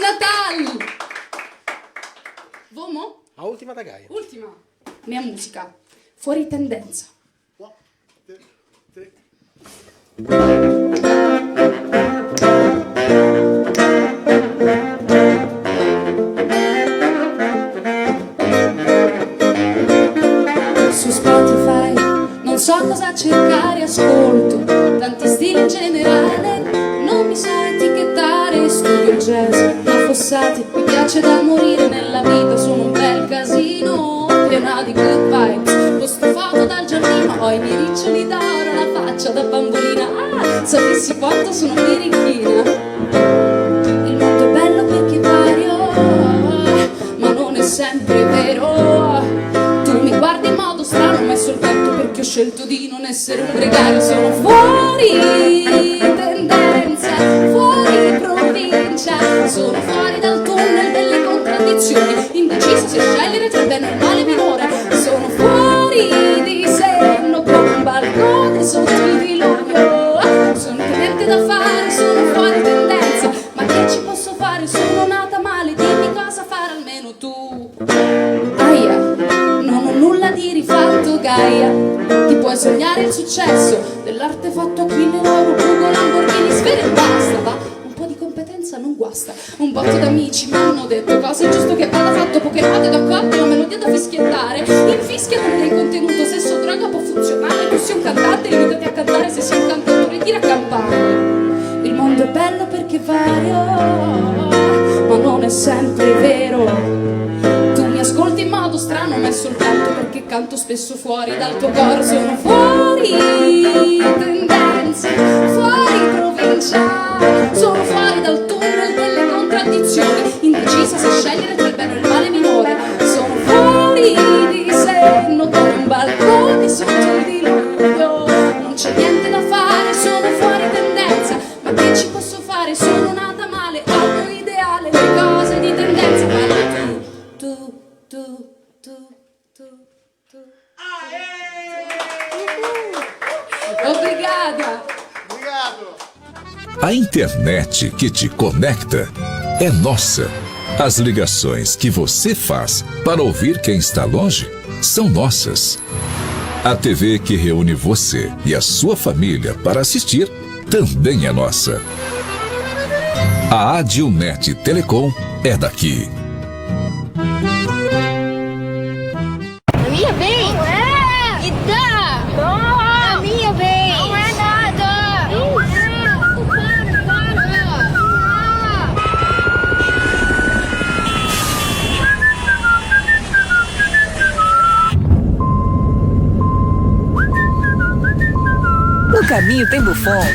Natal! Vomo? A ultima da Gaia. Ultima. Mia musica. Fuori tendenza. Su Spotify non so cosa cercare, ascolto tanti stili in generale, non mi so etichettar, studio il jazz, ma fossati, mi piace da morire, nella vita sono un bel casino, piena di good vibes, posto foto dal giardino, ho i miei riccioli d'oro, la faccia da bambolina, ah, sapessi quanto sono birichina. Il mondo è bello perché è vario, ma non è sempre vero. Tu mi guardi in modo strano, ma è soltanto perché ho scelto di non essere un gregario. Sono fuori tendenza, fuori provincia, sono fuori dal tunnel delle contraddizioni, indecisa se scegliere tra il bene e il male minore. Sono fuori di senno come un balcone sotto il diluvio. Sono niente da fare, sono fuori tendenza. Ma che ci posso fare? Sono nata male, dimmi cosa fare almeno tu. Aia, non ho nulla di rifatto, Gaia. Ti puoi sognare il successo dell'artefatto Achille, Lauro, Bugo, Lamborghini, Sfere e basta, va. Un po' di competenza non guasta. Un botto d'amici mi hanno detto: cosa è giusto che vada fatto, poche note da accordi, una melodia da fischiettare. Infischia con del contenuto, sesso, droga può funzionare. Tu sei un cantante, limitati a cantare se sei un cantautore, tira campane. Il mondo è bello perché è vario, ma non è sempre vero. Tu mi ascolti in modo strano, ma è soltanto perché canto spesso fuori dal tuo coro. Sono fuori tendenza, fuori provincia, sono fuori dal tunnel delle contraddizioni, indecisa se scegliere tra il bene e il male minore. Sono fuori di senno come un balcone sotto il diluvio. Non c'è niente da fare, sono fuori tendenza. Ma che ci posso fare? Sono nata male, ho il mio ideale, le cose di tendenza. Parla tu, tu, tu, tu, tu, tu. Obrigada. Obrigado. A internet que te conecta é nossa. As ligações que você faz para ouvir quem está longe são nossas. A T V que reúne você e a sua família para assistir também é nossa. A Adilnet Telecom é daqui. A minha vez? Não é! Me dá! Não! A minha vez! Não é nada! Não é! Para, para! No caminho tem Buffon?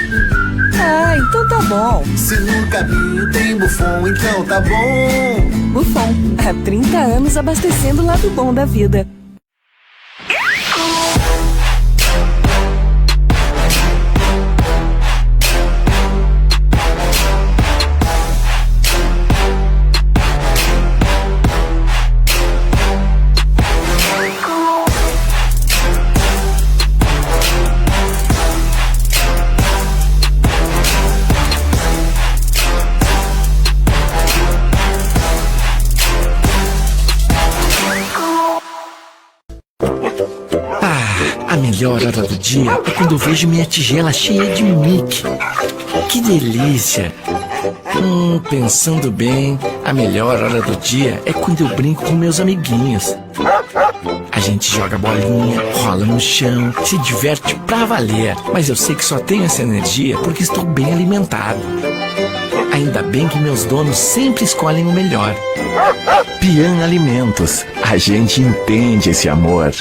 Ah, então tá bom. Se no caminho tem Buffon, então tá bom. Buffon, há trinta anos abastecendo o lado bom da vida. Ah, a melhor hora do dia é quando eu vejo minha tigela cheia de Mickey. Que delícia! Hum, pensando bem, a melhor hora do dia é quando eu brinco com meus amiguinhos. A gente joga bolinha, rola no chão, se diverte pra valer. Mas eu sei que só tenho essa energia porque estou bem alimentado. Ainda bem que meus donos sempre escolhem o melhor. Pian Alimentos, a gente entende esse amor.